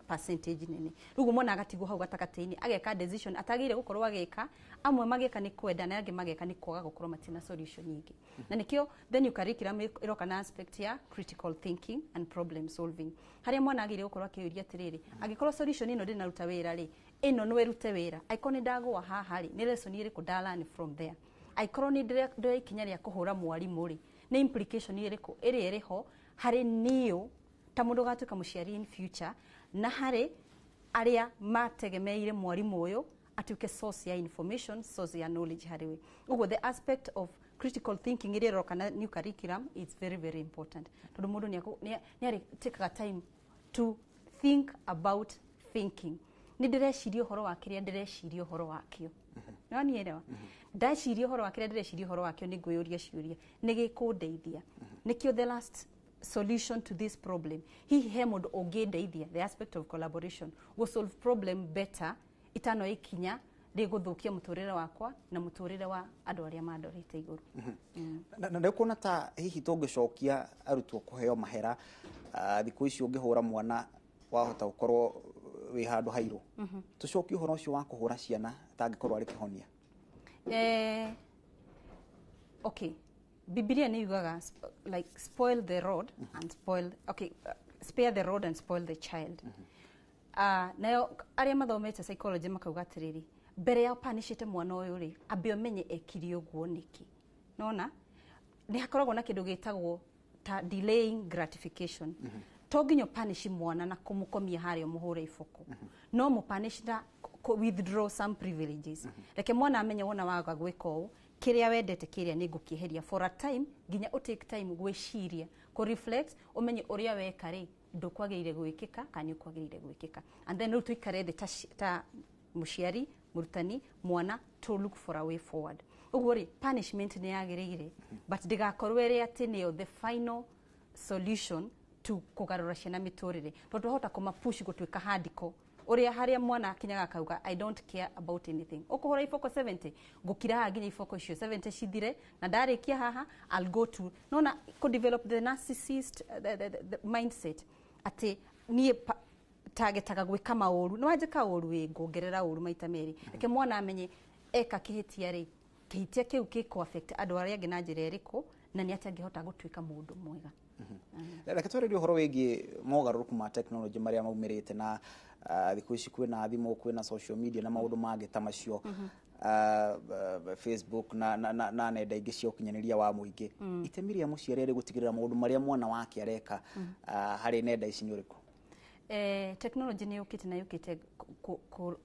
percentage nene. Rĩu mwana agatigwo hau gatagatĩ-inĩ, ageka decision atagĩrĩire gũkorwo agĩka. Amwe mageka nĩ kwenda na angĩ mageka nĩ kwaga gũkorwo matina solution nyingĩ. Na nĩkĩo the new curriculum ĩroka na aspect ya critical thinking and problem solving, harĩa mwana agĩrĩire gũkorwo akĩyũria atĩrĩrĩ, angĩkorwo solution ĩno ndĩnaruta wĩra rĩ, ĩno no ĩrute wĩra? Angĩkorwo nĩ ndagũa haha rĩ, nĩ lesson ĩrĩkũ nda learn from there? Angĩkorwo nĩ ndĩroya ikinya rĩa kũhũra mwarimũ rĩ, nĩ implication ĩrĩkũ ĩrĩa ĩrĩ ho harĩ niũ ta mũndũ ũgatuĩka mũciari in future, na harĩ arĩa mategemeire mwarimũ ũyũ atuĩke source ya information, source ya knowledge harĩ we? Ũguo the aspect of critical thinking ĩrĩa ĩroka na new curriculum is very, very important, tondũ mũndũ nĩ arĩ tĩkaga time to think about thinking. Nĩ ndĩreciria ũhoro wa kĩrĩa ndĩreciria ũhoro wakĩo. Nĩwanielewa? Ndeciria ũhoro wa kĩrĩa ndĩreciria ũhoro wakĩo, nĩ ngwĩyũria ciũria, nĩ gĩkũndeithia? Nĩkĩo the last solution to this problem? Hihi he mũndũ ũngĩndeithia? The aspect of collaboration, go solve problem better itano ikinya rĩgũthũkia mũtũrĩre wakwa na mũtũrĩre wa andũ arĩa mandorĩte igũrũ. Na ndĩkuona ta hihi tũngĩcokia arutwo kũheo mahera, thikũ ici ũngĩhũra mwana wahota gũkorwo wĩ handũ hairũ, tũcokie ũhoro ũcio wa kũhũra ciana tangĩkorwo arĩ kĩhonia? Okay, Bibilia nĩ yugaga like spoil the rod and spoil, okay, spare the rod and spoil the child. Nayo arĩa mathomete psychology makauga atĩrĩrĩ, mbere ya ũpanishĩte mwana ũyũ rĩ, ambe ũmenye ekire ũguo nĩkĩ. Nona nĩ hakoragwo na kĩndũ gĩtagwo ta delaying gratification. To nginya ũpanish mwana na kũmũkomia harĩa ũmũhũre iboko, no mũpanish na withdraw some privileges. Reke mwana amenye wona waga gwĩka ũũ, kĩrĩa wendete kĩrĩa nĩ ngũkĩeheria for a time, nginya ũ take time gwĩciria, kũ reflect, ũmenye ũrĩa weka rĩ, ndũkwagĩrĩire gwĩkĩka kana nĩ ũkwagĩrĩire gwĩkĩka. And then rĩu tũikare thĩ ta mũciari, mũrutani, mwana, to look for a way forward. Ũguo rĩ, punishment nĩ yagĩrĩire, but ndĩgakorwo ĩrĩ atĩ nĩyo the final solution to kũgarũra ciana mĩtũrĩre, tondũ twahota kũmapush gũtuĩka hardcore. Ũrĩa harĩa mwana akinyaga akauga, "I don't care about anything." Ũkũhũra iboko 70, ngũkira haha nginya iboko icio 70 cithire, na ndarĩkia haha I'll go to nona kũ develop the narcissist the mindset atĩ niĩ tagetaga gwĩka maũru, nĩ wanjĩka ũru ĩ nguongerera ũru maita merĩ. Reke mwana amenye eka kĩhĩtia rĩ, kĩhĩtia kĩu gĩkũ affect andũ arĩa angĩ na njĩra ĩrĩkũ, na nĩ atĩa angĩhota gũtuĩka mũndũ mwega. Reke twarĩrie ũhoro wĩgiĩ mogarũrũku ma technology marĩa maumĩrĩte na thikũ ici kwĩna thimũ, kwĩna social media na maũndũ mangĩ ta macio, Facebook na nenda ingĩ cia ũkinyanĩria wa mũingĩ. Itemi rĩa mũciari arĩ gũtigĩrĩra maũndũ marĩa mwana wake areka harĩ nenda ici nĩ ũrĩkũ? Technology nĩ yũkĩte na yũkĩte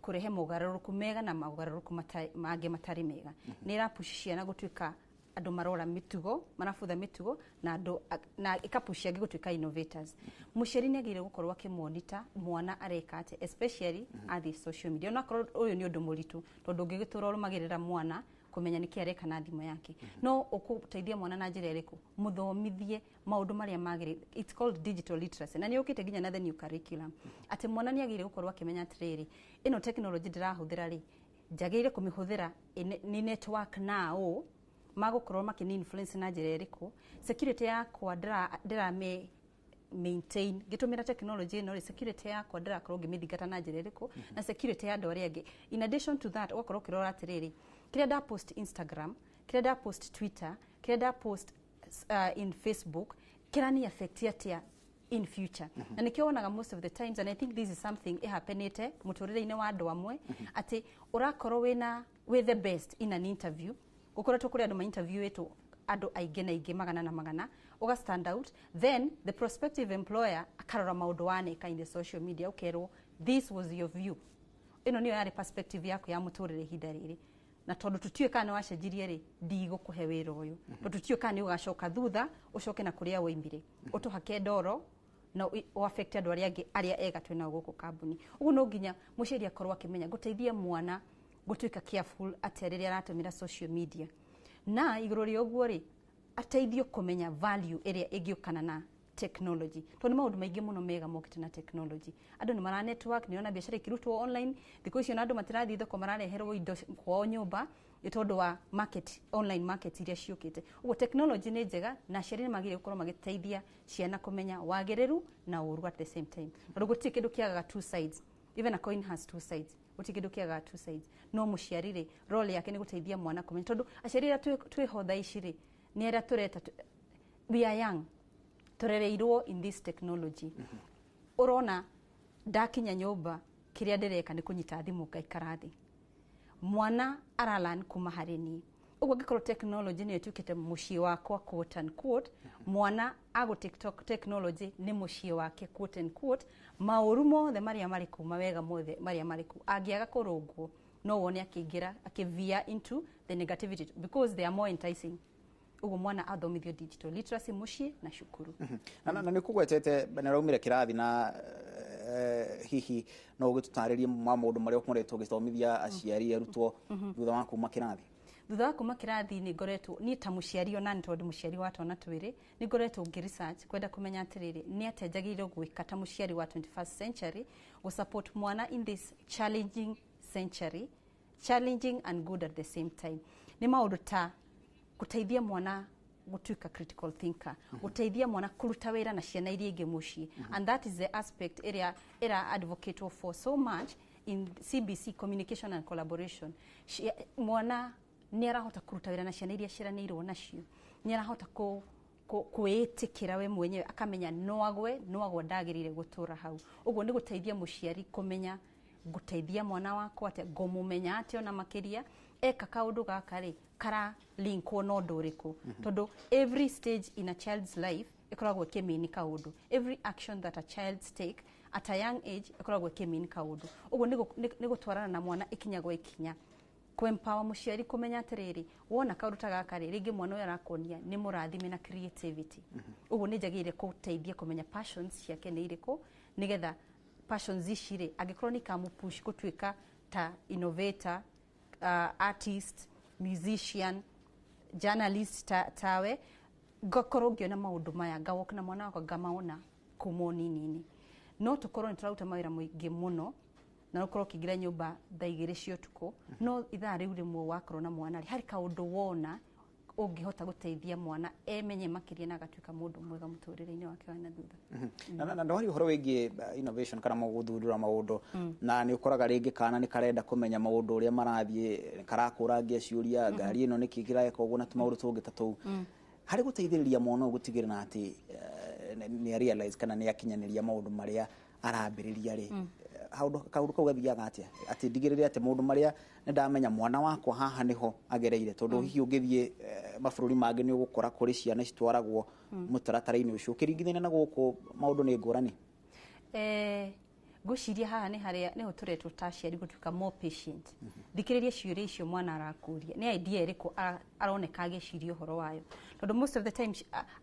kũrehe mogarũrũku mega na mogarũrũku mangĩ matarĩ mega. Nĩ ĩrapush ciana gũtuĩka andũ marora mĩtugo, marabutha mĩtugo, na andũ na ĩkapush angĩ gũtuĩka innovators. Mũciari nĩ agĩrĩire gũkorwo akĩmonita mwana areka atĩa, especially athiĩ social media, onakorwo ũyũ nĩ ũndũ mũritũ, tondũ ũngĩgĩtũra ũrũmagĩrĩra mwana kũmenya nĩkĩ areka na thimũ yake. No ũkũteithia mwana na njĩra ĩrĩkũ? Mũthomithie maũndũ marĩa magĩrĩire. It's called digital literacy, na nĩ yũkĩte nginya na the new curriculum, atĩ mwana nĩ agĩrĩire gũkorwo akĩmenya atĩrĩrĩ, ĩno technology ndĩrahũthĩra rĩ, njagĩrĩire kũmĩhũthĩra nĩ network na ũ magũkorwo makĩni influence na njĩra ĩrĩkũ, security yakwa ndĩrame maintain ngĩtũmĩra technology ĩno rĩ, security yakwa ndĩrakorwo ngĩmĩthingata na njĩra ĩrĩkũ, na security ya andũ arĩa angĩ. In addition to that, ũgakorwo ũkĩrora atĩrĩrĩ, kĩrĩa nda post Instagram, kĩrĩa nda post Twitter, kĩrĩa nda post in Facebook, kĩrani affect atĩa in future. Na nĩkĩo wonaga most of the times, and I think this is something ĩhapenĩte mũtũrĩre-inĩ wa andũ amwe, atĩ ũrakorwo wĩna wĩ the best in an interview, gũkoretwo kũrĩ andũ ma interviewĩtwo, andũ aingĩ na aingĩ, magana na magana, uga stand out, then the prospective employer akarora maũndũ waneka in the social media, ũkerwo this was your view, ĩno nĩyo yarĩ perspective yaku ya mũtũrĩre ihinda rĩrĩ, na tondũ tũtiũĩ kana nĩ wacenjirie rĩ, ndigũkũhe wĩra ũyũ, tondũ tũtiũĩ kana nĩ ũgacoka thutha ũcoke na kũrĩa woimire ũtũhake ndoro na ũ affect andũ arĩa angĩ arĩa ega twĩ nao gũkũ kambuni. Ũguo no nginya mũciari akorwo akĩmenya gũteithia mwana gũtuĩka careful atĩa rĩrĩa aratũmĩra social media, na igũrũ rĩa ũguo rĩ, ateithio kũmenya value ĩrĩa ĩngĩũkana na technology, tondũ nĩ maũndũ maingĩ mũno mega mokĩte na technology. Andũ nĩ mara network, nĩ ona biacara ikĩrutwo online thikũ icio, na andũ matirathiĩ thoko, marareherwo indo kwao nyũmba nĩ tondũ wa market, online market iria ciũkĩte. Ũguo technology nĩ njega, na aciari nĩ magĩrĩire gũkorwo magĩteithia ciana kũmenya wagĩrĩru na ũru at the same time, tondũ gũtirĩ kĩndũ kĩagaga two sides. Even a coin has two sides. Gũtirĩ kĩndũ kĩagaga two sides. No mũciari rĩ, role yake nĩ gũteithia mwana kũmenya, tondũ aciari arĩa twĩho thaa ici rĩ, nĩ arĩa tũreta we are young, tũrereirwo in this technology. Ũrona ndakinya nyũmba, kĩrĩa ndĩreka nĩ kũnyita thimũ ngaikara thĩ. Mwana aralearn kuma harĩ niĩ. Ũguo angĩkorwo technology nĩyo ĩtuĩkĩte mũciĩ wakwa, quote and quote, mwana agũ TikTok technology nĩ mũciĩ wake, quote and quote, maũru mothe marĩa marĩ kũu, mawega mothe marĩa marĩ kũu, angĩaga kũrũngwo no wone akĩingĩra, akĩvia into the negativity, because they are more enticing. Ũguo mwana athomithio digital literacy mũciĩ na cukuru. Na nĩ kũgwetete nĩ ũraumire kĩrathi na hihi no ũgĩtũtarĩrie ma maũndũ marĩa ũkoretwo ũgĩthomithia aciari, arutwo thutha wa kuma kĩrathi? Thutha wa kuma kĩrathi, nĩ ngoretwo niĩ ta mũciari, ona nĩ tondũ mũciari wa twana twĩrĩ, nĩ ngoretwo ngĩ research kwenda kũmenya atĩrĩrĩ, nĩ atĩa njagĩrĩirwo gwĩka ta mũciari wa 21st century gũ support mwana in this challenging century, challenging and good at the same time. Nĩ maũndũ ta gũteithia mwana gũtuĩka critical thinker, gũteithia mwana kũruta wĩra na ciana iria ingĩ mũciĩ, and that is the aspect ĩrĩa ĩra advocate for so much in CBC, communication and collaboration. Mwana nĩ arahota kũruta wĩra na ciana iria ciaranĩirwo nacio, nĩ arahota kwĩĩtĩkĩra we mwenyewe, akamenya no agwe, no agwa, ndagĩrĩire gũtũra hau. Ũguo nĩ gũteithia mũciari kũmenya ngũteithia mwana wakwa atĩa, ngũmũmenya atĩa, ona makĩria eka kaũndũ gaka rĩ, kara linkwo na ũndũ ũrĩkũ, tondũ every stage in a child's life ĩkoragwo ĩkĩmean kaũndũ. Every action that a child take at a young age ĩkoragwo ĩkĩmean kaũndũ. Ũguo nĩ gũtwarana na mwana ikinya gwa ikinya, kũempower mũciari kũmenya atĩrĩrĩ, wona kaũndũ ta gaka rĩ, rĩngĩ mwana ũyũ arakuonia nĩ mũrathime na creativity, ũguo nĩ njagĩrĩire kũteithia kũmenya passions ciake nĩ irĩkũ, nĩgetha passions ici rĩ, angĩkorwo nĩ ikamũpush gũtuĩka ta innovator, artist, musician, journalist tawe, ngakorwo ngĩona maũndũ maya, ngawalk na mwana wakwa, ngamaona kuma ũnini-inĩ. No tũkorwo nĩ tũraruta mawĩra maingĩ mũno. Na ũkorwo ũkĩingĩra nyũmba thaa 2 cia ũtukũ, no ithaa rĩu rĩmwe wakorwo na mwana rĩ, harĩ kaũndũ wona ũngĩhota gũteithia mwana emenye makĩria na agatuĩka mũndũ mwega mũtũrĩre-inĩ wake wa na thutha. Na ndwari ũhoro wĩgiĩ innovation kana gũthundũra maũndũ, na nĩ ũkoraga rĩngĩ kana nĩ karenda kũmenya maũndũ ũrĩa marathiĩ, karakũrangia ciũria, ngari ĩno nĩkĩ kĩreka ũguo na tũmaũndũ tũngĩ ta tũu. Harĩ gũteithĩrĩria mwana ũyũ gũtigĩrĩra atĩ nĩ realize kana nĩ akinyanĩria maũndũ marĩa arambĩrĩria rĩ, kaũndũ kau gathiaga atĩa atĩ ndigĩrĩre atĩ maũndũ marĩa nĩ ndamenya mwana wakwa haha nĩho agereire, tondũ hihi ũngĩthiĩ mabũrũri mangĩ nĩ ũgũkora kũrĩ ciana citwaragwo mũtaratara-inĩ ũcio, ũkĩringithania na gũkũ maũndũ nĩ ngũrani. Ngwĩciria haha nĩ harĩa nĩho tũretwo ta aciari gũtuĩka more patient. Thikĩrĩria ciũria icio mwana arakũria, nĩ idea ĩrĩkũ aroneka agĩciria ũhoro wayo, tondũ most of the time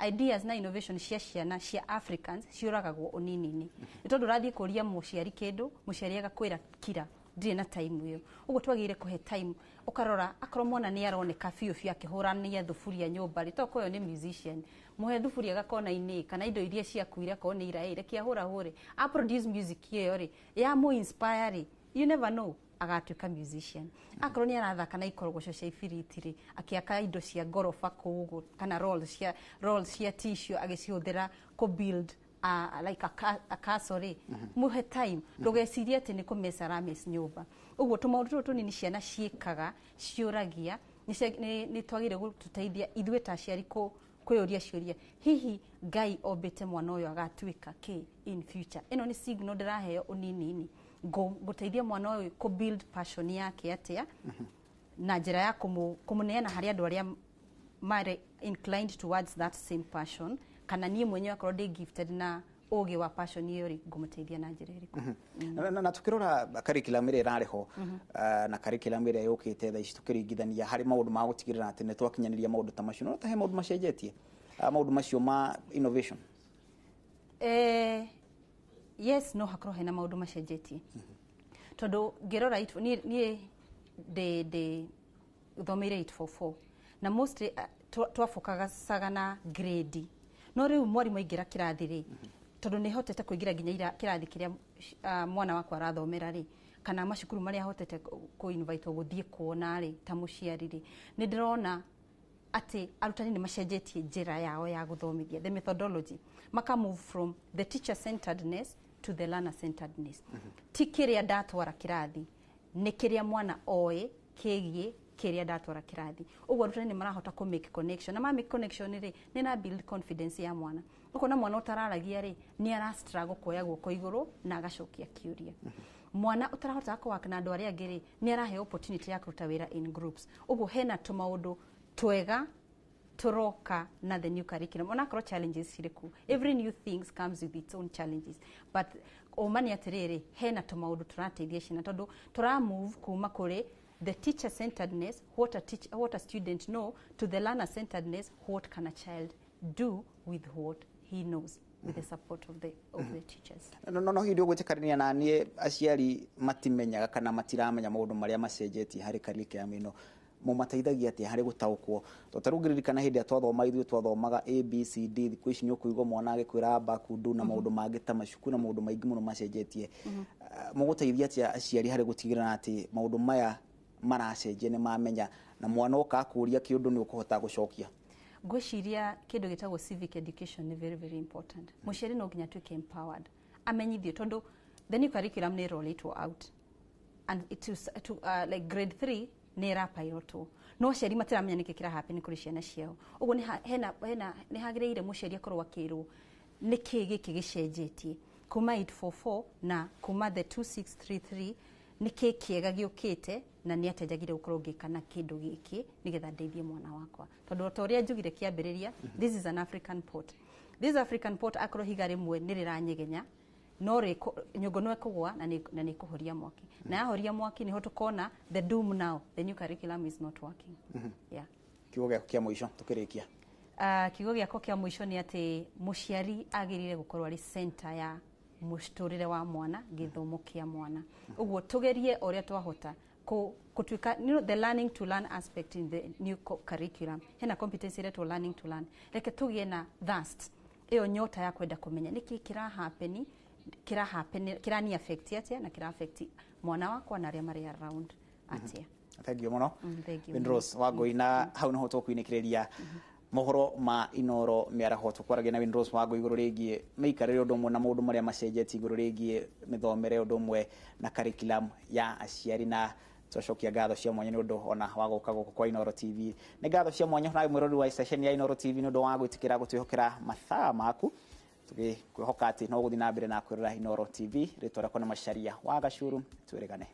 ideas na innovation cia ciana cia Africans ciũragagwo ũnini-inĩ, nĩ tondũ ũrathiĩ kũria mũciari kĩndũ, mũciari agakwĩra kira, ndirĩ na time ĩyo. Ũguo twagĩrĩire kũhe time, ũkarora akorwo mwana nĩ aroneka biũ biũ akĩhũrania thuburia nyũmba rĩ, tokorwo ũyũ nĩ musician, mũhe thuburia gakona-inĩ kana indo iria ciakuire akorwo nĩ iraĩ, reke ahũrahũre a produce music ĩyo rĩ, ya mũ inspire rĩ, you never know agatuĩka musician. Akorwo nĩ arathaka na ikorogoco cia ibiriti rĩ, akĩaka indo cia ngoroba kũu ũguo, kana rolls cia tissue agĩcihũthĩra kũ build like a castle rĩ, muhe time, ndũgecirie atĩ nĩ kũmesa aramess nyũmba. Ũguo tũmaũndũ tũtũ tũnini ciana ciĩkaga ciũragia nĩ twagĩrĩire gũtũteithia ithuĩ ta aciari kwĩyũria ciũria, hihi Ngai ombĩte mwana ũyũ agatuĩka kĩ in future? Ĩno nĩ signal ndĩraheo ũnini-inĩ ngũteithia mwana ũyũ kũ build passion yake atĩa na njĩra ya kũmũneana harĩ andũ arĩa marĩ inclined towards that same passion, kana niĩ mwenyewe akorwo ndĩ gifted na ũgĩ wa passion ĩyo rĩ, ngũmũteithia na njĩra ĩrĩkũ? Na tukĩrora curriculum ĩrĩa ĩrarĩ ho na curriculum ĩrĩa yũkĩte thaa ici, tũkĩringithania harĩ maũndũ ma gũtigĩrĩra atĩ nĩ twakinyanĩria maũndũ ta macio, no ta he maũndũ macenjetie, maũndũ macio ma innovation? Yes, no hakorwo hena maũndũ macenjetie, tondũ ngĩrora niĩ ndĩ thomeire 844 na mostly twabokacaga na grade, no rĩu mwarimũ aingĩra kĩrathi rĩ, tondũ nĩ hotete kũingĩra nginya kĩrathi kĩrĩa mwana wakwa arathomera rĩ, kana macukuru marĩa hotete kũ invite gũthiĩ kuona rĩ, ta mũciari rĩ, nĩ ndĩrona atĩ arutani nĩ macenjetie njĩra yao ya gũthomithia, the methodology, maka move from the teacher centeredness to the learner centeredness. Ti kĩrĩa ndatwara kĩrathi, nĩ kĩrĩa mwana oĩ kĩgiĩ kĩrĩa ndatwara kĩrathi. Ũguo arutani nĩ marahota kũ make connection, na ma make connection rĩ, nĩ na build confidence ya mwana. Ũkona mwana ũtararagia rĩ, nĩ ara struggle kuoya guoko igũrũ na agacokia kĩũria. Mwana ũtarahota kũwaka na andũ arĩa angĩ rĩ, nĩ araheo opportunity ya kũruta wĩra in groups. Ũguo hena tũmaũndũ twega tũroka na the new curriculum, onakorwo challenges cirĩ kuo. Every new things comes with its own challenges, but ũma nĩ atĩrĩrĩ, hena tũmaũndũ tũrateithia ciana, tondũ tũra move kuma kũrĩ the teacher centeredness, what a student know, to the learner centeredness, what can a child do with what he knows with the support of the teachers. No hihi ndũgwĩtĩkanĩria na niĩ aciari matimenyaga kana matiramenya maũndũ marĩa macenjetie harĩ curriculum ĩno, mũmateithagia atĩa harĩ gũtaũkwo? Tondũ ta rĩu ngĩririkana hĩndĩ ĩrĩa twathoma ithuĩ twathomaga A B C D, thikũ ici nĩ ũkũigua mwana agĩkwĩra bakundu na maũndũ mangĩ ta macio, kwĩna maũndũ maingĩ mũno macenjetie. Mũgũteithia atĩa aciari harĩ gũtigĩrĩra atĩ maũndũ maya maracenjia nĩ mamenya, na mwana oka akũria kĩũndũ nĩ ũkũhota gũcokia? Ngwĩciria kĩndũ gĩtagwo civic education nĩ very very important. Mũciari no nginya atuĩke empowered, amenyithio, tondũ the new curriculum nĩ ĩrolĩtwo out and it is to, like grade 3 nĩ ĩrapilotwo, no aciari matiramenya nĩkĩ kĩra happen kũrĩ ciana ciao. Ũguo nĩ hagĩrĩire mũciari akorwo akĩrwo nĩkĩ gĩkĩ gĩcenjetie kuma 844 na kuma the 2633, nĩkĩ kĩega gĩũkĩte na nĩ atĩa njagĩrĩire gũkorwo ngĩka na kĩndũ gĩkĩ nĩgetha ndeithie mwana wakwa. Tondũ ta ũrĩa njugire kĩambĩrĩria, this is an African pot. This African pot akorwo higa rĩmwe nĩ rĩranyegenya, no nyũngũ no ĩkũgũa na nĩ ĩkũhoria mwaki, na yahoria mwaki nĩho tũkona the doom now, the new curriculum is not working. Yeah. Kiugo gĩaku kĩa mũico tũkĩrĩkia? Kiugo gĩakwa kĩa mũico nĩ atĩ mũciari agĩrĩire gũkorwo arĩ center ya mũtũrĩre wa mwana, gĩthomo kĩa mwana. Ũguo tũgerie ũrĩa twahota kũtuĩka, you know, the learning to learn aspect in the new curriculum, hena competence ĩretwo learning to learn. Reke tũgĩe na thirst ĩyo, nyota ya kwenda kũmenya nĩkĩ kĩra happen Kĩra happen kĩrani affect atĩa na kĩra affect mwana wakwa na arĩa marĩ around atĩa. Thank you mũno. Thank you. Windrose Wangui, na hau niho tũkwinĩkĩrĩria mohoro ma Inoro mĩaraho. Tũkwaragia na Windrose Wangui igũrũ rĩgiĩ mĩikarĩre ũndũ ũmwe na maũndũ marĩa macenjetie igũrũ rĩgiĩ mĩthomere ũndũ ũmwe na curriculum ya aciari, na twacokia ngatho cia mwanya nĩ ũndũ ona wa gũka gũkũ kwa Inoro TV. Nĩ ngatho cia mwanya nawe mwĩrori wa station ya Inoro TV nĩ ũndũ wa gwĩtĩkĩra gũtwĩhokera mathaa maku, tũgĩkwĩhoka atĩ no gũthiĩ na mbere na kwĩrora Inoro TV. Rĩtwa rĩakwa nĩ Macharia wa Gacuru, twĩrĩgane.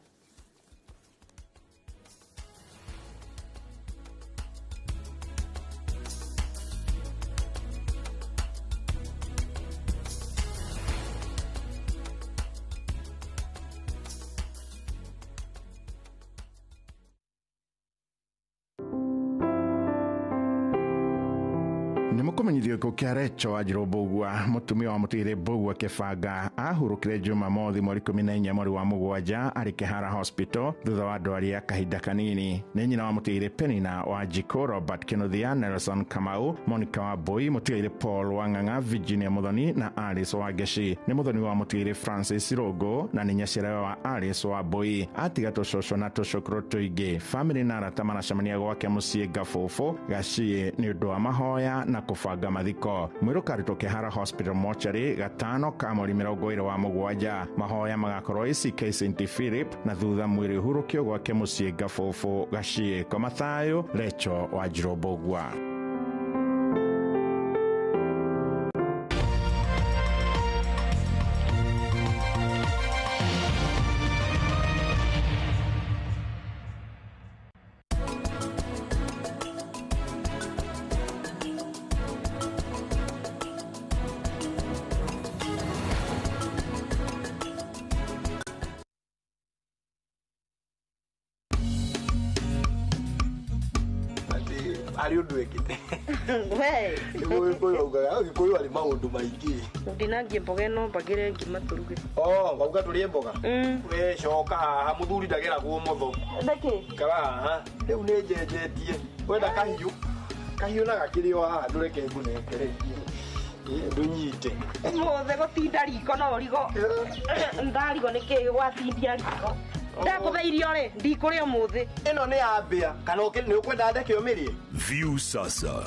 Nĩ mũkũmenyithio gĩkuũ kĩa Recho Wanjirũ Mbũgua, mũtumia wa mũtigĩrĩ Mbũgua Kĩbanga, ahurũkire Jumamothi mweri 14 mweri wa 7 arĩ Kĩhara Hospital thutha wa ndwari ya kahinda kanini. Nĩ nyina wa mũtigĩrĩ Penina Wanjikũ, Robert Kinuthia, Nelson Kamau, Monica Wambui, mũtigĩrĩ Paul Wang'ang'a, Virginia Muthoni na Alice Wangeci. Nĩ mũthoni wa mũtigĩrĩ Francis Rũngũ na nĩ nyaciarawe wa Alice Wambui. Atiga tũcũcũ na tũcũkũrũ tũingĩ. Famĩlĩ na arata maracemania gwake mũciĩ Ngabũbũ Gaciĩ nĩ ũndũ wa mahoya na kũbanga mathiko. Mwĩrĩ ũkarutwo Kĩhara Hospital mortuary gatano ka mweri 27. Mahoya magakorwo ACK St Philip na thutha mwĩrĩ ũhurũkio gwake mũciĩ Ngabũbũ Gaciĩ. Koma thayũ, Recho Wanjirũ Mbũgua. Arĩ ũndũ wĩkĩte. We. Nĩguo Gĩkũyũ augaga, Gĩkũyũ arĩ maũndũ maingĩ. Ndinangie mboga ĩno mbagĩre ngima tũruge. Oh, wauga tũrĩe mboga? We coka haha, mũthuri ndageragwo ũmotho. Nĩkĩ? Ikara haha. Rĩu nĩ njenjetie. Wenda kahiũ? Kahiũ na gakĩrĩ o haha, ndũreke ngũnengere. Ndũnyite. Ũmũthĩ gũtinda riko no ũrigo. Ndarigwo nĩkĩ gwatindia riko. Ndakũhe irio rĩ, ndikũrĩa ũmũthĩ. Ĩno nĩ ya mbĩa, kana nĩ ũkwenda ndeke ũmĩrĩe? View Sasa,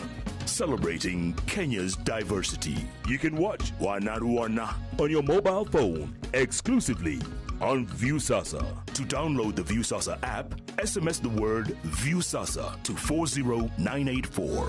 celebrating Kenya's diversity. You can watch Wanaruana on your mobile phone exclusively on View Sasa. To download the View Sasa app, SMS the word View Sasa to 40984.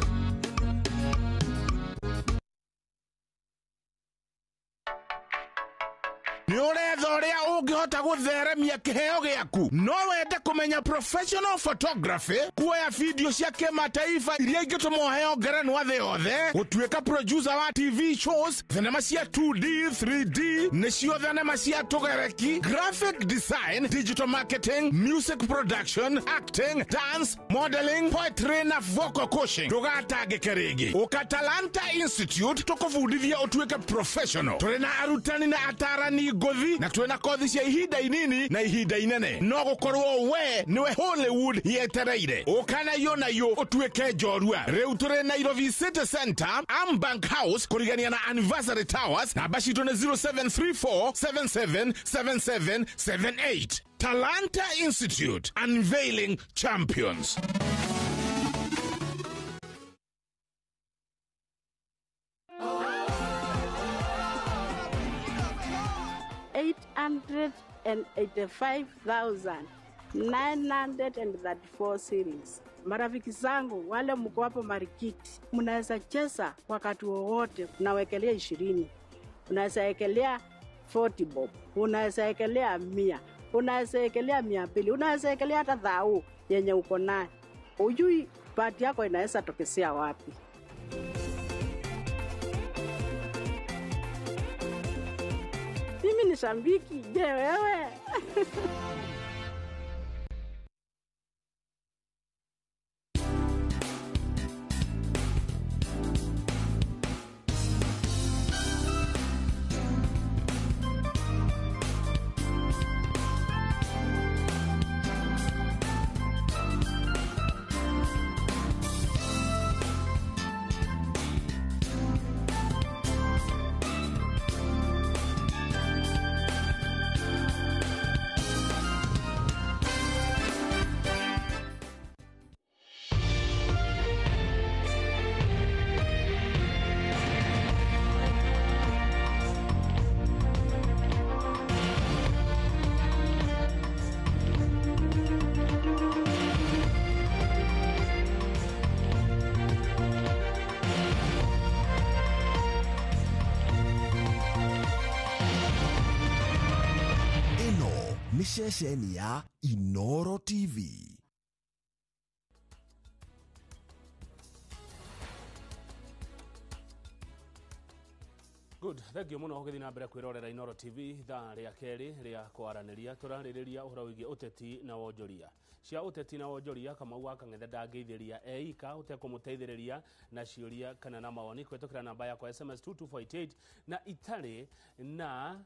Nĩ ũretha ũrĩa ũngĩhota gũtheremia kĩheo gĩaku? No wende kũmenya professional photography, kuoya video cia kĩmataifa iria ingĩtũma ũheo ngerenwa thĩ yothe, gũtuĩka producer wa TV shows, thenema cia 2D, 3D, nĩcio thenema cia tũgereki, graphic design, digital marketing, music production, acting, dance, modeling, poetry na vocal coaching. Ndũgatangĩke rĩngĩ. Ũka Talanta Institute tũkũbundithia ũtuĩke professional. Tũrĩ na arutani na atarani ngũthi na twĩna kothi cia ihinda inini na ihinda inene. No gũkorwo we nĩwe Hollywood yetereire. Ũka na iyo na iyo ũtuĩke njorua. Rĩu tũrĩ Nairobi City Center, Ambank House, kũrigania na Anniversary Towers. Namba citũ nĩ 0734777778. Talanta Institute, unveiling champions. $885,934 shillings. Marafiki zangu wale mko hapo Marikiti, mnaweza cheza wakati wowote. Unawekelea 20, unaweza wekelea 40 bob, unaweza wekelea 100, unaweza wekelea 200, unaweza wekelea hata 1000 yenye uko nayo. Ujui bahati yako inaweza tokezea wapi. Mimi ni shabiki, je wewe? Nĩ ceceni ya Inoro TV. Good, thank you muno gũgĩthiĩ na mbere kwĩrorera Inoro TV ithaa rĩa kerĩ rĩa kwaranĩria. Tũrarĩrĩria ũhoro wĩgiĩ ũteti na wonjoria. Cia ũteti na wonjoria, Kamau wa Kang'ethe ndangĩithĩria eika ũtekũmũteithĩrĩria na ciũria kana na mawoni kũhetũkĩra namba yakwa SMS 22488 na itarĩ na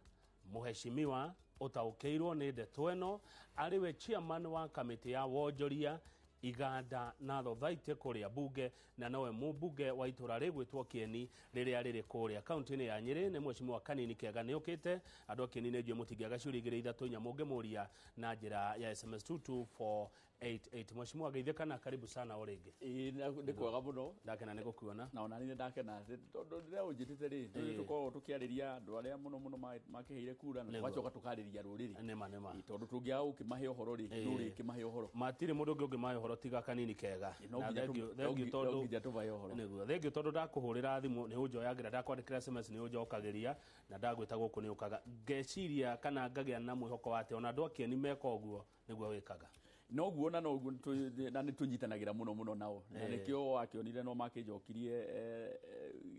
mũheshimiwa ũtaũkĩirwo nĩ ndeto ĩno, arĩ we chairman wa kamĩtĩ ya wonjoria, iganda na thothaitĩ kũrĩa bunge, na nowe mũmbunge wa itũra rĩgwĩtwo Kĩeni rĩrĩa rĩrĩ kũrĩa kaunti-inĩ ya Nyĩrĩ. Nĩ mheshimiwa Kanini Kĩaga nĩ ũkĩte. Andũ a Kĩeni nĩ njũĩ mũtingĩaga ciũria igĩrĩ ithatũ inya mũngĩmũria na njĩra ya SMS 22488. Mheshimiwa, geithĩka na karibu sana o rĩngĩ. Ĩĩ, nĩ kwega mũno. Ndakena nĩ gũkuona. Na ona niĩ ndakena tondũ rĩrĩa ũnjĩtĩte rĩ, tũkoragwo tũkĩarĩria andũ arĩa mũno mũno makĩheire kura na tũgacoka tũkarĩria rũrĩrĩ. Nĩma nĩma. Tondũ tũngĩaga gũkĩmahe ũhoro rĩ, nũrĩkĩmahe ũhoro. Matirĩ mũndũ ũngĩ ũngĩmahe ũhoro tiga Kanini Kega. No nginya tũmahe ũhoro. Nĩguo, thengiũ tondũ ndakũhũrĩra thimũ nĩ ũnjoyagĩra, ndakwandĩkĩra SMS nĩ ũnjokagĩria, na ndagwĩta gũkũ nĩ ũkaga. Ngeciria kana ngagĩa na mwĩhoko wa atĩ ona andũ a Kĩeni meka ũguo nĩguo wĩkaga. Noguo na noguo, na nĩ tũnyitanagĩra mũno mũno nao, na nĩkĩo wakĩonire no makĩnjokirie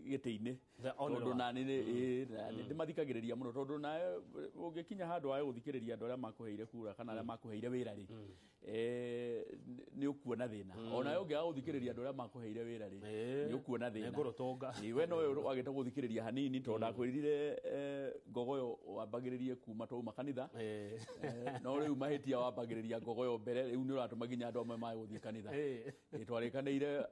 gĩtĩ-inĩ, tondũ nani nĩ ndĩmathikagĩrĩria mũno, tondũ nawe ũngĩkinya handũ wage gũthikĩrĩria andũ arĩa makũheire kura kana arĩa makũheire wĩra rĩ, nĩ ũkuona thĩna. Onawe ũngĩaga gũthikĩrĩria andũ arĩa makũheire wĩra rĩ, nĩ ũkuona thĩna. Nĩ. We nowe wagĩte gũthikĩrĩria hanini, tondũ ndakwĩrire ngogoyo wambagĩrĩrie kuma twauma kanitha, no rĩu mahĩtia wambagĩrĩria ngogoyo mbere, rĩu nĩ ũratũma nginya andũ amwe mage gũthiĩ kanitha. Twarĩkanĩire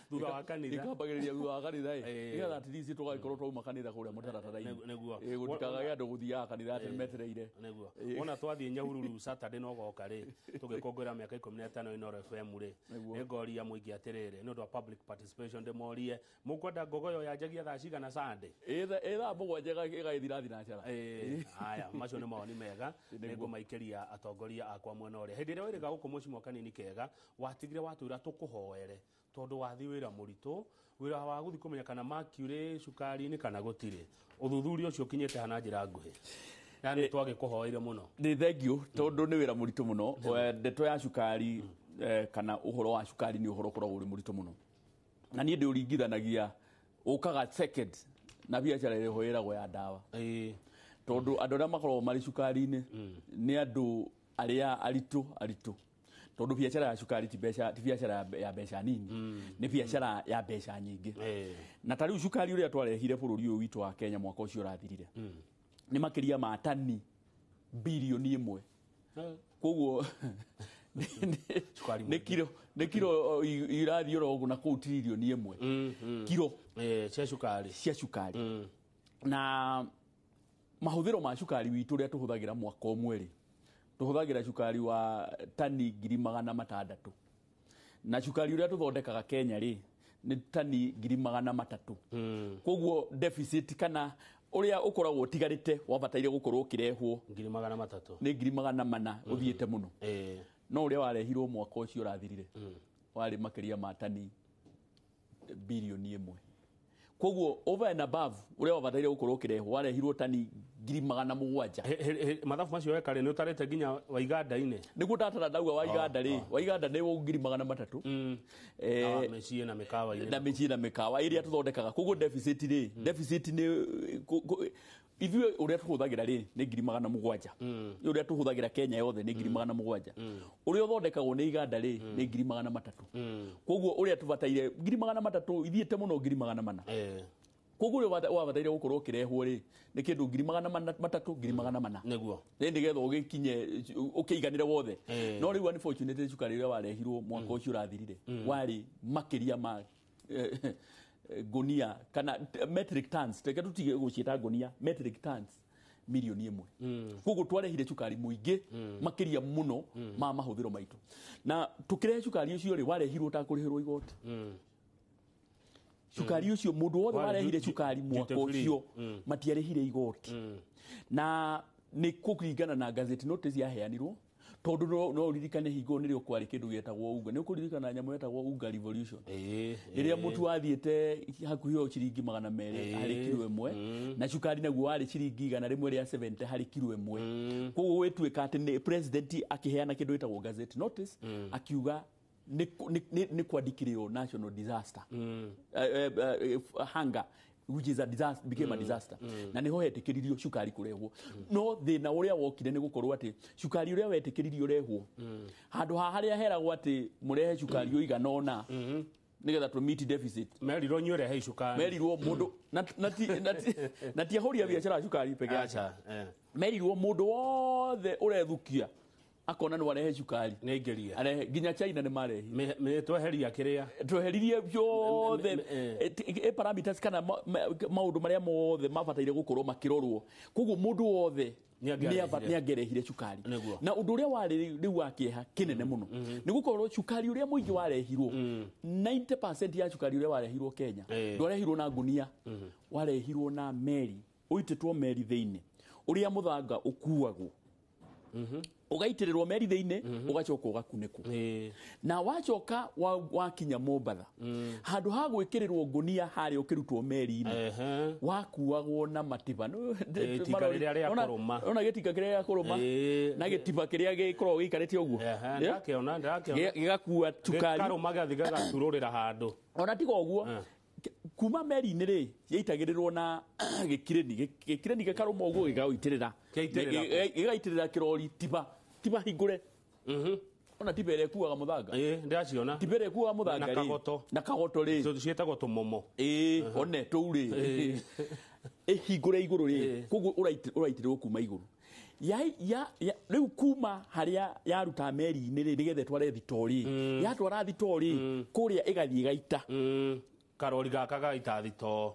thutha wa kanitha, ikambagĩrĩria thutha wa kanitha ĩ, nĩgetha at least tũgagĩkorwo twauma kanitha kũrĩa mũtaratara-inĩ. Nĩguo. Gũtikagage andũ gũthiaga kanitha atĩ metereire. Nĩguo, wona twathiĩ Nyahururu Saturday no goka rĩ, tũgĩkũngũĩra mĩaka 15 Inoro FM rĩ, nĩngoria mũingĩ atĩrĩrĩ, nĩ ũndũ wa public participation, ndĩmorie mũkwenda ngogoyo yanjagia thaa cigana Sunday? Ĩ thaa 7 ĩgagĩthira thinacara. Haya, macio nĩ mawoni mega, nĩngũmaikĩria atongoria akwa mwena ũrĩa. Hĩndĩ ĩrĩa wĩrĩga gũkũ mũcimwa Kanini Kega, watigire watwĩra tũkũhoere tondũ wathi wĩra mũritũ, wĩra wa gũthiĩ kũmenya kana mercury cukari-inĩ kana gũtirĩ. Ũthuthuria ũcio ũkinyĩte ha na njĩra nguhĩ? Na nĩ twagĩkũhoeire mũno. Nĩ thengiũ, tondũ nĩ wĩra mũritũ mũno. Ndeto ya cukari kana ũhoro wa cukari nĩ ũhoro ũkoragwo ũrĩ mũritũ mũno, na niĩ ndĩũringithanagia ũkaga second na biacara ĩrĩa ĩragwo ya ndawa, tondũ andũ arĩa makoragwo marĩ cukari-inĩ nĩ andũ arĩa aritũ aritũ, tondũ biacara ya cukari ti biacara ya mbeca nini, nĩ biacara ya mbeca nyingĩ. Na ta rĩu cukari ũrĩa twarehire bũrũri ũyũ witũ wa Kenya mwaka ũcio ũrathirire nĩ makĩria ma tani birioni 1. Koguo nĩ kiro irathiĩ oro na kũu tiririoni 1 kiro cia cukari, cia cukari. Na mahũthĩro ma cukari witũ ũrĩa tũhũthagĩra mwaka ũmwe rĩ, tũhũthagĩra cukari wa tani 600,000, na cukari ũrĩa tũthondekaga Kenya rĩ nĩ tani 300,000. Koguo deficit kana ũrĩa ũkoragwo ũtigarĩte wabataire gũkorwo ũkĩrehwo 300,000 nĩ 400,000 ũthiĩte mũno. No ũrĩa warehirwo mwaka ũcio ũrathirire warĩ makĩria ma tani birioni 1. Koguo over and above ũrĩa wabataire gũkorwo ũkĩrehwo warehirwo tani 700,000. Mathabu macio weka rĩ, nĩ ũtarĩte nginya wa iganda-inĩ? Nĩguo ndatara ndauga wa iganda rĩ, wa iganda nĩ 300,000. Mĩciĩ na mĩkawa-inĩ. Na mĩciĩ na mĩkawa ĩrĩa tũthondekaga. Koguo deficit rĩ, deficit nĩ ithuĩ ũrĩa tũhũthagĩra rĩ nĩ 700,000. Ũrĩa tũhũthagĩra Kenya yothe nĩ 700,000. Ũrĩa ũthondekagwo nĩ iganda rĩ nĩ 300,000. Koguo ũrĩa tũbataire 300,000 ithiĩte mũno 400,000. Koguo ũrĩa wabataire gũkorwo ũkĩrehwo rĩ nĩ kĩndũ 300,000 400,000. Nĩguo. Nĩ nĩgetha ũgĩkinye ũkĩiganĩre wothe. No rĩu unfortunately cukari ũrĩa warehirwo mwaka ũcio ũrathirire warĩ makĩria ma ngonia kana metric tons, reke tũtige gũciĩta ngonia, metric tons milioni 1. Koguo twarehire cukari mũingĩ makĩria mũno ma mahũthĩro maitũ. Na tũkĩrehe cukari ũcio rĩ, warehirwo ũtakũrĩhĩrwo igoti. Cukari ũcio mũndũ wothe warehire cukari mwaka ũcio matiarĩhire igoti. Na nĩ kũringana na gazette notice yaheanirwo, Tondu no uririkane hingo nĩrĩo kwarĩ kĩndũ gĩetagwo unga. Nĩ ũkũririkana nyamũ yetagwo unga revolution. Rĩrĩa mũtu wathiĩte hakuhĩ o ciringi 200 harĩ kiro ĩmwe, na cukari naguo warĩ ciringi 170 harĩ kiro ĩmwe. Koguo gwĩtuĩka atĩ nĩ president akĩheana kĩndũ gĩtagwo gazette notice, akiuga nĩ kwandĩkĩrĩrwo national disaster, hunger, which is a disaster, became a disaster. Na niho hetikiririo cukari kurehwo. No thina uria wokire ni gukorwo ati cukari uria wetikiririo urehwo handu ha haria heragwo ati murehe cukari uigana ona nigetha tu meet deficit. Merirwo nyuĩ rehe cukari. Merirwo mundu na ti ahuria biacara cukari peke yake. Merirwo mundu wothe urethukia akona no arehe cukari nĩaingĩria arehe nginya China nĩ marehi tweheria kĩrĩa tweheririe byothe parameters kana maũndũ marĩa mothe mabataire gũkorwo makĩrorwo. Koguo mũndũ wothe nĩangĩarehire cukari. Na ũndũ ũrĩa warĩ rĩu wa kĩeha kĩnene mũno nĩ gũkorwo cukari ũrĩa mũingĩ warehirwo, 90% ya cukari ũrĩa warehirwo Kenya ndwarehirwo na ngunia, warehirwo na meri, ũitĩtwo meri thĩinĩ ũrĩa mũthanga ũkuagwo, ũgaitĩrĩrwo meri thĩinĩ, ũgacoka ũgakunĩkwo. Na wacoka wakinya Mombatha, handũ ha gwĩkĩrĩrwo ngunia harĩa ũkĩrutwo meri-inĩ, wakuagwo na matiba. Ona gĩtinga kĩrĩa gĩa kũrũma na gĩtiba kĩrĩa gĩkoragwo gĩikarĩte ũguo gĩgakua cukari, gĩkarũma gĩgathiĩ gĩgaturũrĩra handũ. Ona tiga ũguo, kuma meri-inĩ rĩ yaitagĩrĩrwo na gĩkireni, gĩkireni gĩkarũma ũguo gĩgaitĩrĩra, gĩgaitĩrĩra kĩrori tiba tiba hingũre. Ona tiba ĩrĩa ĩkuaga mũthanga, ndĩraciona tiba ĩrĩa ĩkuaga mũthanga na kagoto, na kagoto rĩ ciĩtagwo tũmomo, one tũu rĩ ĩhingũre igũrũ rĩ, koguo ũraitĩrĩrwo kuma igũrũ. Rĩu kuma harĩa yaruta meri-inĩ rĩ nĩgetha ĩtware thitoo rĩ, yatwara thitoo rĩ kũrĩa ĩgathiĩ ĩgaita karori gaka gaita thitoo,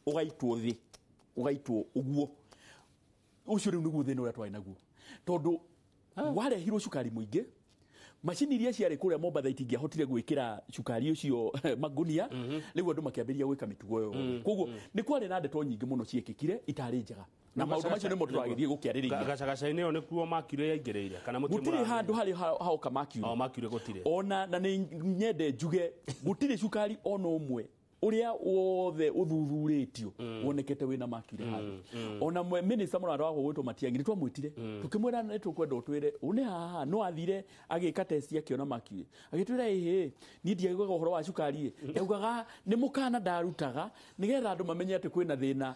ũgaitwo thĩ, ũgaitwo ũguo. Ũcio rĩu nĩguo thĩna ũrĩa twarĩ naguo, tondũ warehirwo cukari mũingĩ, macini iria ciarĩ kũrĩa Mombatha itingĩahotire gwĩkĩra cukari ũcio magunia. Rĩu andũ makĩambĩrĩria gwĩka mĩtugo ĩyo. Koguo nĩ kwarĩ na ndeto nyingĩ mũno ciĩkĩkire itarĩ njega, na maũndũ macio nĩmo tũragĩthiĩ gũkĩarĩrĩria. Gacagaca-inĩ ĩyo nĩkuo Mercury yaingĩrĩire kana gũtirĩ handũ harĩ haoka Mercury? O Mercury gũtirĩ. Ona na nĩ nyende njuge gũtirĩ cukari ona ũmwe ũrĩa wothe ũthuthurĩtio wonekete wĩna Mercury handũ. Ona minister mũrata wakwa gwĩtwo Matiang'i nĩ twamwĩtire tũkĩmwĩra nĩ tũkwenda ũtwĩre nĩ haha, no athire agĩka test akĩona Mercury, agĩtwĩra ĩhĩ niĩ ndiaugaga ũhoro wa cukari, ndaugaga nĩ mũkana ndarutaga nĩgetha andũ mamenye atĩ kwĩna thĩna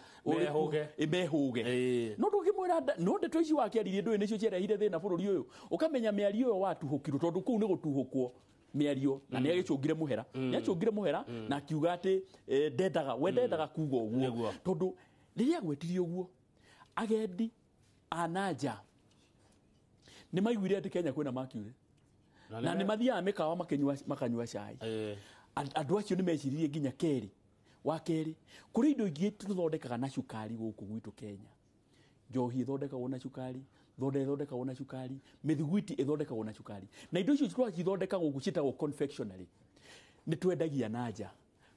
mehũge. No tũkĩmwĩra no ndeto ici wakĩaririe ndũĩ nĩcio ciarehire thĩna bũrũri ũyũ, ũkamenya mĩario ĩyo watuhũkirwo, tondũ kũu nĩ gũtuhũkwo mĩario, na nĩ agĩcũngire mũhera, nĩ acũngire mũhera na akiuga atĩ ndendaga we ndendaga kuga ũguo, tondũ rĩrĩa agwetirie ũguo agendi a nanja nĩ maiguire atĩ Kenya kwĩna Mercury na nĩ mathiaga mĩkawa makanyua cai. Andũ acio nĩ meciririe nginya kerĩ wa kerĩ kũrĩ indo ingĩ tũthondekaga na cukari gũkũ gwitũ Kenya. Njohi ĩthondekagwo na cukari, thonda ĩthondekagwo na cukari, mĩthiguiti ĩthondekagwo na cukari, na indo icio twacithondeka gũkũ ciĩtagwo confectionery, nĩ twendagia na nja.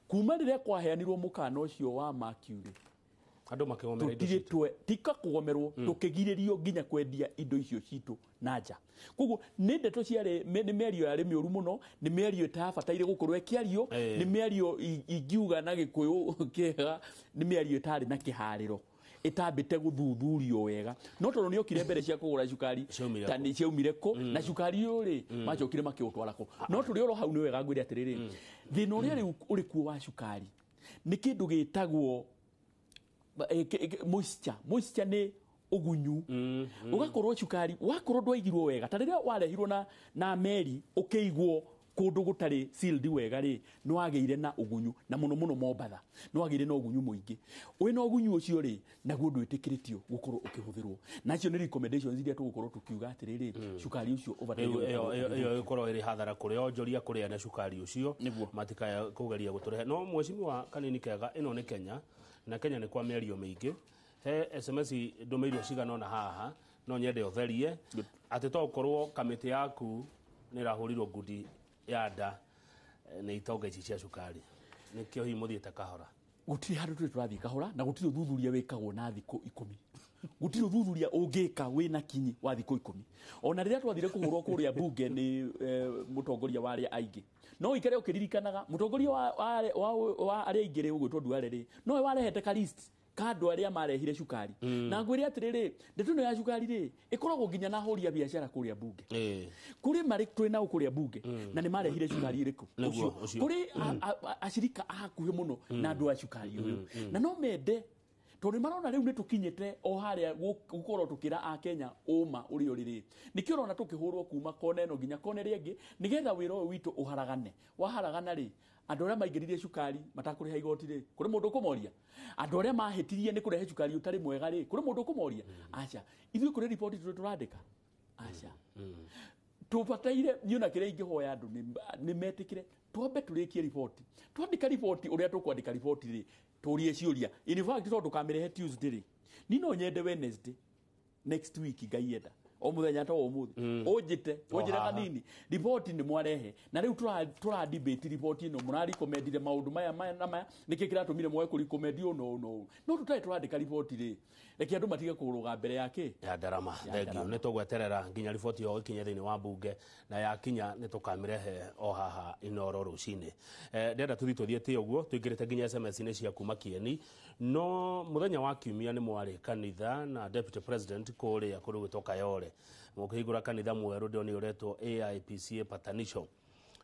Kuma rĩrĩa kwaheanirwo mũkana ũcio wa Mercury, andũ makĩgomera indo citũ, tika kũgomerwo, tũkĩgirĩrio nginya kwendia indo icio citũ na nja. Koguo nĩ ndeto ciarĩ, nĩ mĩario yarĩ mĩũru mũno, nĩ mĩario ĩtabataire gũkorwo ĩkĩario, nĩ mĩario ingiuga na Gĩkũyũ kĩega, nĩ mĩario ĩtarĩ na kĩharĩro, ĩtambĩte gũthuthurio wega. No tondũ nĩ okire mbere cia kũgũra cukari ta nĩ ciaumire kũ, na cukari ũyũ rĩ macokire makĩũtwara kũ. No tũrĩ oro hau nĩ wega ngwĩre atĩrĩrĩ, thĩna ũrĩa rĩu ũrĩ kuo wa cukari nĩ kĩndũ gĩtagwo moisture. Moisture nĩ ũgunyu, ũgakorwo cukari wakorwo ndwaigirwo wega, ta rĩrĩa warehirwo na meri ũkĩigwo kũndũ gũtarĩ sealed wega rĩ, nĩ wagĩire na ũgunyu, na mũno mũno Mombatha nĩ wagĩire na ũgunyu mũingĩ. Wĩna ũgunyu ũcio rĩ, naguo ndwĩtĩkĩrĩtio gũkorwo ũkĩhũthĩrwo. Na icio nĩ recommendations iria tũgũkorwo tũkiuga atĩrĩrĩ, cukari ũcio ũbataire ĩyo ĩkorwo ĩrĩ hathara kũrĩ onjoria kũrĩa na cukari ũcio matikaya kũgeria gũtũrehe. No mheshimiwa Kanini Kega, ĩno nĩ Kenya, na Kenya nĩ kwa mĩario mĩingĩ. He SMS ndũmĩirio cigana ũna haha, no nyende ũtherie atĩ to ũkorwo kamĩtĩ yaku nĩ ĩrahũrirwo ngundi ya nda nĩ itonga ici cia cukari, nĩkĩo hihi mũthiĩte kahora? Gũtirĩ handũ tũrĩ tũrathiĩ kahora, na gũtirĩ ũthuthuria wĩkagwo na thikũ 10. Gũtirĩ ũthuthuria ũngĩka wĩna kinyi wa thikũ 10. Ona rĩrĩa twathire kũhũrwo kũrĩa bunge nĩ mũtongoria wa arĩa aingĩ, no ũikare ũkĩririkanaga mũtongoria wa arĩa aingĩ rĩ, ũgwĩtwo Duale rĩ, nowe warehete ka list ka andũ arĩa marehire cukari. Na ngwĩre atĩrĩrĩ, ndeto ĩno ya cukari rĩ, ĩkoragwo nginya na ahũri a biacara kũrĩa bunge. Kũrĩ marĩ twĩ nao kũrĩa bunge, na nĩ marehire cukari ĩrĩkũ? Ũcio. Kũrĩ acirika a hakuhĩ mũno na andũ a cukari ũyũ, na no mende tondũ marona rĩu nĩ tũkinyĩte o harĩa gũkorwo tũkĩra a Kenya ũma ũrĩa ũrĩ rĩ, nĩkĩo ũrona tũkĩhũrwo kuma kona ĩno nginya kona ĩrĩa ĩngĩ, nĩgetha wĩra ũyũ witũ ũharagane. Waharagana rĩ, andũ arĩa maingĩririe cukari matakũrĩha igoti rĩ, kũrĩ mũndũ ũkũmoria? Andũ arĩa mahĩtirie nĩ kũrehe cukari ũtarĩ mwega rĩ, kũrĩ mũndũ ũkũmoria? Aca. Ithuĩ kũrĩ riboti tũrĩ tũrandĩka? Aca. Tũbataire niĩ ona kĩrĩa ingĩhoya andũ nĩ metĩkĩre twambe tũrĩkie riboti. Twandĩka riboti ũrĩa tũkwandĩka riboti rĩ, tũrie ciũria. In fact, tondũ ndũkamĩrehe Tuesday rĩ, niĩ no nyende Wednesday next week, Ngai enda, o mũthenya ta ũmũthĩ ũnjĩte ũnjĩre kanini riboti nĩ mwarehe, na rĩu tũra debate riboti ĩno, mũrarecommendire maũndũ maya maya na maya, nĩkĩ kĩratũmire mwage kũrecommend ũũ na ũũ na ũũ. No tũtarĩ tũrandĩka riboti rĩ, reke andũ matige kũrũga mbere ya kĩ ya ndarama. Ya Thengiũ. ndarama. Nĩ tũgweterera nginya riboti ĩyo ĩkinye thĩinĩ wa mbunge, na yakinya nĩ tũkamĩrehe o haha Inoro rũcinĩ. Ndĩrenda tũthiĩ tũthiĩte ũguo tũingĩrĩte nginya SMS-inĩ cia kuma Kieni. No mũthenya wa kiumia nĩ mwarĩ kanitha na Deputy President kũrĩa kũrĩ gwĩtwo Kayole, mũkĩhingũra kanitha mwerũ ndĩo ũretwo AIPCA Patanisho,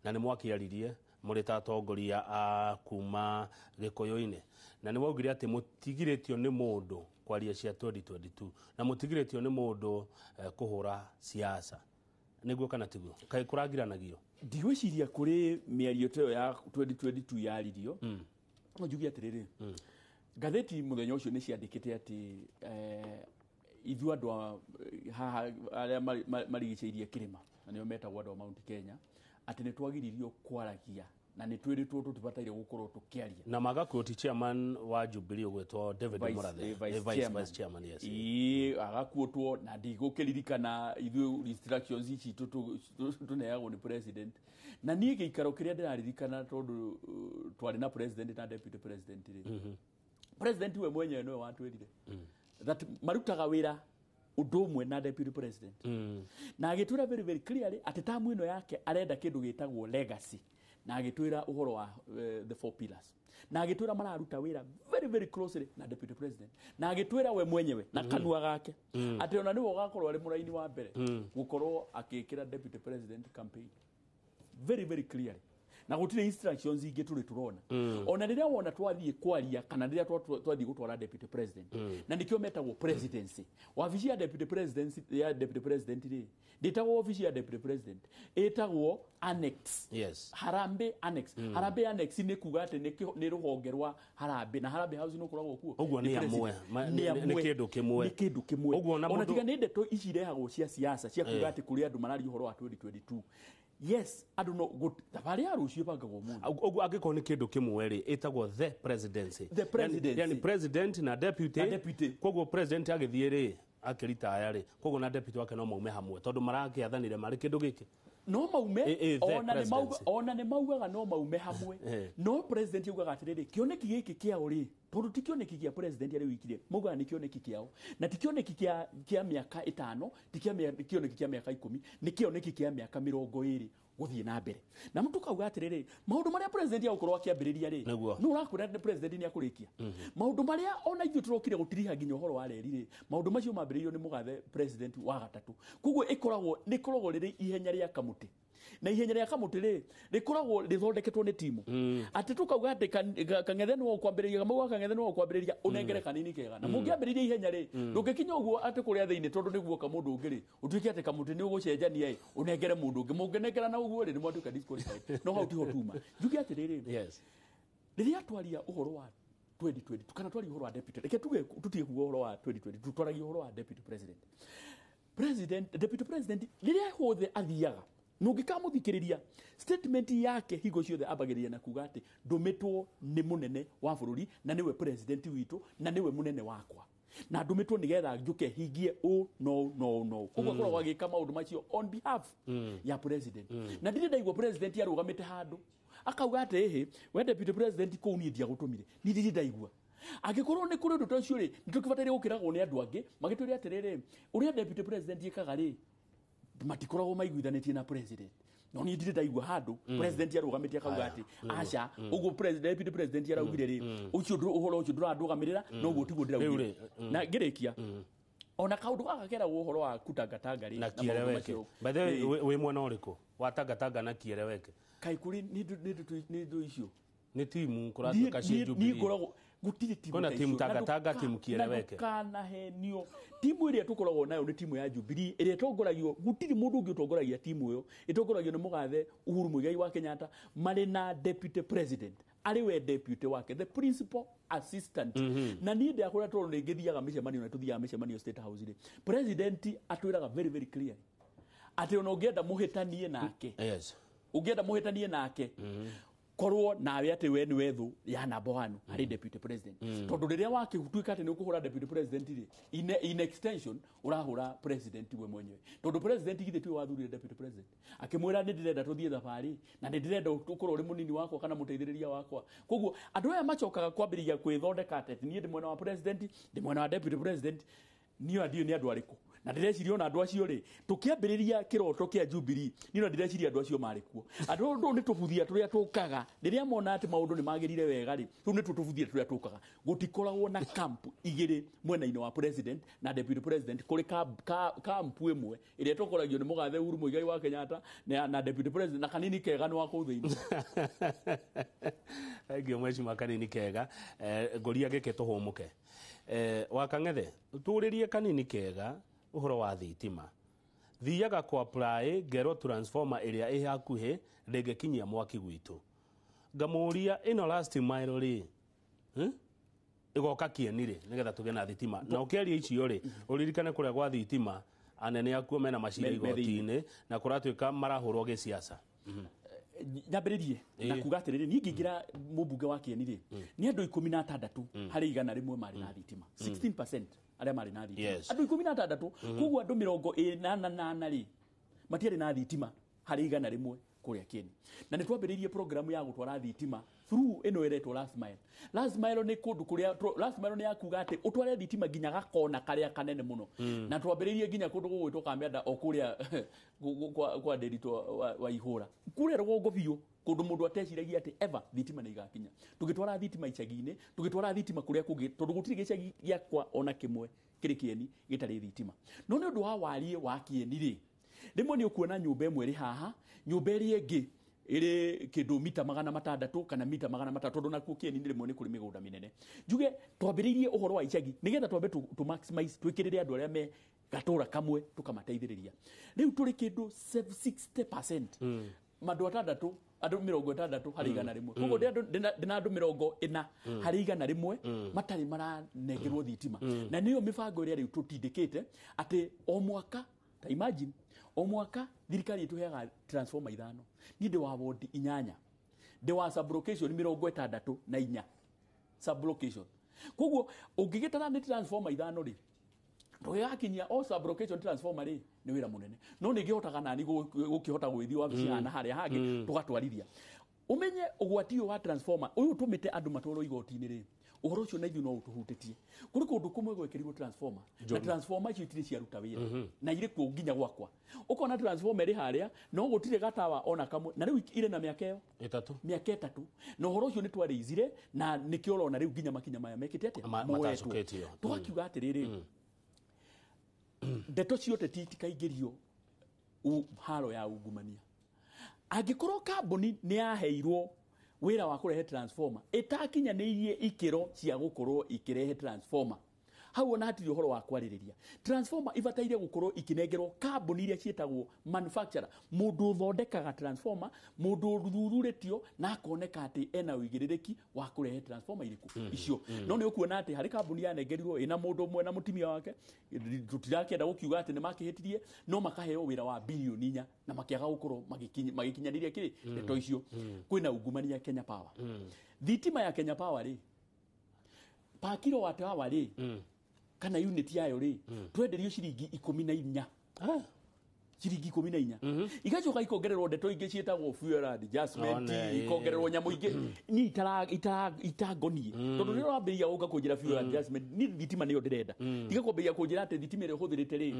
na nĩ mwakĩaririe mũrĩ ta atongoria a kuma Gĩkũyũ-inĩ, na nĩ waugire atĩ mũtigirĩtio nĩ mũndũ kwaria cia 2022 na mũtigirĩtio nĩ mũndũ kũhũra siasa. Nĩguo kana tiguo? Kaĩ kũragiranagio? Ndigwĩciria kũrĩ mĩario ta ĩyo ya 2022 yaririo. No njuge atĩrĩrĩ, ngathĩti mũthenya ũcio nĩ ciandĩkĩte atĩ ithuĩ andũ a haha arĩa marigicĩirie kĩrĩma, na nĩo metagwo andũ a Mount Kenya, atĩ nĩ twagiririo kwaragia na nĩ twĩrĩtwo tũtibataire gũkorwo tũkĩaria. Na magaquote chairman wa Jubilee ũgwĩtwo David Murathe. Vice Vice chairman. Vice chairman, yes. Ĩĩ, agakuotwo na ndigũkĩririkana ithuĩ instructions ici tũneagwo nĩ president. Na niĩ gĩikaro kĩrĩa ndĩraririkana, tondũ twarĩ na president na deputy president rĩ, president we mwenyewe nĩwe watwĩrire that marutaga wĩra ũndũ ũmwe na deputy president, na agĩtwĩra very very clearly atĩ tamu ĩno yake arenda kĩndũ gĩtagwo legacy, na agĩtwĩra ũhoro wa the four pillars, na agĩtwĩra mararuta wĩra very very closely na deputy president, na agĩtwĩra we mwenyewe na kanua gake atĩ ona nĩwe ũgakorwo arĩ mũraini wa mbere gũkorwo agĩkĩra deputy president campaign very very clearly, na gũtirĩ instructions ingĩ tũrĩ tũrona. Ona rĩrĩa wona twathiĩ kwaria kana rĩrĩa twathiĩ gũtwara deputy president, na nĩkĩo metagwo presidency, wabici ya deputy president, ya deputy president rĩ, ndĩtagwo wabici ya deputy president, ĩtagwo annex. Harambee Annex. Harambee Annex nĩ kuga atĩ nĩ rũhonge rwa Harambee, na Harambee House nĩ ũkoragwo kuo. Ũguo nĩ Nĩ amwe. president. Nĩ Nĩ amwe. kĩndũ kĩmwe. Nĩ kĩndũ kĩmwe. Ũguo na Ona mũndũ- tiga nĩ ndeto ici irehagwo cia siasa cia kuga atĩ kũrĩ andũ mararia ũhoro wa 2022, yes, andũ no thabarĩ ya rũciũ ĩbangagwo mũno. Ũguo angĩkorwo nĩ kĩndũ kĩmwe rĩ, ĩtagwo the presidency. The presidency. Yani president na deputy. Na deputy. Koguo president agĩthiĩ rĩ, akĩritaya rĩ, koguo na deputy wake no maume hamwe tondũ marakĩathanire marĩ kĩndũ gĩkĩ. No maume. The Ona nĩ mauga, presidency. ona nĩ maugaga no maume hamwe. No president augaga atĩrĩrĩ, kĩoneki gĩkĩ kĩao rĩ, tondũ ti kĩoneki kĩa president arĩ wikire, maugaga nĩ kĩoneki kĩao, na ti kĩoneki kĩa mĩaka 5, ti kĩoneki kĩa mĩaka 10, nĩ kĩoneki kĩa mĩaka 20 gũthiĩ na mbere. Na tũkauga atĩrĩrĩ, maũndũ marĩa president agũkorwo akĩambĩrĩria rĩ, Nĩguo. nĩ ũrakwĩra nĩ president nĩ akũrĩkia maũndũ marĩa ona ithuĩ tũrokire gũtiriha nginya ũhoro wa reri rĩ, maũndũ macio mambĩrĩirio nĩ mũgathe president wa gatatũ. Koguo ĩkoragwo nĩ ĩkoragwo rĩrĩ ihenya rĩa kamũtĩ, na ihenya rĩa kamũtĩ rĩ, rĩkoragwo rĩthondeketwo nĩ timu, atĩ tũkauga atĩ kang'ethe nĩwe ũkwambĩrĩria, kamau ga kang'ethe nĩwe ũkwambĩrĩria, ũnengere kanini kega, na mũngĩambĩrĩria ihenya rĩ, ndũngĩkinya ũguo atĩ kũrĩa thĩinĩ, tondũ nĩguo ka mũndũ ũngĩ rĩ, ũtuĩke atĩ kamũtĩ nĩ ũgũcenjania ĩ, ũnengere mũndũ ũngĩ, mũngĩnengerana ũguo rĩ, nĩ mwatuĩka disqualified. No hau tiho tuma. Njuge atĩrĩrĩ, rĩrĩa twaria ũhoro wa 2022 kana twaria ũhoro wa deputy, reke tuge tutige kuga ũhoro wa 2022, twaragia ũhoro wa deputy president. President, deputy president rĩrĩa hothe athiaga, nũngĩkamũthikĩrĩria statement yake, hingo ciothe ambagĩrĩria na kuga atĩ ndũmĩtwo nĩ mũnene wa bũrũri, na nĩwe president witũ, na nĩwe mũnene wakwa, na ndũmĩtwo nĩgetha njũke hingie ũ no no no. Koguo akoragwo agĩka maũndũ macio on behalf ya president. Na ndirĩ ndaigua president arũgamĩte handũ akauga atĩ ĩhĩ, we deputy president kũu niĩ ndiagũtũmire, niĩ ndirĩ ndaigua. Angĩkorwo nĩ kũrĩ ũndũ ta ũcio rĩ, nĩ tũkĩbataire gũkĩragwo nĩ andũ angĩ magĩtwĩre atĩrĩrĩ, ũrĩa deputy president ĩkaga rĩ, matikoragwo maiguithanĩtie na president. No niĩ ndirĩ ndaigua handũ president arũgamĩte akauga atĩ aca ũguo president deputy president araugire rĩ, ũcio ũhoro ũcio ndũrandũgamĩrĩra, noguo tiguo ndĩraugire. Na ngĩrĩkia ona kaũndũ gaka keragwo ũhoro wa kutangatanga rĩ na kieleweke. By the way, wĩ mwena ũrĩkũ wa tangatanga na kieleweke? Kaĩ kũrĩ nĩ ndũ icio nĩ timu kũratuĩka cia Jubilee. Niĩ ngoragwo gũtirĩ timu kwĩna timu tangatanga, timu kieleweke. Ndũkanahenio. Timu ĩrĩa tũkoragwo nayo nĩ timu ya Jubilee ĩrĩa ĩtongoragio, gũtirĩ mũndũ ũngĩ ũtongoragia timu ĩyo, ĩtongoragio nĩ mũgathe Uhuru Muigai wa Kenyatta marĩ na deputy president arĩ we deputy wake, the principal assistant. Na niĩ ndakũrĩa tondũ nĩ ngĩthiaga mĩcemanio na tũthiaga mĩcemanio State House rĩ, president atwĩraga very very clear atĩ ona ũngĩenda mũhĩtanie nake, yes, ũngĩenda mũhĩtanie nake, korwo nawe atĩ we nĩwe thũ ya namba 1 harĩ deputy president. Tondũ rĩrĩa wakĩtuĩka atĩ nĩ ũkũhũra deputy president rĩ, in extension ũrahũra president we mwenyewe. Tondũ president githĩ tiwe wathurire deputy president, akĩmwĩra nĩ ndĩrenda tũthiĩ thabarĩ na nĩ ndĩrenda ũkorwo ũrĩ mũnini wakwa kana mũteithĩrĩria wakwa. Koguo andũ aya macokaga kwambĩrĩria kwĩthondeka atĩ niĩ ndĩ mwena wa president, ndĩ mwena wa deputy president, niĩ ndiũĩ nĩ andũ arĩkũ. Na ndĩreciria ona andũ acio rĩ, tũkĩambĩrĩria kĩroto kĩa Jubilee, niĩ ona ndĩreciria andũ acio marĩ kuo. Andũ rũu nĩ tũbuthia tũrĩa tũkaga rĩrĩa mona atĩ maũndũ nĩ magĩrire wega rĩ, rĩu nĩ tũbuthia tũrĩa tũkaga. Gũtikoragwo na camp igĩrĩ mwena-inĩ wa president na deputy president, kũrĩ camp ĩmwe ĩrĩa ĩtongoragio nĩ mũgathe Uhuru Muigai wa Kenyatta na deputy president na kanini kega nĩ wa kũu thĩinĩ. Thengiũ mheshimiwa kanini kega. Ngũria gĩkĩ tũhũmũke. Wakang'ethe, tũrĩrie kanini kega ũhoro wa thitima. Thiaga kwa apply ngerwo transformer ĩrĩa ĩ hakuhĩ ndĩngĩkinyia mwaki gwitũ. Ngamũria ĩno last mile rĩ, ĩgoka kĩeni rĩ nĩgetha tũgĩe na thitima. Na ũkĩaria icio rĩ, ũririkane kũrĩa gwa thitima anene akuo mena macira igoti-inĩ na kũratuĩka marahũrwo gĩciaca. Nyambĩrĩrie na kuga atĩrĩrĩ, niĩ ngĩingĩra mũmbunge wa kĩeni rĩ, nĩ andũ 16 harĩ 100 marĩ na thitima, 16% arĩa marĩ na thitima. Andũ 16, koguo andũ 88 rĩ matiarĩ na thitima harĩ 100 kũrĩa kĩeni. Na nĩ twambĩrĩirie programu ya gũtwara thitima through ĩno ĩretwo last mile. Last mile nĩ kũndũ kũrĩa, last mile nĩ ya kuga atĩ ũtware thitima nginya gakona karĩa kanene mũno. Na twambĩrĩirie nginya kũndũ gũgwĩtwo Kamĩanda o kũrĩa kwa Ndĩritũ wa Ihũra, kũrĩa rũgongo biũ, kũndũ mũndũ ateciragia atĩ ever thitima nĩ igakinya. Tũgĩtwara thitima icagi-inĩ, tũgĩtwara thitima kũrĩa kũngĩ, tondũ gũtirĩ gĩcagi gĩakwa ona kĩmwe kĩrĩ kĩeni gĩtarĩ thitima. No nĩ ũndũ wa wariĩ wa kĩeni rĩ, rĩmwe nĩ ũkuona nyũmba ĩmwe ĩrĩ haha, nyũmba ĩrĩa ĩngĩ ĩrĩ kĩndũ mita 600 kana mita 300, tondũ nakuo kĩeni rĩmwe nĩ kũrĩ mĩgũnda mĩnene. Njuge twambĩrĩirie ũhoro wa icagi nĩgetha twambe tũ maximize, twĩkĩrĩre andũ arĩa me gatũra kamwe tũkamateithĩrĩria. Rĩu tũrĩ kĩndũ 60%, andũ atandatũ, andũ 60 harĩ 100. Koguo ndĩna andũ 40 harĩ 100 matarĩ maranengerwo thitima. Na nĩyo mĩbango ĩrĩa rĩu tũtindĩkĩte atĩ o mwaka, ta imagine, o mwaka thirikari ĩtũheaga transformer 5. Niĩ ndĩ wa ward 8, ndĩ wa sublocation 64 sublocation. Koguo ũngĩgĩtara nĩ transformer 5 rĩ, tũgĩgakinyia o sublocation transformer rĩ, nĩ wĩra mũnene. No nĩ ngĩhotaga nani gũkĩhota gwĩthiĩ wabici na harĩa hangĩ tũgatwarithia. Ũmenye ũgwati ũyũ wa transformer ũyũ ũtũmĩte andũ matwarwo igoti-inĩ rĩ, ũhoro ũcio na ithuĩ no ũtũhutĩtie. Kũrĩ kũndũ kũmwe gwekĩrirwo transformer, na transformer icio itirĩ ciaruta wĩra, na irĩ kuo nginya gwakwa. Ũkona transformer ĩrĩ harĩa, no gũtirĩ gatawa ona kamwe, na rĩu irĩ na mĩaka ĩyo ĩtatũ, mĩaka ĩtatũ. Na ũhoro ũcio nĩ twarĩizire, na nĩkĩo ũrona rĩu nginya makinya maya mekĩte atĩa, moetwo. Tũgakiuga atĩrĩrĩ, ndeto cia ũteti itikaingĩrio haro ya ungumania. Angĩkorwo kambuni nĩ yaheirwo wĩra wa kũrehe transformer ĩtakinyanĩirie ikĩro cia gũkorwo ikĩrehe transformer, hau ona hatirĩ ũhoro wa kwarĩrĩria. Transformer ibataire gũkorwo ikĩnengerwo kambuni iria ciĩtagwo manufacturer, mũndũ ũthondekaga transformer, mũndũ ũthuthurĩtio na akoneka atĩ ena ũigĩrĩrĩki wa kũrehe transformer irĩkũ icio. No nĩ ũkuona atĩ harĩ kambuni yanengerirwo ĩna mũndũ ũmwe na mũtumia wake, tũtirakĩenda gũkiuga atĩ nĩ makĩhĩtirie, no makaheo wĩra wa bilioni 4 na makĩaga gũkorwo magĩkinyanĩria kĩrĩ ndeto icio. Kwĩna ungumania Kenya Power. Thitima ya Kenya Power rĩ, per kilowatt hour rĩ, kana unit yayo rĩ, twenderio ciringi 14. Ciringi 14. Igacoka ikongererwo ndeto ingĩ ciĩtagwo fuel adjustment, ikongererwo nyamũ ingĩ ni itangoniĩ. Tondũ rĩrĩa ũrambĩrĩria gũka kũnjĩra fuel adjustment, ni thitima nĩyo ndĩrenda. Tiga kwambĩrĩria kũnjĩra atĩ thitima ĩrĩa ũhũthĩrĩte rĩ,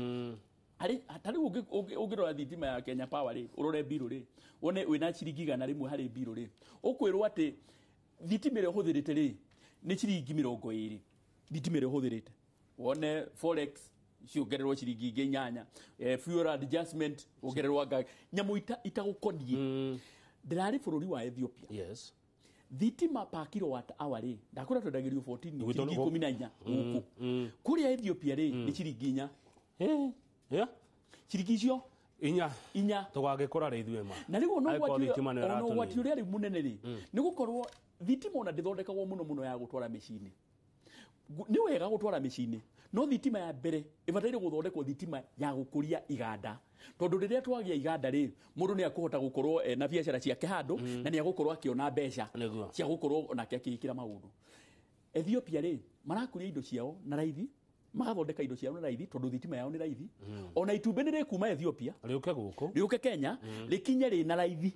ta rĩu ũngĩrora thitima ya Kenya Power rĩ, ũrore mbirũ rĩ, wone wĩna ciringi 100 harĩ mbirũ rĩ, ũkwĩrwo atĩ thitima ĩrĩa ũhũthĩrĩte rĩ nĩ ciringi 20. Thitima ĩrĩa ũhũthĩrĩte wone forex ciongererwo ciringi ingĩ 8, fuel adjustment wongererwo anga nyamũ itagũkoniĩ. Ndĩrarĩ bũrũri wa Ethiopia. Yes. Thitima per kilowatt hour rĩ, ndakwĩra twendagĩrio 14 nĩ ciringi 14 gũkũ. Kũrĩa Ethiopia rĩ nĩ ciringi 4. Yeah. Ciringi icio inya inya tũgagĩkũra rĩ ithuĩ ma. Na rĩu ona ũgwati ũrĩa rĩu mũnene rĩ nĩ gũkorwo thitima ona ndĩthondekagwo mũno mũno ya gũtwara mĩciĩ-inĩ. Nĩ wega gũtwara mĩciĩ-inĩ, no thitima ya mbere ĩbataire gũthondekwo thitima ya gũkũria iganda. Tondũ rĩrĩa twagĩa iganda rĩ, mũndũ nĩ akũhota gũkorwo na biacara ciake handũ, na nĩ agũkorwo akĩona mbeca cia gũkorwo onake akĩĩkĩra maũndũ. Ethiopia rĩ marakũria indo ciao na raithi, magathondeka indo ciao na raithi tondũ thitima yao nĩ raithi. Ona itumbĩ nĩ rĩkuma Ethiopia rĩũke gũkũ, rĩũke Kenya, rĩkinye rĩ na raithi.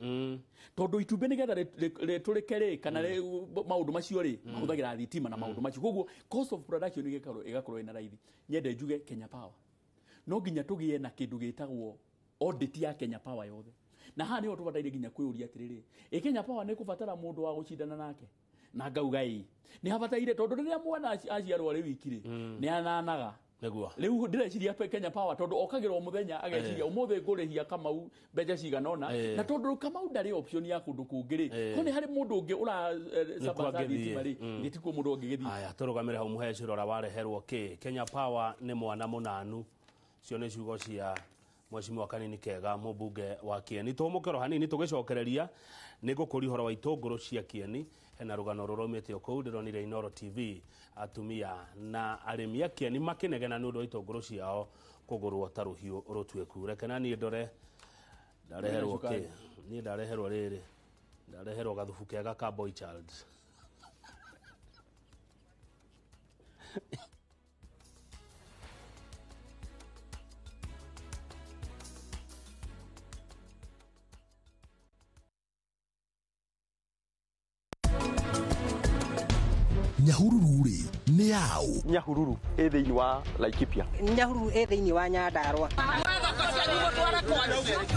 Tondũ itumbĩ nĩgetha rĩtũrĩke rĩ kana maũndũ macio rĩ mahũthagĩra thitima na maũndũ macio, koguo cost of production ĩgakorwo ĩna raithi. Nyende njuge Kenya Power no nginya tũgĩe na kĩndũ gĩtagwo audit ya Kenya Power yothe. Na haha nĩho tũbataire nginya kwĩyũria atĩrĩrĩ, ĩ Kenya Power nĩ kũbatara mũndũ wa gũcindana nake? Na ngauga ĩ nĩ habataire, tondũ rĩrĩa mwana aciarwo arĩ wiki rĩ nĩ ananaga. Nĩguo rĩu ndĩreciria Kenya Power tondũ okagĩrwo mũthenya ageciria ũmũthĩ ngũrĩhia Kamau mbeca cigana ũna, na tondũ Kamau ndarĩ option ya kũndũ kũngĩ rĩ, ko nĩ harĩ mũndũ ũngĩ ũra thitima rĩ, gĩtikuo mũndũ ũngĩgĩthiĩ. Aya, tũrũgamĩre hau mũheci rora wareherwo kĩ. Kenya Power nĩ mwana mũnanu. Cio nĩ ciugo cia Mheshimiwa Kanini Kega, mũmbunge wa Kieni. Tũhũmũke hanini tũgĩcokereria nĩ ngũkũria ũhoro wa itũngũrũ cia Kieni. Hena rũgano rũrũmĩte o kũu ndĩronire Inooro TV, atumia na arĩmi a Kieni makĩnegena nĩ ũndũ wa itũngũrũ ciao kũgũrwo ta rũhiũ rũtuĩku. Reke na niĩ ndore ndareherwo kĩ. Niĩ ndareherwo rĩrĩ, ndareherwo gathubu kega ka boy child. Nyahururu rĩ nĩ yaũ? Nyahururu ĩ thĩinĩ wa Laikipia. Nyahururu ĩ thĩinĩ wa Nyandarua.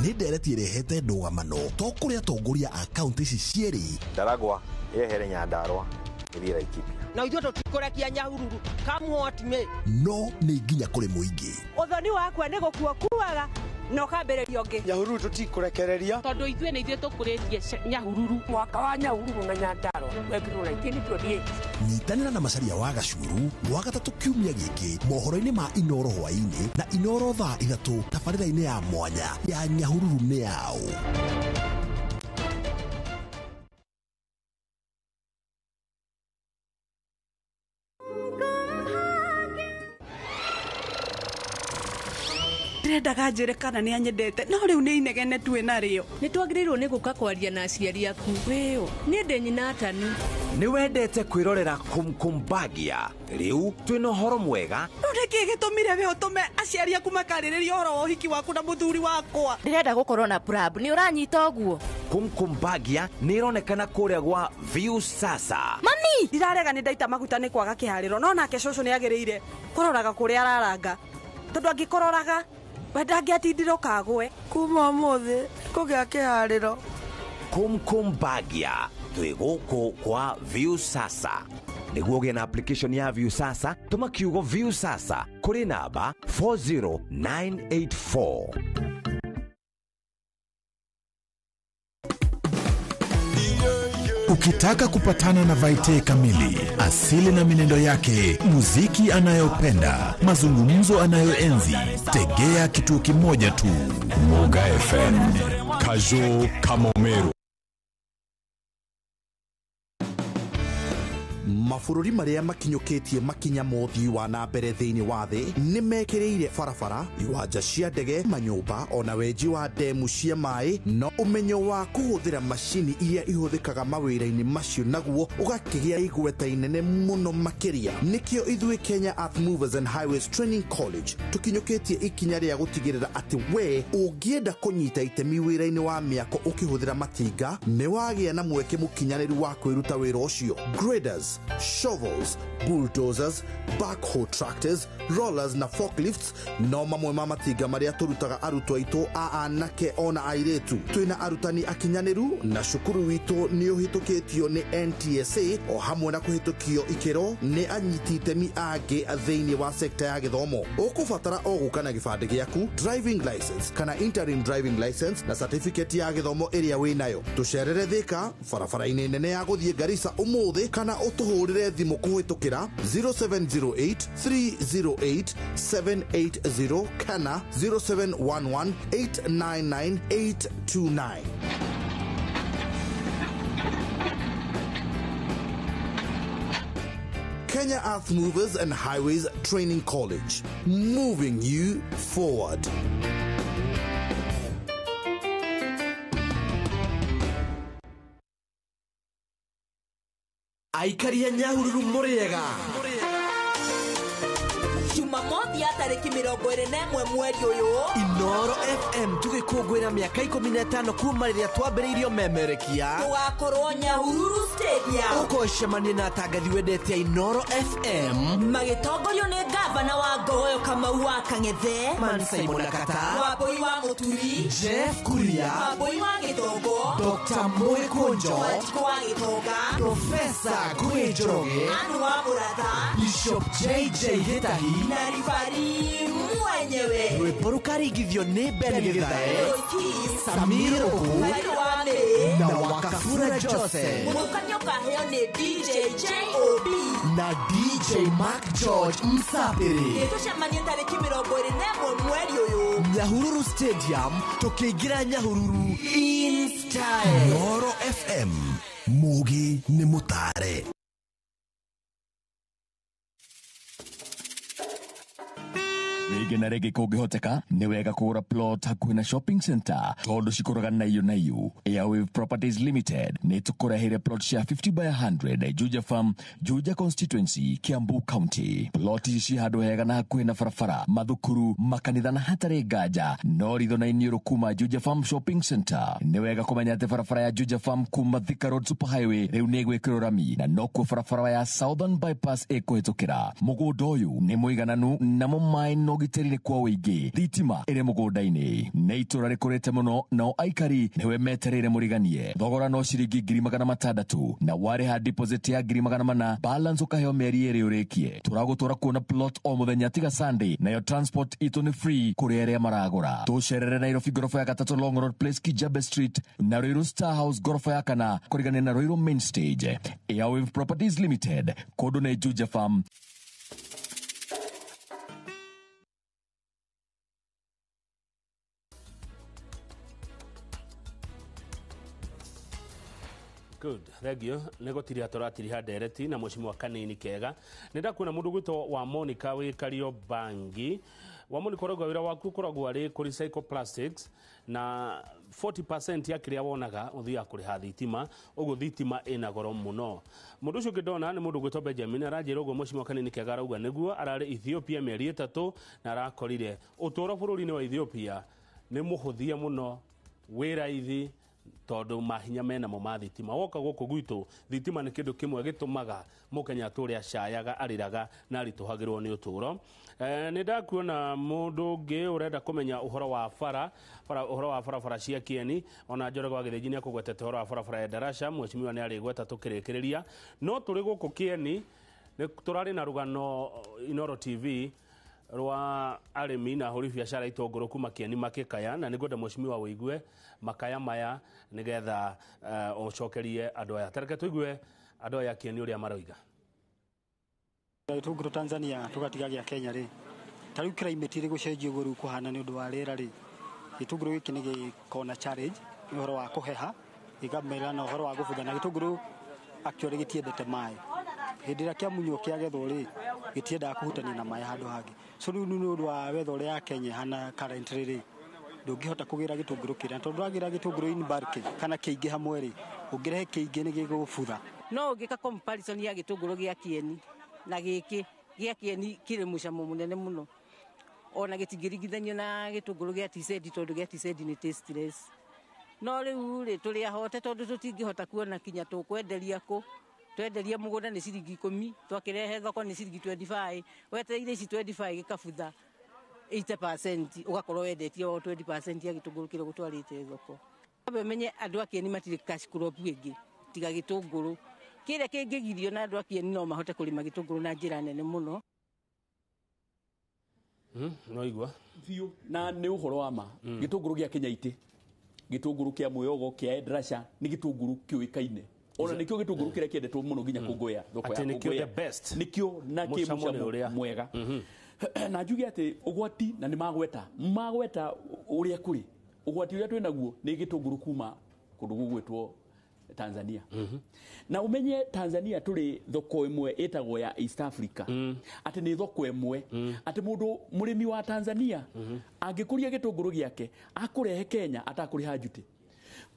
Nĩ ndereti ĩrehete ndũgamano to kũrĩ atongoria a kaunti ici cierĩ. Ndaragwa yehere Nyandarua ĩthiĩ Laikipia. Na ithuĩ tũtikũrekia Nyahururu come what may. No nĩ nginya kũrĩ mũingĩ. Ũthoni wakwa nĩ gũkua kuaga na ũkambĩrĩria ũngĩ. Nyahururu tũtikũrekereria tondũ ithuĩ nĩ ithuĩ tũkũrĩtie Nyahururu. Mwaka wa Nyahururu na Nyandarua wekirwo 1928. Nyitanĩra na Macharia wa Gacuru Wagatatu kiumia gĩkĩ mohoro-inĩ ma Inooro hwaĩ-inĩ na Inooro thaa 3 tabarĩra-inĩ ya mwanya ya Nyahururu nĩ yaũ. Ndirendaga njĩre kana nĩ anyendete, no rĩu nĩ inegene twĩ narĩo. Nĩ twagĩrĩirwo nĩ gũka kwaria na aciari aku. Wĩũ, niĩ ndĩ nyina Atanu. Nĩ wendete kwĩrorera Kumkumbagia? Rĩu twĩna ũhoro mwega. No nĩkĩ gĩtũmire we ũtũme aciari aku makarĩrĩria ũhoro wa ũhiki waku na mũthuri wakwa? Ndĩrenda gũkorwo na prab, nĩ ũranyita ũguo? Kumkumbagia nĩ ĩronekana kũrĩa gwa View Sasa. Mami, ndirarega nĩ ndaita maguta nĩ kwaga kĩharĩro, no nake cũcũ nĩ agĩrĩire kũroraga kũrĩa araranga, tondũ angĩkũroraga we ndangĩatindire ũkagwe. Kuma ũmũthĩ kũgĩa kĩharĩro. Kumkumbagia twĩ gũkũ kwa View Sasa. Nĩguo ũgĩe na application ya View Sasa, tũma kiugo View Sasa kũrĩ namba 40984. Ukitaka kupatana na Vaite kamili, asili na minendo yake, muziki anayopenda, mazungumzo anayoenzi, tegea kituo kimoja tu. Muga FM, Kajo Kamomeru. Mabũrũri marĩa makinyũkĩtie makinya ma ũthii wa na mbere thĩinĩ wa thĩ nĩ mekĩrĩire barabara, iwanja cia ndege, manyũmba ona wenji wa ndemu cia maĩ, no ũmenyo wa kũhũthĩra macini iria ihũthĩkaga mawĩra-inĩ macio naguo ũgakĩgĩa igweta inene mũno makĩria. Nĩkĩo ithuĩ Kenya Earth Movers and Highways Training College tũkinyũkĩtie ikinya rĩa gũtigĩrĩra atĩ we ũngĩenda kũnyita itemi wĩra-inĩ wa mĩako ũkĩhũthĩra matinga, nĩ wagĩa na mweke mũkinyanĩru wa kwĩruta wĩra ũcio. Graders, shovels, bulldozers, backhoe tractors, rollers na forklifts no mamwe ma matinga marĩa tũrutaga arutwo aitũ a anake ona airĩtu. Twĩna arutani akinyanĩru na cukuru witũ nĩ ũhĩtũkĩtio nĩ NTSA o hamwe na kũhĩtũkio ikĩro nĩ anyiti itemi angĩ thĩinĩ wa sekta ya gĩthomo. Ũkũbatara o gũka na gĩbandĩ gĩaku, driving license kana interim driving license na certificate ya gĩthomo ĩrĩa wĩ nayo. Tũcerere Thĩka barabara-inĩ nene ya gũthiĩ Garissa ũmũthĩ kana ũtũhũrĩre thimũ kũhĩtũkĩra 0708 308 780 kana 0711 899 829. Kenya Earth Movers and Highways Training College, moving you forward. Aikari a Nyahururu, mũrĩega. Jumamothi ya tarĩki 21 mweri ũyũ, Inoro FM tũgĩkũngũĩra mĩaka 15 kuma rĩrĩa twambĩrĩirio memerekia. Tũgakorwo Nyahururu Stadium. Ũkocemania na atangathi wendete a Inoro FM magĩtongorio nĩ gavana wa Ngogoyo Kamau wa Kang'ethe, Man Simon Akata, Wambũi wa Mũturi, Jeff Kuria, Wambũi wa Gĩtongo, Dr. Mũgĩ Kũnjo, Wanjikũ wa Gĩtonga, Profesa Ngũgĩ Njoroge, Anu wa Mũratha, Bishop JJ Gĩtahi na ribari mwenyewe. Rwĩmbo rũkaringithio nĩ Ben Gĩthae, Roy, Samir Ũkũ Kairũ wa Mĩrĩ na Wakafura Joseph. Mũthũkanio ũkaheo nĩ DJ JOB na DJ Mark George Msapiri. Tũcemanie tarĩki 21 mweri ũyũ Nyahururu Stadium, tũkĩingĩra Nyahururu in style. Noro FM, mugi nĩ mũtare. Rĩngĩ na rĩngĩ kũngĩhoteka nĩ wega kũgũra plot hakuhĩ na shopping center tondũ cikũraga naiũ naiũ. Airwave Properties Limited nĩ tũkũreheire plot cia 50 by 100 Juja Farm, Juja Constituency, Kiambu County. Plot ici ci handũ hega na hakuhĩ na barabara, mathukuru, makanitha na hatarĩ nganja no ritho na iniũrũ kuma Juja Farm Shopping Center. Nĩ wega kũmenya atĩ barabara ya Juja Farm kuma Thika Road Superhighway rĩu nĩ ĩgwĩkĩrwo rami na nokuo barabara ya Southern Bypass ĩkũhĩtũkĩra. Mũgũnda ũyũ nĩ mũigananu namo maĩ na ũgitĩri nĩ kwa ũingĩ. Thitima ĩrĩ mũgũnda-inĩ. Nĩ itũra rĩkũrĩte mũno nao aikari nĩwe metereire mũriganie. Thogora no ciringi 600,000 na warĩha deposit ya 400,000, balance ũkaheo mĩeri 2 ũrĩkie. Tũragũtwara kuona plot o mũthenya tiga Sunday, nayo transport itũ nĩ free kũrĩ arĩa maragũra. Tũcerere Nairobi ngoroba ya gatatũ Long Road Place, Kijabe Street na Ruiru Star House ngoroba ya kana kũrigania na Ruiru Main Stage. Airwave Properties Limited, kũndũ nĩ Juja Farm. Good, thank you. Nĩ gũtiriha tũratiriha ndereti na mũcimwa kanini kega. Nĩ ndakuona mũndũ gwĩtwo wa Monica wĩ Kariobangi. Wa Monica, ũrauga wĩra waku ũkoragwo arĩ kũ recycle plastics na 40% ya kĩrĩa wonaga ũthiaga kũrĩha thitima, ũguo thitima ĩna goro mũno. Mũndũ ũcio ũngĩ ndona nĩ mũndũ gwĩtwo Benjamin, aranjĩra ũguo mũcimwa kanini kega, arauga nĩguo ararĩ Ethiopia mĩeri 3 na arakorire ũtũũro bũrũri-inĩ wa Ethiopia nĩ mũhũthie mũno, wĩ raithi tondũ mahinya menamo ma thitima. Woka gũkũ gwitũ thitima nĩ kĩndũ kĩmwe gĩtũmaga mũkenya atũre acayaga, arĩraga na aritũhagĩrwo nĩ ũtũũro. Nĩ ndakuona mũndũ ũngĩ ũrenda kũmenya ũhoro wa bara, ũhoro wa barabara cia Kieni. Ona Njoroge wa Gĩthĩnji nĩ akũgwetete ũhoro wa barabara ya Darasha, mheshimiwa nĩ arĩgweta tũkĩrĩkĩrĩria. No tũrĩ gũkũ Kieni nĩ tũrarĩ na rũgano Inoro TV rwa arĩmi na ahũri biacara itũngũrũ kuma Kieni makĩkaya, na nĩngwenda mheshimiwa wĩigue makaya maya nĩgetha ũcokerie andũ aya. Tareke tũigue andũ aya Kieni ũrĩa maroiga. Gĩtũngũrũ Tanzania tũgatiga gĩa Kenya rĩ, ta rĩu climate ĩrĩ gũcenjia ũguo rĩu kũhana nĩ ũndũ wa rĩera rĩ, gĩtũngũrũ gĩkĩ nĩ gĩkoragwo na challenge nĩ ũhoro wa kũheha, gĩkamera na ũhoro wa gũbutha, na gĩtũngũrũ actually gĩtiendete maĩ. Hĩndĩ ĩrĩa kĩamunywo kĩagethwo rĩ, gĩtiendaga kũhutania na maĩ handũ hangĩ. So rĩu nĩ ũndũ wa weather ũrĩa ya Kenya ĩhana currently rĩ, ndũngĩhota kũgĩra gĩtũngũrũ kĩrĩa, tondũ wagĩra gĩtũngũrũ in bulk kana kĩingĩ hamwe rĩ, ũngĩrehe kĩingĩ nĩ gĩgũbutha. No ũngĩka comparison ya gĩtũngũrũ gĩa Kieni na gĩkĩ gĩa Kieni kĩrĩ mũcamo mũnene mũno, ona gĩtingĩringithanio na gĩtũngũrũ gĩa TZ tondũ gĩa TZ nĩ tasteless. No rĩu rĩ, tũrĩ ahote tondũ tũtingĩhota kuona kinya tũkwenderia kũ. Twenderia mũgũnda nĩ ciringi 10, twakĩrehe thoko nĩ ciringi 25, wetereire ici 25 gĩkabutha 80%, ũgakorwo wendetie o 20% ya gĩtũngũrũ kĩrĩa ũgũtwarĩte thoko. Ambe ũmenye andũ a Kieni matirĩ cash crop ĩngĩ tiga gĩtũngũrũ. Kĩrĩa kĩngĩgirio na andũ a Kieni no mahote kũrĩma gĩtũngũrũ na njĩra nene mũno. No igua biũ na nĩ ũhoro wa ma. Gĩtũngũrũ gĩa Kenya gĩtũngũrũ kĩa mwĩogo kĩa Endrasha nĩ gĩtũngũrũ kĩũĩkaine. Ona nĩkĩo gĩtũngũrũ kĩrĩa kĩendetwo mũno nginya Kũngũya, thoko ya Atĩ nĩkĩo Kũngũya. the best. Nĩkĩo na kĩ Mũcamo nĩ mũcamo ũrĩa. mwega. Na njuge atĩ ũgwati, na nĩ magweta ũrĩa kũrĩ ũgwati ũrĩa twĩnaguo nĩ gĩtũngũrũ kuma kũndũ gũgwĩtwo Tanzania. Na umenye Tanzania tũrĩ thoko ĩmwe ĩtagwo ya East Africa, atĩ nĩ thoko ĩmwe, atĩ mũndũ mũrĩmi wa Tanzania angĩkũria gĩtũngũrũ gĩake akũrehe Kenya atakũrĩha njuti.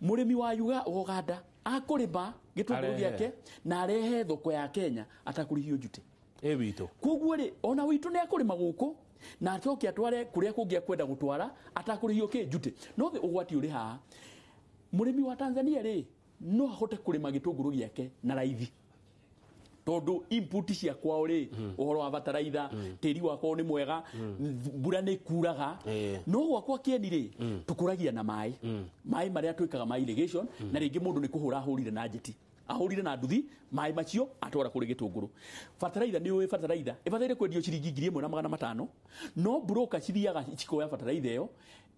Mũrĩmi wa Uganda akũrĩma gĩtũngũrũ Arehe. gĩake na arehe thoko ya Kenya atakũrĩhio njuti. Ĩ witũ. Koguo rĩ, ona witũ nĩ akũrĩma gũkũ na acoke atware kũrĩa kũngĩ akwenda gũtwara atakũrĩhio kĩ njuti. No thĩ ũgwati ũrĩ haha, mũrĩmi wa Tanzania rĩ, no ahote kũrĩma gĩtũngũrũ gĩake na raithi tondũ input cia kwao rĩ, ũhoro wa bataraitha, tĩri wa kwao nĩ mwega, mbura nĩ kuraga. No gwakwa Kieni rĩ, tũkũragia na maĩ, maĩ marĩa twĩkaga ma irrigation, na rĩngĩ mũndũ nĩ kũhũra ahũrire na njeti, ahũrire na nduthi, maĩ macio atwara kũrĩ gĩtũngũrũ. Bataraitha nĩ ũĩ bataraitha ĩbataire kwendio ciringi 1500, no broker cithiaga cikoya bataraitha ĩyo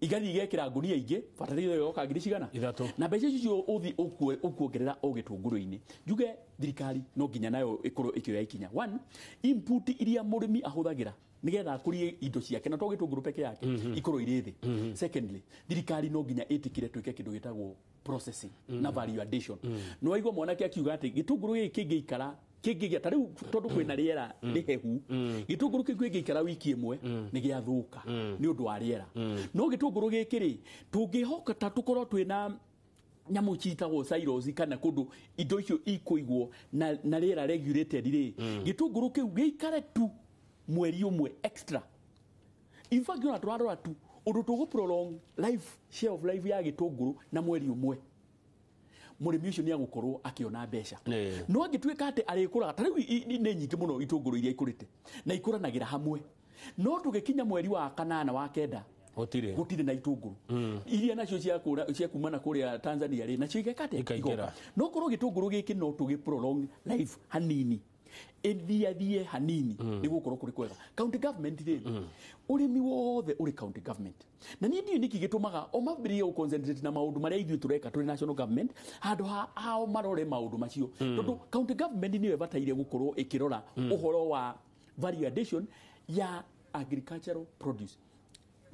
igathiĩ igekĩra ngunia ingĩ, bataraitha ĩyo yoka ngiri cigana 3 na mbeca icio ũthi ũkuongerera o gĩtũngũrũ-inĩ. Njuge thirikari no nginya nayo ĩkorwo ĩkĩoya ikinya. One, input iria mũrĩmi ahũthagĩra nigetha akũrie indo ciake na to gĩtũngũrũ peke yake ikorwo irĩ thĩ. Secondly, thirikari no nginya ĩtĩkĩre twĩke kĩndũ gĩtagwo processing na value addition. No waigua mwanake akiuga atĩ gĩtũngũrũ gĩkĩ kĩngĩikara kĩngĩgĩa ta rĩu tondũ kwĩna rĩera rĩhehu, gĩtũngũrũ kĩu kĩngĩikara wiki ĩmwe nĩ gĩathũka nĩ ũndũ wa rĩera. No gĩtũngũrũ gĩkĩ rĩ, tũngĩhoka ta tũkorwo twĩna nyamũ citagwo silos kana kũndũ indo icio ikũigwo na rĩera regulated rĩ, gĩtũngũrũ kĩu gĩikare tu mweri ũmwe extra. In fact, ona tũrarora tu ũndũ tũgũ prolong life, shelf life ya gĩtũngũrũ na mweri ũmwe, mũrĩmi ũcio nĩ agũkorwo akĩona mbeca. No angĩtuĩka atĩ arĩkũraga ta rĩu nĩ nyingĩ mũno itũngũrũ iria ikũrĩte na ikũranagĩra hamwe, no tũgĩkinya mweri wa kanana wa kenda gũtirĩ na itũngũrũ iria nacio cia kuma na kũrĩa Tanzania rĩ, nacio igeka atĩa? Ikaingĩra. Igoka. No korwo gĩtũngũrũ gĩkĩ no tũgĩ prolong life hanini, ĩthiathie hanini, nĩ gũkorwo kũrĩ kwega. County government rĩ, ũrĩmi wothe ũrĩ county government, na niĩ ndiũĩ nĩkĩ gĩtũmaga o mambĩrĩrie gũ concentrate na maũndũ marĩa ithuĩ tũreka tũrĩ national government handũ ha ao marore maũndũ macio, tondũ county government nĩyo ĩbataire gũkorwo ĩkĩrora ũhoro wa value addition ya agricultural produce,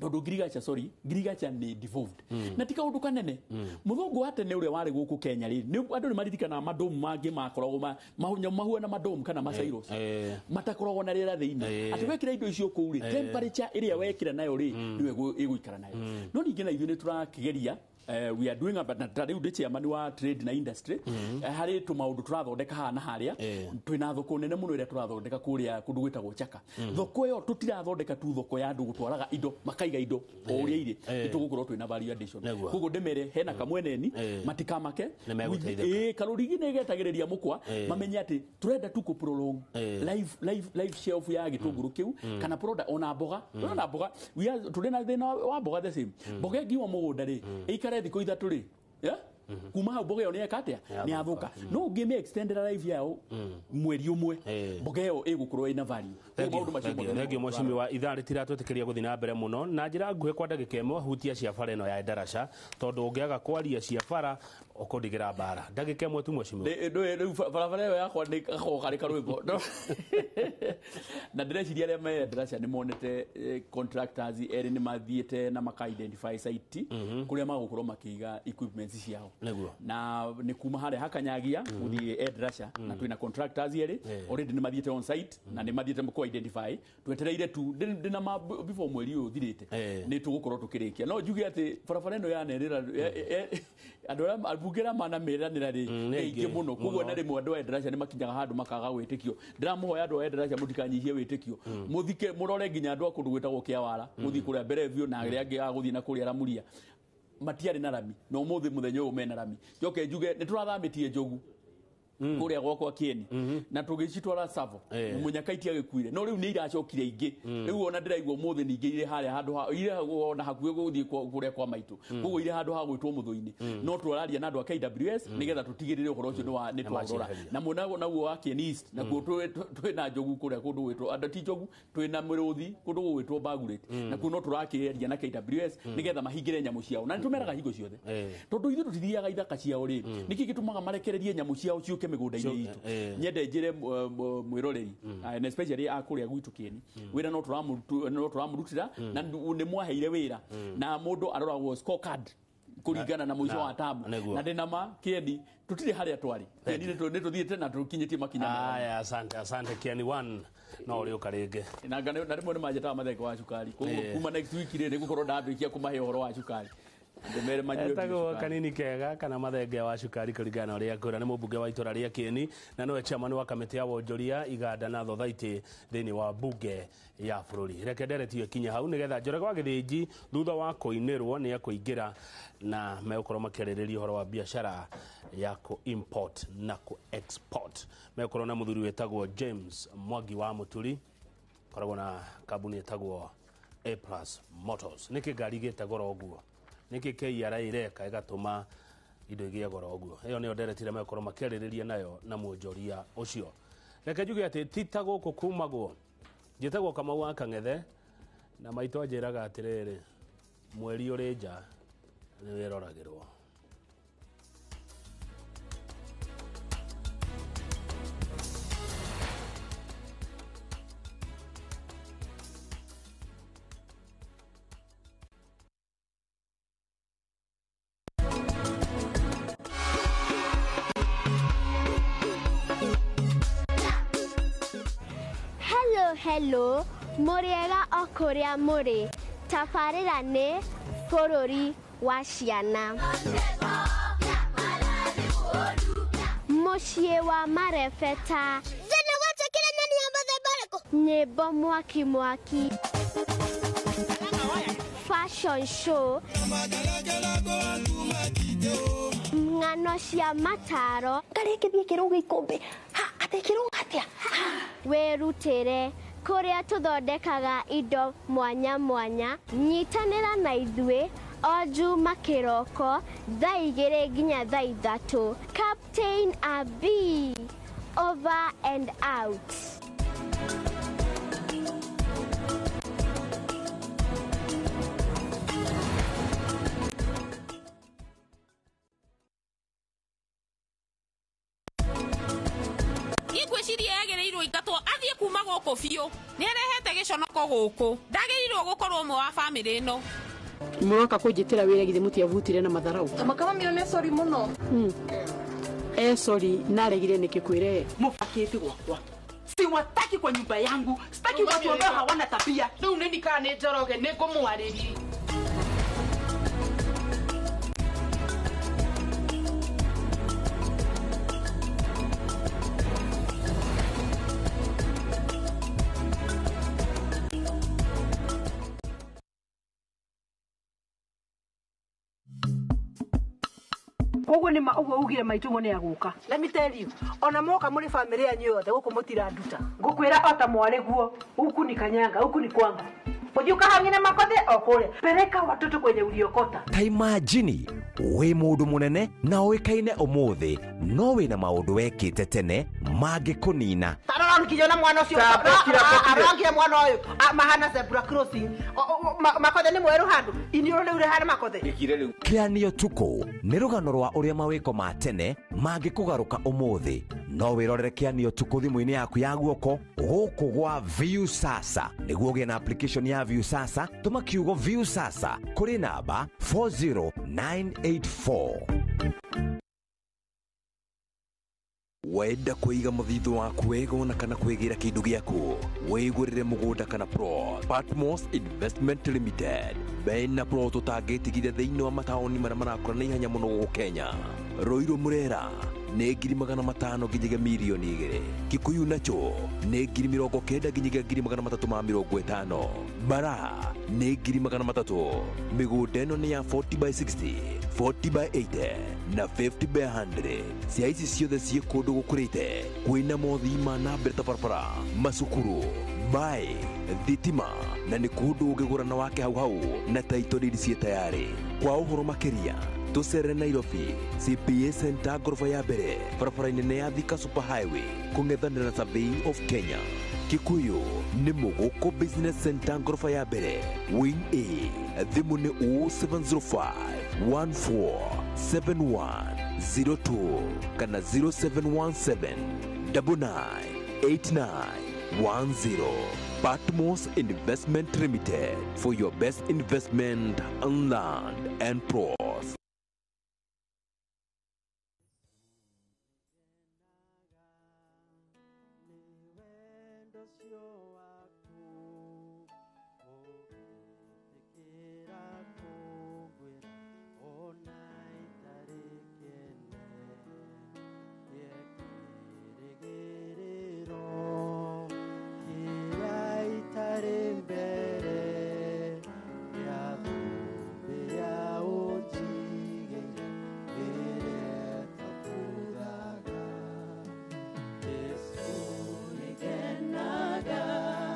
tondũ ngirigacha, sorry, ngirigacha nĩ devolved na ti kaũndũ kanene. Mũthũngũ wa tene ũrĩa warĩ gũkũ Kenya rĩ, andũ nĩ maririkanaga madomu mangĩ makoragwo mahuana madomu kana masairos matakoragwo na rĩera thĩinĩ, atĩ wekĩra indo icio kũu rĩ, temperature ĩrĩa wekĩra nayo rĩ, nĩyo ĩgũikara nayo. No ningĩ na ithuĩ nĩ tũrakĩgeria, we are doing a, but ta rĩu ndĩ chairman wa trade na industry, harĩ tũmaũndũ tũrathondeka haha na harĩa. Twĩna thoko nene mũno ĩrĩa tũrathondeka kũrĩa kũndũ gwĩtagwo Chaka. Thoko ĩyo tũtirathondeka tu thoko ya andũ gũtwaraga indo makaiga indo o ũrĩa irĩ, nĩ tũgũkorwo twĩna value addition. Koguo ndĩmere hena kamweneni matikamake. Nĩ megũteithĩka. Karũrigi nĩ getagĩrĩria mũkwa, mamenye atĩ tũrenda tu kũ prolong life shelf ya gĩtũngũrũ kĩu kana product ona mboga. Ona mboga we are tũrĩ na thĩna wa mboga the same. Mboga ĩngiuma mũgũnda rĩ, ĩikare thikũ 3 rĩ, yeah? Kuma hau mboga ĩyo nĩ eka atĩa? Nĩ yathũka. No ũngĩmĩ extendera life yayo mweri ũmwe, mboga ĩyo ĩgũkorwo ĩna value. Koguo maũndũ macio mothe nĩ Thengio mheshimiwa, ithaa rĩtiratwĩtĩkĩria gũthiĩ na mbere mũno na njĩra nguhĩ kwa ndagĩka ĩmwe. Hutia cia bara ĩno ya Endarasha, tondũ ũngĩaga kwaria cia bara Ũkũndigĩra mbara ndagĩka ĩmwe tu mheshimiwa. Rĩu barabara ĩyo yakwa nĩ gakoragwo karĩ karwĩmbo. Na ndĩreciria arĩa me ndaraca nĩ monete contractors erĩ nĩ mathiĩte na maka identify site kũrĩa magũkorwo makĩiga equipments ciao. Nĩguo. Na nĩ kuma harĩa hakanyagia gũthiĩ Endrasha, na twĩna contractors erĩ already nĩ mathiĩte on site na nĩ mathiĩte kũ identify. Twetereire tu ndĩna ma before mweri ũyũ ũthirĩte nĩ tũgũkorwo tũkĩrĩkia. No njuge atĩ barabara ĩno yanerĩra andũ arĩa ambunge arĩa manamĩranĩra rĩ nĩ aingĩ mũno, koguo na rĩmwe andũ a Endrasha nĩ makinyaga handũ makaga wĩtĩkio. Ndĩramũhoya andũ a Endrasha mũtikanyihie wĩtĩkio, mũthike mũrore nginya andũ a kũndũ gwĩtagwo Kĩawara, mũthiĩ kũrĩa Mberevio na arĩa angĩ a gũthiĩ na kũrĩa Ramuria matiarĩ na rami, na ũmũthĩ mũthenya ũyũ mena rami. Njoke njuge nĩ tũrathamĩtie njogu kũrĩa gwakwa Kieni na tũgĩcitwara Savo, mũnyaka itiagĩkuire, no rĩu nĩ iracokire ingĩ. Rĩu ona ndĩraigua ũmũthĩ ningĩ irĩ harĩa handũ ha irĩ ona hakuhĩ gũthiĩ kũrĩa kwa maitũ, koguo irĩ handũ ha gwĩtwo mũthũinĩ. No tũraria na andũ a KWS nĩgetha tũtigĩrĩre ũhoro ũcio nĩ twaũrora. Na mwena naguo wa Kieni East nakuo twĩna njogu kũrĩa kũndũ gwĩtwo andũ ti njogu, twĩna mĩrũthi kũndũ gũgwĩtwo Bagurate, nakuo no tũrakĩaria na KWS nĩgetha mahingĩre nyamũ ciao, na nĩtũmeraga hingo ciothe tondũ ithuĩ tũtithiaga ithaka ciao rĩ, nĩkĩ gĩtũmaga marekererie nyamũ ciao ciũke mĩgũnda-inĩ itũ? Nyende njĩre mwĩroreri and especially a kũrĩa gwitũ Kieni, wĩra no tũramũrutĩra na nĩ mwaheire wĩra na mũndũ aroragwo scorecard kũringana na mũico wa tamu, na ndĩna ma Kieni tũtirĩ harĩa twarĩ. Kieni nĩ tũthiĩte na tũkinyĩtie makinya mega. Aya, asante, asante Kieni 1, no ũrĩũka rĩngĩ. Na rĩmwe nĩ manjĩtaga mathenge wa cukari, koguo kuma next week rĩ nĩ gũkorwo ndambĩkia kũmahe ũhoro wa cukari. Etagwo Kanini Kega kana Mathenge wa Cukari kũringana na ũrĩa ngwĩra, nĩ mũmbunge wa itũra rĩa Kieni na nĩwe chairman wa kamĩtĩ ya wonjoria iganda na thothaitĩ thĩinĩ wa mbunge ya bũrũri. Reke ndereti ĩyo ĩkinye hau nĩgetha Njoroge wa Gĩthĩnji thutha wa kũinĩrwo nĩ ekũingĩra na megũkorwo makĩarĩrĩria ũhoro wa biacara ya kũ import na kũ export. Megũkorwo na mũthuri wĩtagwo James Mwangi wa Mũturi, koragwo na kambuni ĩtagwo A Plus Motors. Nĩkĩ ngari igĩte goro ũguo? Nĩkĩ KRA ĩreka ĩgatũma indo igĩe goro ũguo? Ĩyo nĩyo ndereti ĩrĩa megũkorwo makĩarĩrĩria nayo na mwonjoria ũcio. Reke njuge atĩ ti ta gũkũ kumagwo. Njĩtagwo Kamau wa Kang'ethe na maitũ anjĩraga atĩrĩrĩ, mweri ũrĩ nja nĩ wĩroragĩrwo. Hello, mũrĩega o kũrĩa mũrĩ. Tabarĩra nĩ bũrũri wa ciana. Mũciĩ wa marebeta. Nyĩmbo mwaki mwaki. Fashion show. Ng'ano cia mataro. Ngarĩkĩthiĩ kĩrũga ikũmbĩ. Ha, atĩ kĩrũga atĩa? Wĩrutĩre kũrĩa tũthondekaga indo mwanya mwanya. Nyitanĩra na ithuĩ o Juma kĩroko thaa 2 nginya thaa 3. Captain Abi, over and out. Ngwĩciria yagĩrĩirwo ingatwo athiĩ kuma gũkũ biũ. Nĩ arehete gĩconoko gũkũ, ndagĩrĩirwo gũkorwo ũmwe wa bamĩrĩ ĩno. Mũroka kũnjĩtĩra wĩra githĩ mũtiabutire na matharau. Makama mio nĩ sorry mũno. Sorry, naregire nĩkĩ kwĩre? Mũbakĩte gwakwa. Siwataki kwa nyumba yangu. Sitaki watu ambao hawana tabia. Rĩu nĩ ndikaa nĩ Njoroge nĩ ngũmwarĩria. Koguo nĩ ma ũguo ugire maitũ nĩ agũka. Let me tell you, ona moka mũrĩ family yanyu yothe gũkũ mũtiranduta. Ngũkwĩra ota mwarĩ guo, huku ni kanyanga, huku ni kwangu. Uji ukahangine makothe o kule. Peleka watoto kwenye uliokota. Ta imagine wĩ mũndũ mũnene na ũĩkaine ũmũthĩ no wĩna maũndũ wekĩte tene mangĩkũnina. Tarora nkiona mwana ucio arangia mwana uyu mahana zebra crossing. Makothe ni mweru handu iniũrũ rĩu rĩhana makothe. Kĩanio Tukũ nĩ rũgano rwa ũrĩa mawĩko ma tene mangĩkũgarũka ũmũthĩ. No wĩrorere Kĩanio Tukũ thimũ-inĩ yaku ya guoko gũkũ gwa Viusasa. Nĩguo ũgĩe na application ya Viusasa, tũma kiugo Viusasa kũrĩ namba 40984. Wenda kũiga mũthithũ waku wega ona kana kwĩgĩra kĩndũ gĩaku, wĩgũrĩre mũgũnda kana plot. Patmos Investment Limited mena plot ũtangĩtigire thĩinĩ wa mataũni marĩa marakũra na ihenya mũno gũkũ Kenya. Ruiru Murera nĩ 500,000 nginyagia 2,000,000. Kikuyu nacho nĩ 90,000 nginyagia 350,000. Bara nĩ 300,000. Mĩgũnda ĩno nĩ ya 40 by 60, 40 by 80 na 50 by 100. Cia ici ciothe ciĩ kũndũ gũkũrĩte kwĩna mothii ma na mbere ta barabara, macukuru, maĩ, thitima na nĩ kũndũ ũngĩgũra na wake hau hau na title deed ciĩ tayarĩ. Kwa ũhoro makĩria tũcere Nairobi CPA Center ngoroba ya mbere barabara nene ya Thika Super Highway kũng'ethanĩra na Survey of Kenya. Kikuyu nĩ Mũgũkũ Business Center ngoroba ya mbere Wing A. Thimũ nĩ 0705 147102 kana 0717 998910. Patmos Investment Limited, for your best investment on land and plots. Naga.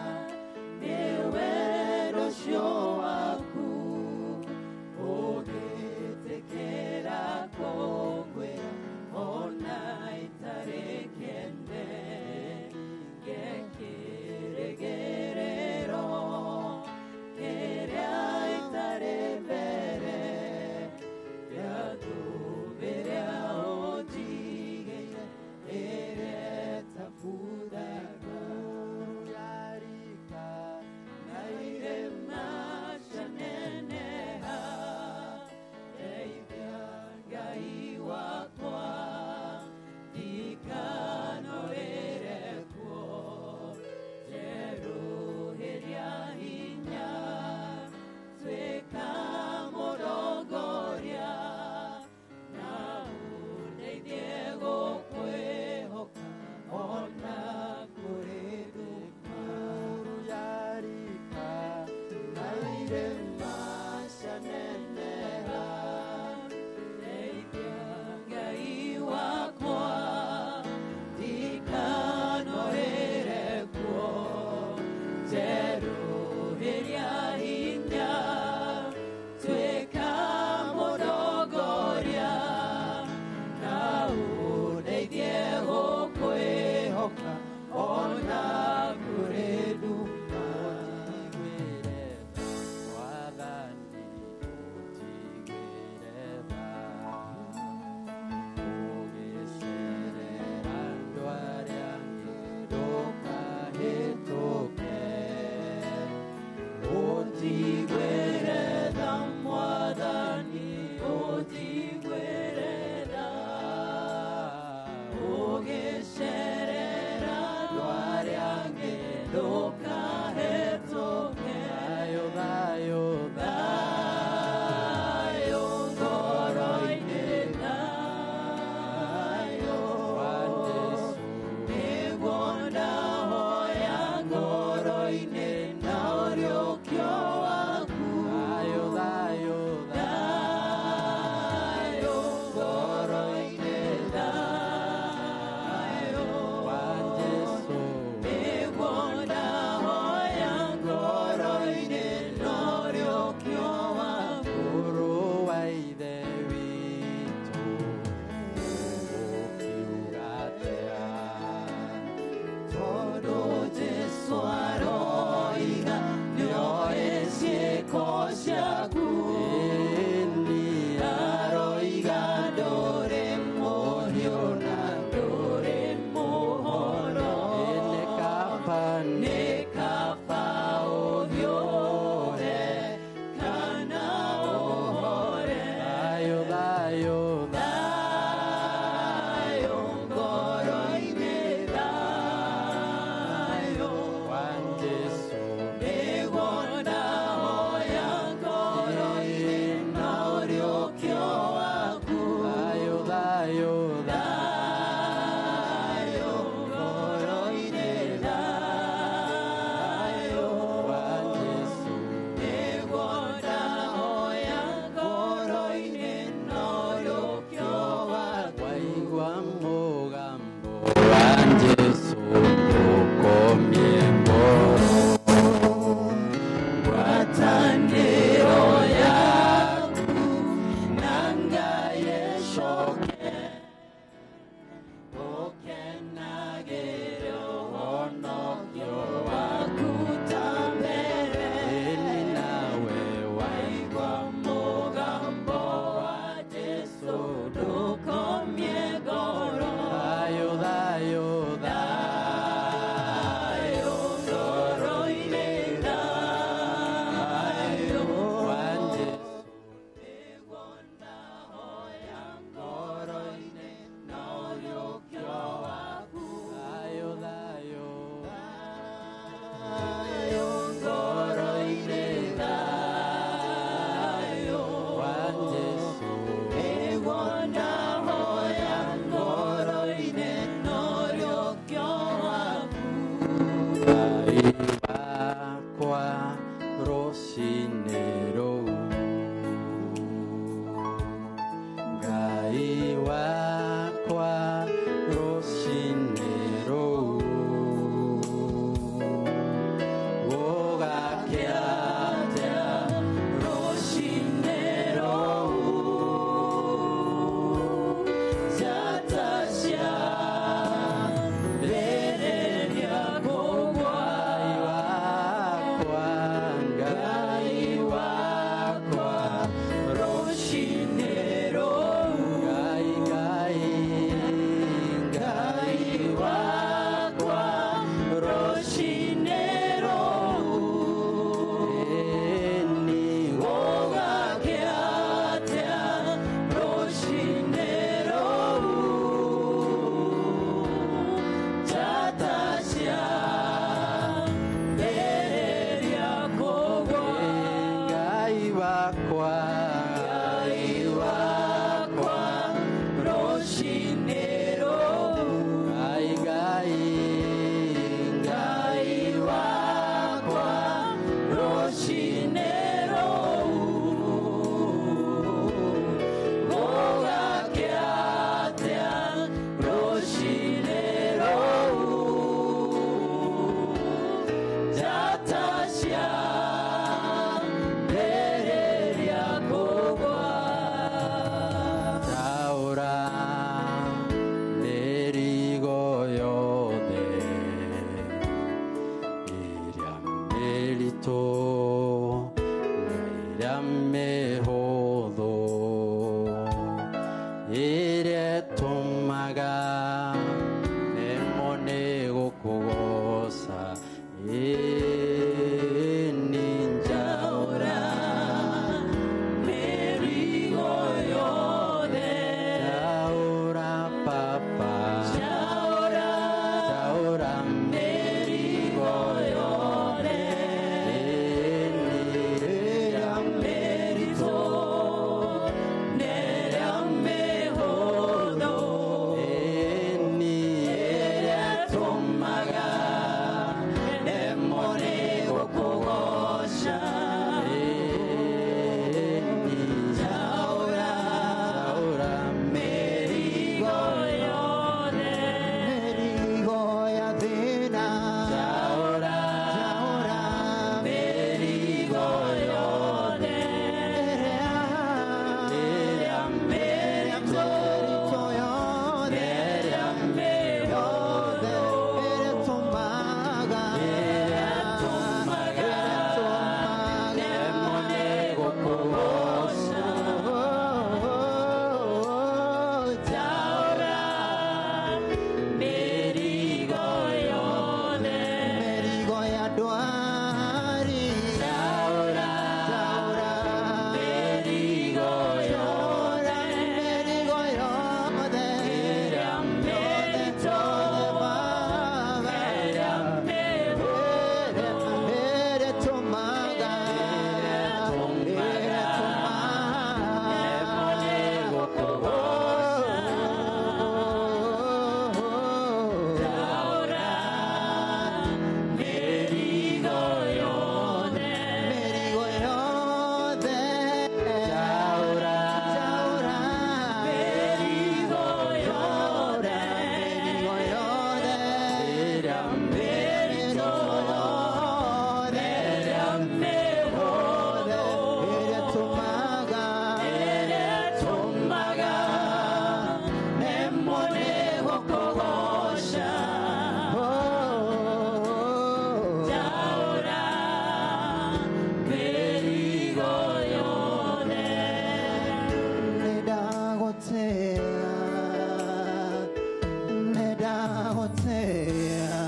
Nĩndagũtĩa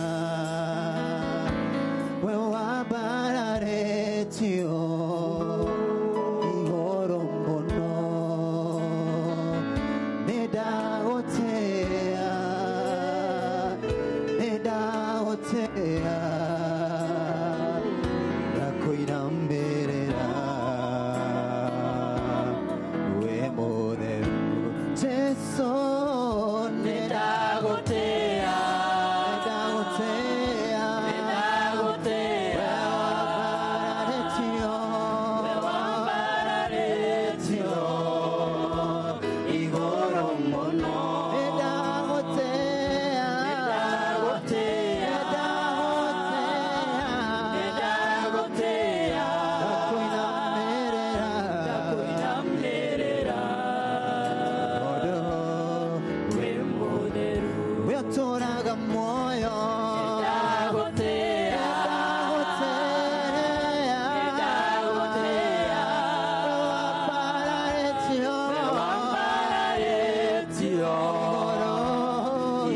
we wambararĩtio igũrũ mũno. Nĩndagũtĩa, nĩndagũtĩa ndakũinamĩrĩra wĩ mũtheru Jesũ. Nĩndagũtĩa, nĩndagũtĩa, nĩndagũtĩa we wambararĩtio igũrũ mũno. Nĩndagũtĩa, nĩndagũtĩa, nĩndagũtĩa ndakũinamĩrĩra, ndakũinamĩrĩra tondũ wĩ mũtheru, we ũtũũraga muoyo. Nĩndagũtĩa, nĩndagũtĩa, we wambararĩtio, we wambararĩtio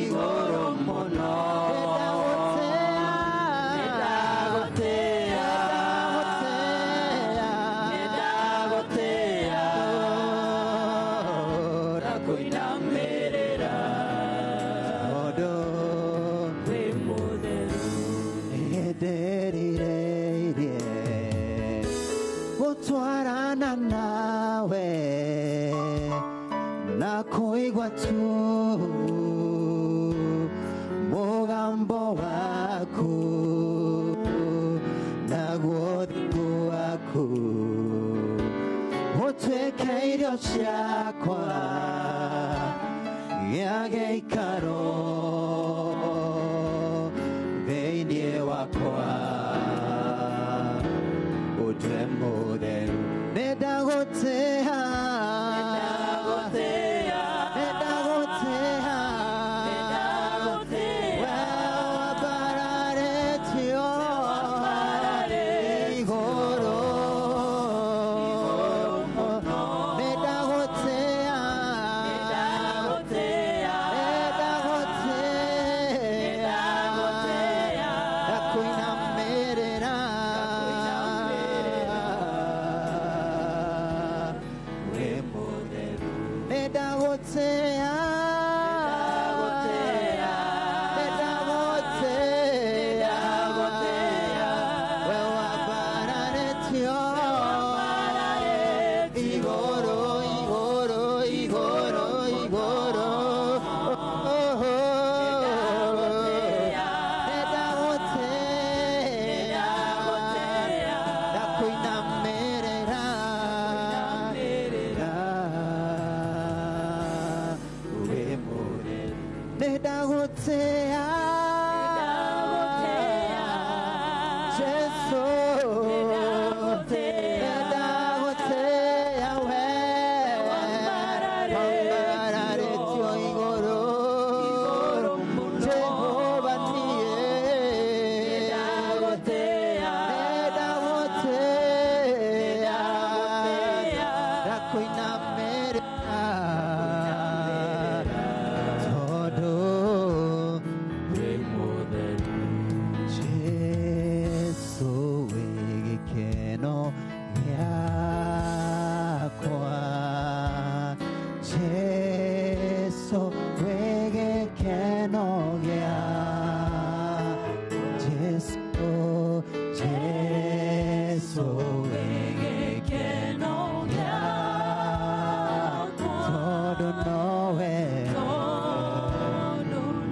igũrũ mũno. Nĩndagũtĩa, nĩndagũtĩa, nĩndagũtĩa ndakũinamĩrĩra tondũ wĩ mũtheru. Nĩndĩrirĩirie gũtwarana nawe na kũigua tu mũgambo waku naguo ũthingu waku ũtuĩke irio ciakwa gĩa gĩikaro thĩinĩ wakwa ũtue mũtheru. Nĩndagũtĩa, nĩndagũtĩa, we wambararĩtio igũrũ. Nĩndagũtĩa, nĩndagũtĩa, ndakũinamĩrĩra wĩ mũtheru. Nĩndagũtĩa, nĩndagũtĩa, we wambararĩtio igũrũ, igũrũ, igũrũ, igũrũ. Nĩndagũtĩa, ndakũinamĩrĩra wĩ mũtheru. Nĩndagũtĩa, Jesũ, nĩndagũtĩa we wambararĩtio igũrũ. Jehova niĩ nĩndagũtĩa, ndakũinamĩrĩra tondũ wĩ mũtheru. Jesũ wĩ gĩkeno gĩakwa, Jesũ wĩ gĩkeno gĩa Jesũ, Jesũ wĩ gĩkeno gĩakwa, tondũ nowe,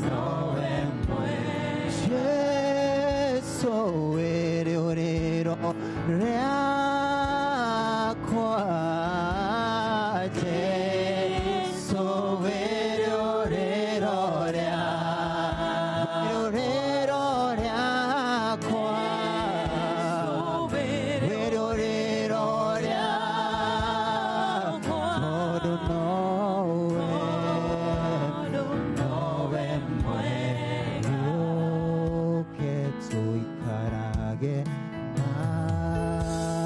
nowe mwega. Jesũ wĩ rĩũrĩro rĩakwa, Jesũ wĩ rĩũrĩro rĩakwa, wĩ rĩũrĩro rĩakwa, tondũ nowe, nowe mwega. Ũke tũikarage nawe.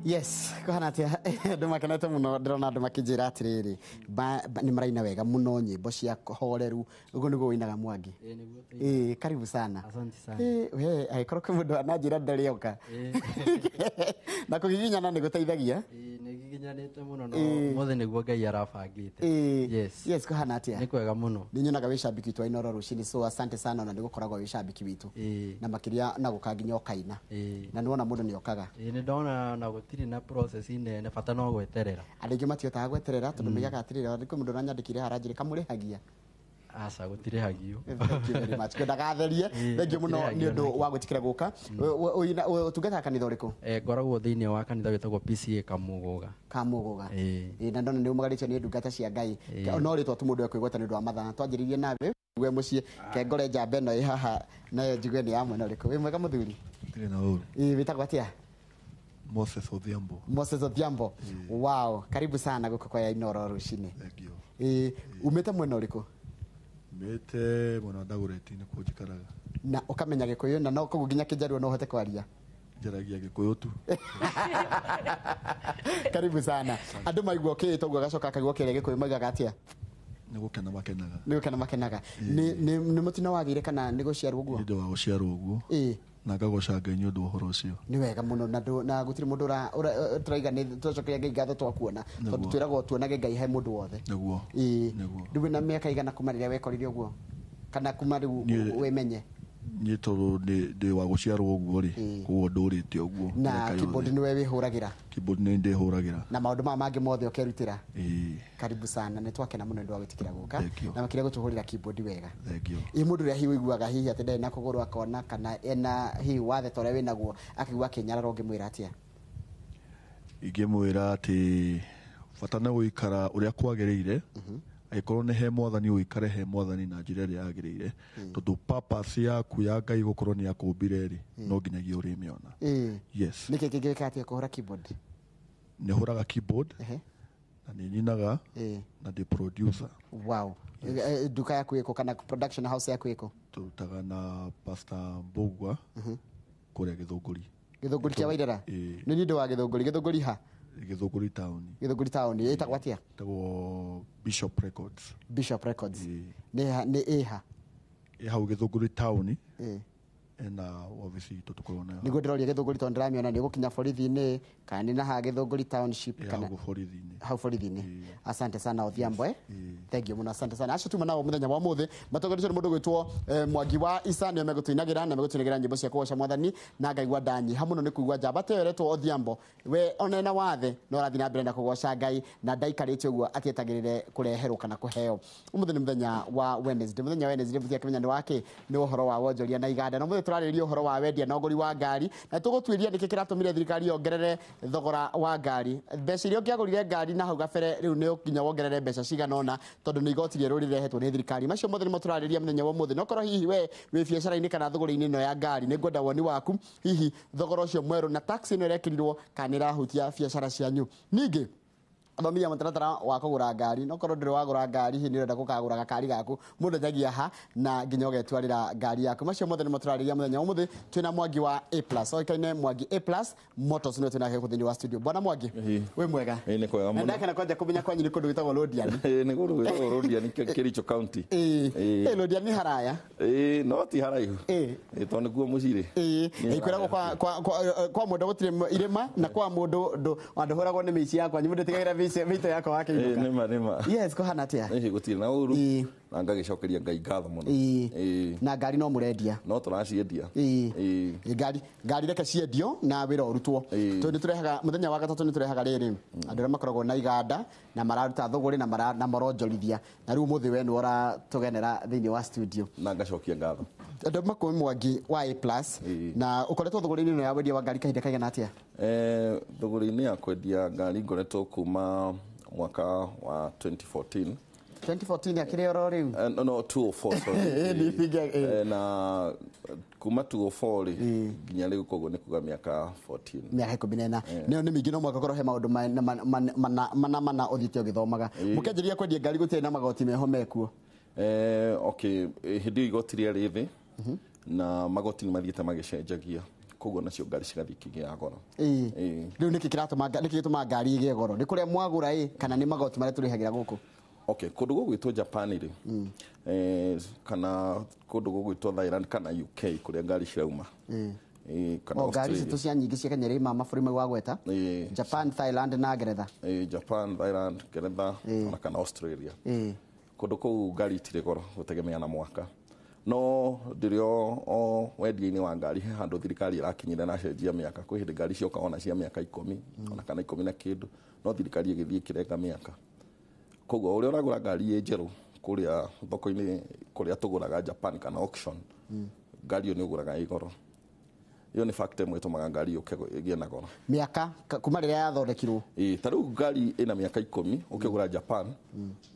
Yes, kuhana atia andu makenete muno ndirona andu makinjira atiriri ni maraina wega muno nyimbo cia horeru uguo niguo winaga Mwangi. Eh, karibu sana. Asante sana. Eh, we aikorwo kwi mundu ananjira ndarioka na kugiginyana ni guteithagia. Ĩĩ nĩ ngiginyanĩte mũno no mothe nĩguo Ngai arabangĩte. Yes. Yes, kuhana atia? Nĩ kwega mũno. Nĩ nyonaga wĩ shabiki witũ wa Inooro rũcinĩ, so asante sana ona nĩ gũkoragwo wĩ shabiki witũ na makĩria na gũka nginya ũkaina na nĩwona mũndũ nĩ okaga. Ĩĩ nĩ ndona na gũtirĩ na process nene, bata no gweterera. Andũ aingĩ matihotaga gweterera tondũ moigaga atĩrĩrĩ, kwĩ mũndũ ũranyandĩkire haranjĩre kamũrĩhagia. Aca gũtirĩhagio. Thank you very much. Ndagatherie. Thank you mũno nĩ ũndũ wa gwĩtĩkĩra gũka. Ũtungataga kanitha ũrĩkũ? Ngoragwo thĩinĩ wa kanitha wĩtagwo PCA Kamũgũga. Kamũgũga. Ĩĩ na ndona nĩ umagarĩtio nĩ ndungata cia Ngai. No rĩtwa tu mũndũ ekwĩgweta nĩ ũndũ wa mathaa. Twanjĩrĩirie nawe we mũciĩ kengore njamba ĩno ĩ haha nayo njigue nĩ ya mwena ũrĩkũ. Wĩ mwega mũthuri? Ndirĩ na ũru. Ĩĩ wĩtagwo atĩa? Moses Odhiambo. Moses Odhiambo. Wow, karibu sana gũkũ kwa Inooro rũcinĩ. Thank you. Ĩĩ umĩte mwena ũrĩkũ? Mĩte mwena wa Dagoretti nĩkuo njikaraga. Na ũkamenya Gĩkũyũ na no koguo nginya Kĩnjaruo no ũhote kwaria? Njaragia Gĩkũyũ tu. Karibu sana. Andũ maigua ũkĩĩtwo ũguo agacoka akaigua ũkĩaria Gĩkũyũ maugaga atĩa? Nĩ gũkena makenaga. Nĩ gũkena makenaga. Nĩ mũtino wagĩire kana nĩ gũciarwo ũguo? Nĩ ũndũ wa gũciarwo ũguo. Na ngagoca Ngai nĩ ũndũ wa ũhoro ũcio. Nĩ wega mũno na gũtirĩ mũndũ tũraiga nĩ tũracokeria Ngai ngatho twakuona tondũ twĩragwo tuonage Ngai he mũndũ wothe. Nĩguo. Ĩĩ. Rĩu wĩna mĩaka igana kuma rĩrĩa wekorire ũguo kana kuma rĩu wĩmenye? Niĩ tondũ ndĩ wa gũciarwo ũguo rĩ, koguo ndũrĩte ũguo. Na keyboard nĩwe wĩhũragĩra? Keyboard nĩ ndĩhũragĩra. Na maũndũ maya mangĩ mothe ũkerutĩra? Ĩĩ. Karibu sana, nĩ twakena mũno nĩ ũndũ wa gwĩtĩkĩra gũka na makĩria gũtũhũrĩra keyboard wega. Thank you. Ĩ mũndũ ũrĩa hihi ũiguaga hihi atĩ ndarĩ na kũgũrũ akona kana ena hihi wathe ta ũrĩa wĩnaguo akaigua akĩnyarara ũngĩmwĩra atĩa? Ingĩmwĩra atĩ bata nĩ gũikara ũrĩa kwagĩrĩire. Angĩkorwo nĩ he mwathani ũikare he mwathani na njĩra ĩrĩa yagĩrĩire tondũ purpose yaku ya Ngai gũkorwo nĩ akũmbire rĩ no nginyagia ũrĩmĩona. Yes. Nĩkĩ kĩngĩka atĩa kũhũra keyboard? Nĩ hũraga keyboard na nĩ nyinaga na ndĩ producer. Wow. Nduka yaku ĩkũ kana production house yaku ĩkũ? Tũrutaga na Pastor Mbugua kũrĩa Gĩthũngũri. Gĩthũngũri kĩa Wairera? Nĩ niĩ ndĩ wa Gĩthũngũri. Gĩthũngũri ha? Gĩthũngũri town. Gĩthũngũri town ĩtagwo atĩa? Ĩtagwo Bishop Records. Bishop Records. Nĩ ĩha? Ĩ hau Gĩthũngũri town. Ena wabici itũ tũkoragwo nayo. Nĩguo ndĩroria Gĩthũngũri tondũ ndĩramĩona nĩ gũkinya borithi-inĩ kana nĩ na haha Gĩthũngũri township kana hau borithi-inĩ. Hau borithi-inĩ. Asante sana Odhiambo. Thank you mũno, asante sana. Acio tuma nao mũthenya wa ũmũthĩ matongoretio nĩ mũndũ gwĩtwo Mwangi wa Isa nĩo megũtũinagĩra na megũtũinagĩra nyĩmbo cia kũgoca mwathani na ngaigua ndanyiha mũno nĩ kũigua njamba ta ĩyo ĩretwo Odhiambo we ona ena wathe no arathiĩ na mbere na kũgoca Ngai na ndaikarĩte ũguo atietagĩrĩre kũreherwo kana kũheo. Ũmũthĩ nĩ mũthenya wa Wednesday. Mũthenya wa Wednesday mũtiakĩmenya nĩ wakĩ nĩ ũhoro wa wonjoria na iganda. Na ũmũthĩ tũrarĩrĩria ũhoro wa wendia na ũgũri wa ngari na tũgũtuĩria nĩkĩ kĩratũmire thirikari yongerere thogora wa ngari. Mbeca iria ũngĩagũrire ngari na hau gabere rĩu nĩ nginya wongerere mbeca cigana ũna tondũ nĩ igoti rĩerũ rĩrehetwo nĩ thirikari. Macio mothe nĩmo tũrarĩrĩria mũthenya wa ũmũthĩ. No korwo hihi we wĩ biacara-inĩ kana thũgũrĩ-inĩ ĩno ya ngari nĩ ngwenda woni waku hihi thogora ũcio mwerũ na tax ĩno ĩrekĩrirwo kana nĩ ĩrahutia biacara cianyu. Ningĩ thomithia mũtaratara wa kũgũra ngari no korwo ndũrĩ wagũra ngari hihi nĩ ũrenda gũkagũra gakari gaku mũndũ anjagia ha na nginya ũgetwarĩra ngari yaku. Macio mothe nĩmo tũrarĩrĩria mũthenya wa ũmũthĩ. Twĩna Mwangi wa A plus oĩkaine Mwangi A plus Motors nĩwe twĩnake gũkũ thĩinĩ wa studio. Bwana Mwangi wĩ mwega? Ĩĩ nĩ kwega Na mũno. ndakena kwanja kũmenya kwanyu nĩ kũndũ gwĩtagwo Londiani. Ĩĩ nĩ kũndũ gwĩtagwo Londiani Kericho County. Ĩĩ Londiani haraya. Ĩĩ no ti haraihu. Ĩĩ tondũ nĩkuo mũciĩ. Ĩĩ kwĩragwo kwa mũndũ gũtirĩ irĩma na kwa mũndũ ndũhũragwo nĩ mĩici ya kwanyu mũndũ tigagĩra mĩito yakwa wakĩinũka. Nĩma nĩma. Yes, kũhana atĩa? Ĩĩ gũtirĩ na ũru. Na ngagĩcokeria Ngai ngatho mũno. Ĩĩ. Na ngari no mũrendia? No tũraciendia. Ĩĩ. Ngari reke ciendio na wĩra ũrutwo. Tondũ nĩtũrehaga mũthenya wa gatatũ nĩtũrehaga rĩrĩ andũ arĩa makoragwo na iganda na mararuta thũgũrĩ na maronjorithia. Na rĩu ũmũthĩ we nĩwe ũratũgenera thĩinĩ wa studio. Na ngacokia ngatho. Andũ makũĩ Mwangi wa A plus na ũkoretwo thũgũrĩ-inĩ ĩno ya wendia wa ngari kahinda kaigana atĩa? Thũgũrĩ-inĩ ya kwendia ngari ngoretwo kuma mwaka wa 2014. 2014 akĩrĩ oro rĩu? No, 204, sorry. Na kuma 204 rĩ nginya rĩu koguo nĩ kuga mĩaka 14. Mĩaka 14. Nĩyo nĩ mĩingĩ no mwaka korwo he maũndũ mana ũthiĩte ũgĩthomaga. Mũkĩanjĩrĩria kwendia ngari gũtirĩ na magoti meho mekuo? Okay, hĩndĩ ĩyo igoti rĩarĩ thĩ na magoti nĩ mathiĩte magĩcenjagia. Koguo nacio ngari cigathiĩ ikĩgĩaga goro. Rĩu nĩkĩ kĩratũma nĩkĩ gĩtũmaga ngari ĩgĩe goro? Nĩ kũrĩa mwagũra ĩ kana nĩ magoti marĩa tũrĩhagĩra gũkũ? Okay, kũndũ gũgwĩtwo Japan rĩ, kana kũndũ gũgwĩtwo Thailand kana UK kũrĩa ngari cirauma. Kana O ngari Australia. citũ cia nyingĩ cia Kenya iraima mabũrũri mau wagweta, Japan, Thailand na Ngeretha. Japan, Thailand, Ngeretha ona kana Australia. Kũndũ kũu ngari itirĩ goro gũtegemea na mwaka. No ndĩrĩ o wendia-inĩ wa ngari he handũ thirikari ĩrakinyire na cenjia mĩaka. Kwĩ hĩndĩ ngari cioka ona cia mĩaka 10 ona kana 10 na kĩndũ, no thirikari ĩgĩthiĩ ĩkĩrenga mĩaka. Koguo ũrĩa ũragũra ngari ĩ njerũ kũrĩa thoko-inĩ kũrĩa tũgũraga Japan kana auction, ngari ĩyo nĩ ũgũraga ĩ goro. Ĩyo nĩ factor ĩmwe ĩtũmaga ngari yũke ĩgĩe na goro. Mĩaka kuma rĩrĩa yathondekirwo. Ta rĩu ngari ĩna mĩaka 10 ũkĩgũra Japan,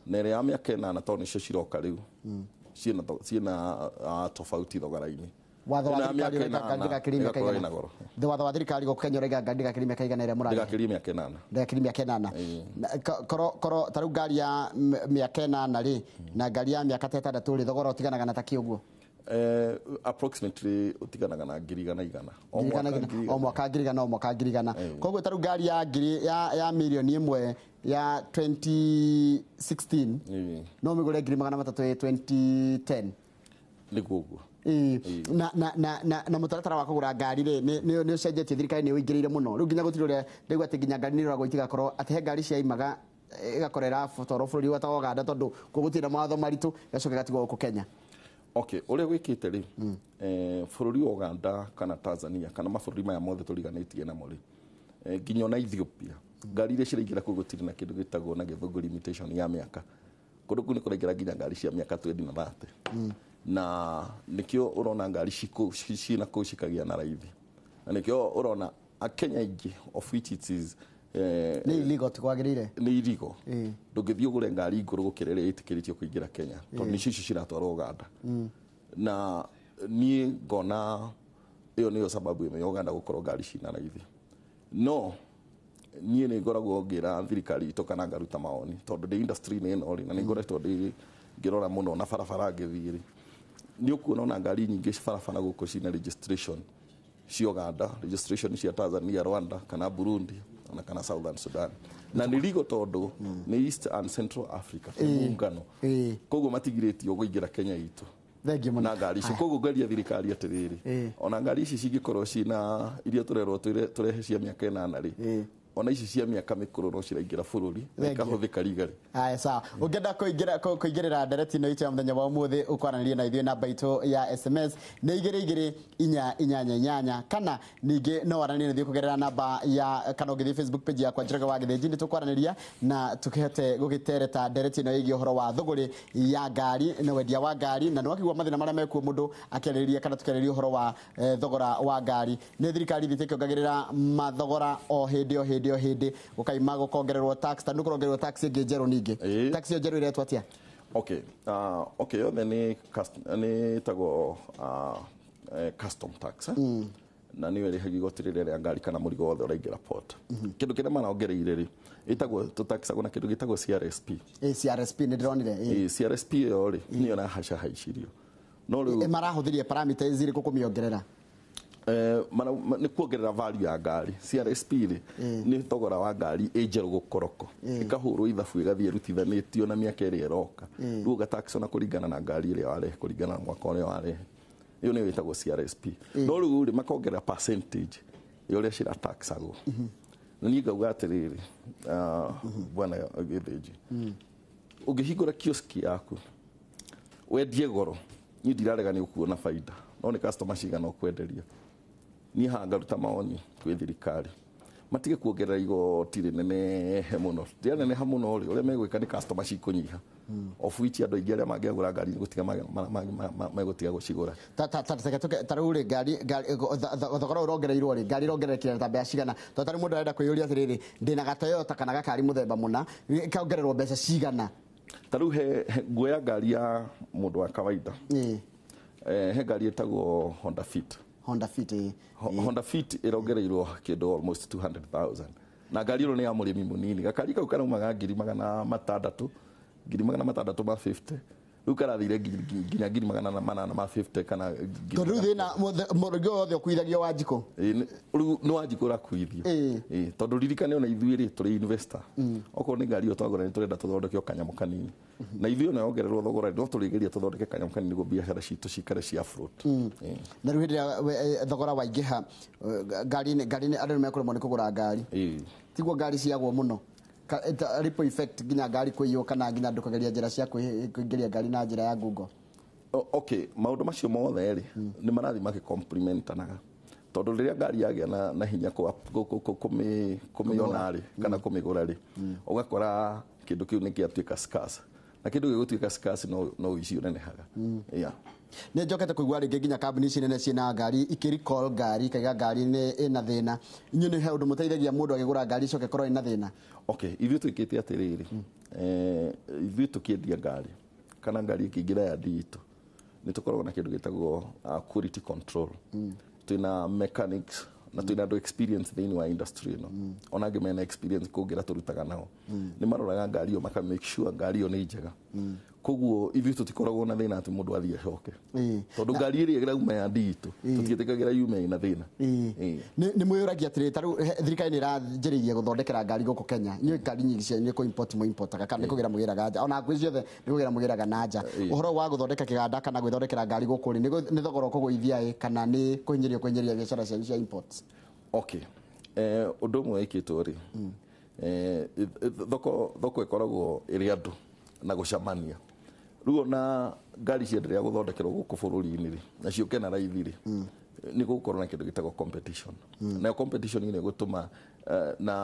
na ĩrĩa ya mĩaka 8 tondũ nĩcio ciroka rĩu, ciĩna tofauti thogora-inĩ. Watho wa Ĩno ya thirikari mĩaka ũraiga ngari 8 ndĩgakĩrie mĩaka ĩgakorwo igana. ĩna goro. Watho wa thirikari gũkũ Kenya ũraiga ngari ndĩgakĩrie mĩaka igana ĩrĩa mũrarĩha. Ndĩgakĩrie mĩaka 8. Ndĩgakĩrie mĩaka 8. Korwo ta rĩu ngari ya mĩaka 8 rĩ na ngari ya mĩaka ta 6 rĩ, thogora ũtiganaga na ta kĩ ũguo? Approximately ũtiganaga na ngiri igana igana. O Ngiri igana mwaka igana, ngiri o mwaka ngiri igana, o mwaka ngiri igana. Koguo ta rĩu ngari ya ngiri ya mirioni 1 ya 2016 no mĩgũre ngiri 300 ĩ 2010. Nĩguo ũguo. Na mũtaratara wa kũgũra ngari rĩ nĩ ũcenjetie, thirikari nĩ ũingĩrĩire mũno. Rĩu nginya gũtirĩ ũrĩa ndaigua atĩ nginya ngari nĩ ĩroragwo itigakorwo atĩ he ngari ciaimaga ĩgakorwo ĩrabatwarwo bũrũri wa ta Uganda tondũ kũu gũtirĩ na mawatho maritũ, ĩgacoka ĩgatigwo gũkũ Kenya. Okay, ũrĩa gwĩkĩte rĩ, bũrũri wa Uganda kana Tanzania kana mabũrũri maya mothe tũriganĩtie namo rĩ, nginya ona Ethiopia, ngari iria ciraingĩra kũu gũtirĩ na kĩndũ gĩtagwo na gĩthũngũ limitation ya mĩaka. Kũndũ kũu nĩ kũraingĩra nginya ngari cia mĩaka 20 na 30. Na nĩkĩo ũrona ngari ciĩna kũu cikagĩa na raithi. Na nĩkĩo ũrona Akenya aingĩ of which it is Nĩ illegal, ti kwagĩrĩire. Nĩ illegal. Ndũngĩthiĩ ũgũre ngari ngũrũ gũkĩra ĩrĩa ĩtĩkĩrĩtio kũingĩra Kenya tondũ nĩcio icio ciratwarwo Uganda. Na niĩ ngona ĩyo nĩyo sababu ĩmwe ya Uganda gũkorwo ngari cina raithi. No niĩ nĩ ngoragwo ngĩra thirikari itũ kana ngaruta mawoni tondũ ndĩ industry-inĩ ĩno rĩ, na nĩ ngoretwo ndĩ ngĩrora mũno na barabara ngĩthiĩ rĩ, nĩ ũkuona ona ngari nyingĩ barabara gũkũ cina registration cia Uganda, registration cia Tanzania, Rwanda kana Burundi ona kana Southern Sudan. Na nĩ legal tondũ nĩ East and Central Africa, nĩ muungano. Koguo matigirĩtio kũingĩra Kenya itũ. Thengiũ mũno. Na ngari icio. Koguo ngaria thirikari atĩrĩrĩ, ona ngari ici cingĩkorwo ciĩna iria tũrerwo tũrehe cia mĩaka 8 rĩ, ona ici cia mĩaka mĩkũrũ no ciraingĩra bũrũri na Thengiũ. ikahũthĩka rigarĩ. Aya, sawa. Ũngĩenda kũingĩrĩra ndereti ĩno itũ ya mũthenya wa ũmũthĩ, ũkwaranĩria na ithuĩ namba itũ ya SMS nĩ 2 2 4 8 8, kana ningĩ no waranĩrie na ithuĩ kũgerera namba ya kana ũngĩthiĩ Facebook page yakwa Njoroge wa Gĩthĩnji, nĩ tũkwaranĩria na tũkĩhote gũgĩtereta ndereti ĩno ĩgiĩ ũhoro wa thũgũrĩ ya ngari na wendia wa ngari, na nĩwakĩigua mathĩna marĩa mekuo mũndũ akĩarĩrĩria kana tũkĩarĩrĩria ũhoro wa thogora wa ngari. Nĩ thirikari ithiĩte ĩkĩongagĩrĩra mathogora o hĩndĩ o hĩndĩ o hĩndĩ, gũkaima gũkongererwo tax, ta nĩ kũrongererwo tax ĩngĩ njerũ ningĩ. Tax ĩyo njerũ ĩretwo atĩa? Okay, okay, yothe nĩ nĩ ĩtagwo custom tax, eh? Na nĩyo ĩrĩhagia igoti rĩrĩa rĩa ngari kana mũrigo wothe ũraingĩra port. Kĩndũ kĩrĩa marongereire rĩ, ĩtagwo tũtaxagwo na kĩndũ gĩtagwo CRSP. CRSP nĩ ndĩronire. CRSP ĩyo rĩ, nĩyo ĩrahacahaicirio. No rĩu Marahũthĩrie parameters irĩkũ kũmĩongerera? Nĩ kuongerera value ya ngari. CRSP rĩ, nĩ thogora wa ngari ĩ njerũ gũkoroko, ĩkahũrwo ithabu ĩgathiĩ ĩrutithanĩtio na mĩaka ĩrĩa ĩroka. Rĩu ũgataxwo na kũringana na ngari ĩrĩa warehe, kũringana na mwaka ũrĩa warehe. Ĩyo nĩyo ĩtagwo CRSP. No rĩu rĩ, makongerera percentage ya ũrĩa cirataxagwo. Na niĩ ngauga atĩrĩrĩ, bwana Gĩthĩnji, ũngĩhingũra kioski yaku wendie goro, niĩ ndirarega nĩ ũkuona baida, no nĩ customer cigana ũkwenderia. Niĩ haha ngaruta mawoni kwĩ thirikari matige kuongerera igoti rĩnenehe mũno. Rĩaneneha mũno rĩ, ũrĩa megwĩka nĩ customer cikũnyiha, of which andũ aingĩ arĩa mangĩagũra ngari nĩ gũtiga megũtiga gũcigũra. Ta rĩu rĩ, ngari thogora ũyũ ũrongereirwo rĩ, ngari ĩrongererekire ta mbeca cigana? Tondũ ta rĩu mũndũ arenda kwĩyũria atĩrĩrĩ, ndĩna ga Toyota kana gakari mũthemba mũna, kaongererwo mbeca cigana? Ta rĩu he nguoya ngari ya mũndũ wa kawaida. He ngari ĩtagwo Honda Fit. Honda Fit, ĩĩ. Honda Fit ĩrongereirwo kĩndũ almost 200,000. Na ngari ĩno nĩ ya mũrĩmi mũnini. Gakari kau karaumaga ngiri magana matandatũ, ngiri magana matandatũ ma 50. Rĩu karathire nginya 850,000 kana Tondũ rĩu thĩna mũrĩgi wothe ũkuithagio Wanjikũ. Rĩu nĩ Wanjikũ ũrakuithio. Tondũ ririkane ona ithuĩ rĩ tũrĩ investor. Okorwo nĩ ngari ĩyo twagũra nĩ tũrenda tũthondeke o kanyamũ kanini. Na ithuĩ ona yongererwo thogora no tũrĩgeria tũthondeke kanyamũ kanini nĩguo biacara citũ cikare cia float. Na rĩu hĩndĩ ĩrĩa thogora waingĩha ngari andũ nĩ mekũremwo nĩ kũgũra ngari. Tiguo ngari ciagwo mũno. Ripple effect nginya ngari kũiywo kana nginya andũ kũgeria njĩra cia kũingĩria ngari na njĩra ya ngungo. Okay, maũndũ macio mothe rĩ nĩ marathiĩ makĩcomplementanaga. Tondũ rĩrĩa ngari yagĩa na hinya kũmĩona rĩ kana kũmĩgũra rĩ ũgakora kĩndũ kĩu nĩ gĩatuĩka scarce. Na kĩndũ gĩgũtuĩka scarce no ũici ũnenehaga. Yeah. Nĩ njokete kũigua rĩngĩ nginya kambuni ici nene ciĩna ngari ikĩ-recall ngari ikaiga ngari nĩ ĩna thĩna. Inyuĩ nĩ he ũndũ mũteithagia mũndũ agĩgũra ngari icoke ĩkorwo ĩna thĩna? Okay, ithuĩ twĩkĩte atĩrĩrĩ, ithuĩ tũkĩendia ngari kana ngari ĩkĩingĩra yandi itũ nĩ tũkoragwo na kĩndũ gĩtagwo quality control. Twĩna mechanics na twĩna andũ experience thĩinĩ wa industry ĩno. Ona angĩ mena experience kũngĩra tũrutaga nao. Nĩ maroraga ngari ĩyo maka make sure ngari ĩyo nĩ njega. Koguo ithuĩ tũtikoragwo na thĩna atĩ mũndũ athiĩ acoke. Tondũ ngari ĩrĩa ĩrauma yandi itũ tũtiĩtĩkagĩra yume ĩna thĩna. Nĩ mwĩyũragia atĩrĩ, ta rĩu thirikari nĩ ĩranjĩrĩirie gũthondekera ngari gũkũ Kenya. Inyuĩ ngari nyingĩ cianyu nĩ kũ-import mũimportaga kana nĩ kũgĩra mũgĩraga nja. Ona hakuhĩ ciothe nĩ kũgĩra mũgĩraga na nja. Ũhoro wa gũthondeka kĩganda kana gwĩthondekera ngari gũkũ rĩ, nĩ thogora ũkũgũithia ĩ kana nĩ kũhinyĩrĩria kũhinyĩrĩria biacara cianyu cia imports? Okay. Ũndũ ũmwe wĩkĩtwo rĩ, thoko ĩkoragwo ĩrĩ andũ na gũcemania. Rĩu ona ngari cienderea gũthondekerwo gũkũ bũrũri-inĩ rĩ, na ciũke na raithi rĩ, nĩ gũgũkorwo na kĩndũ gĩtagwo competition. Nayo competition nĩ ĩgũtũma na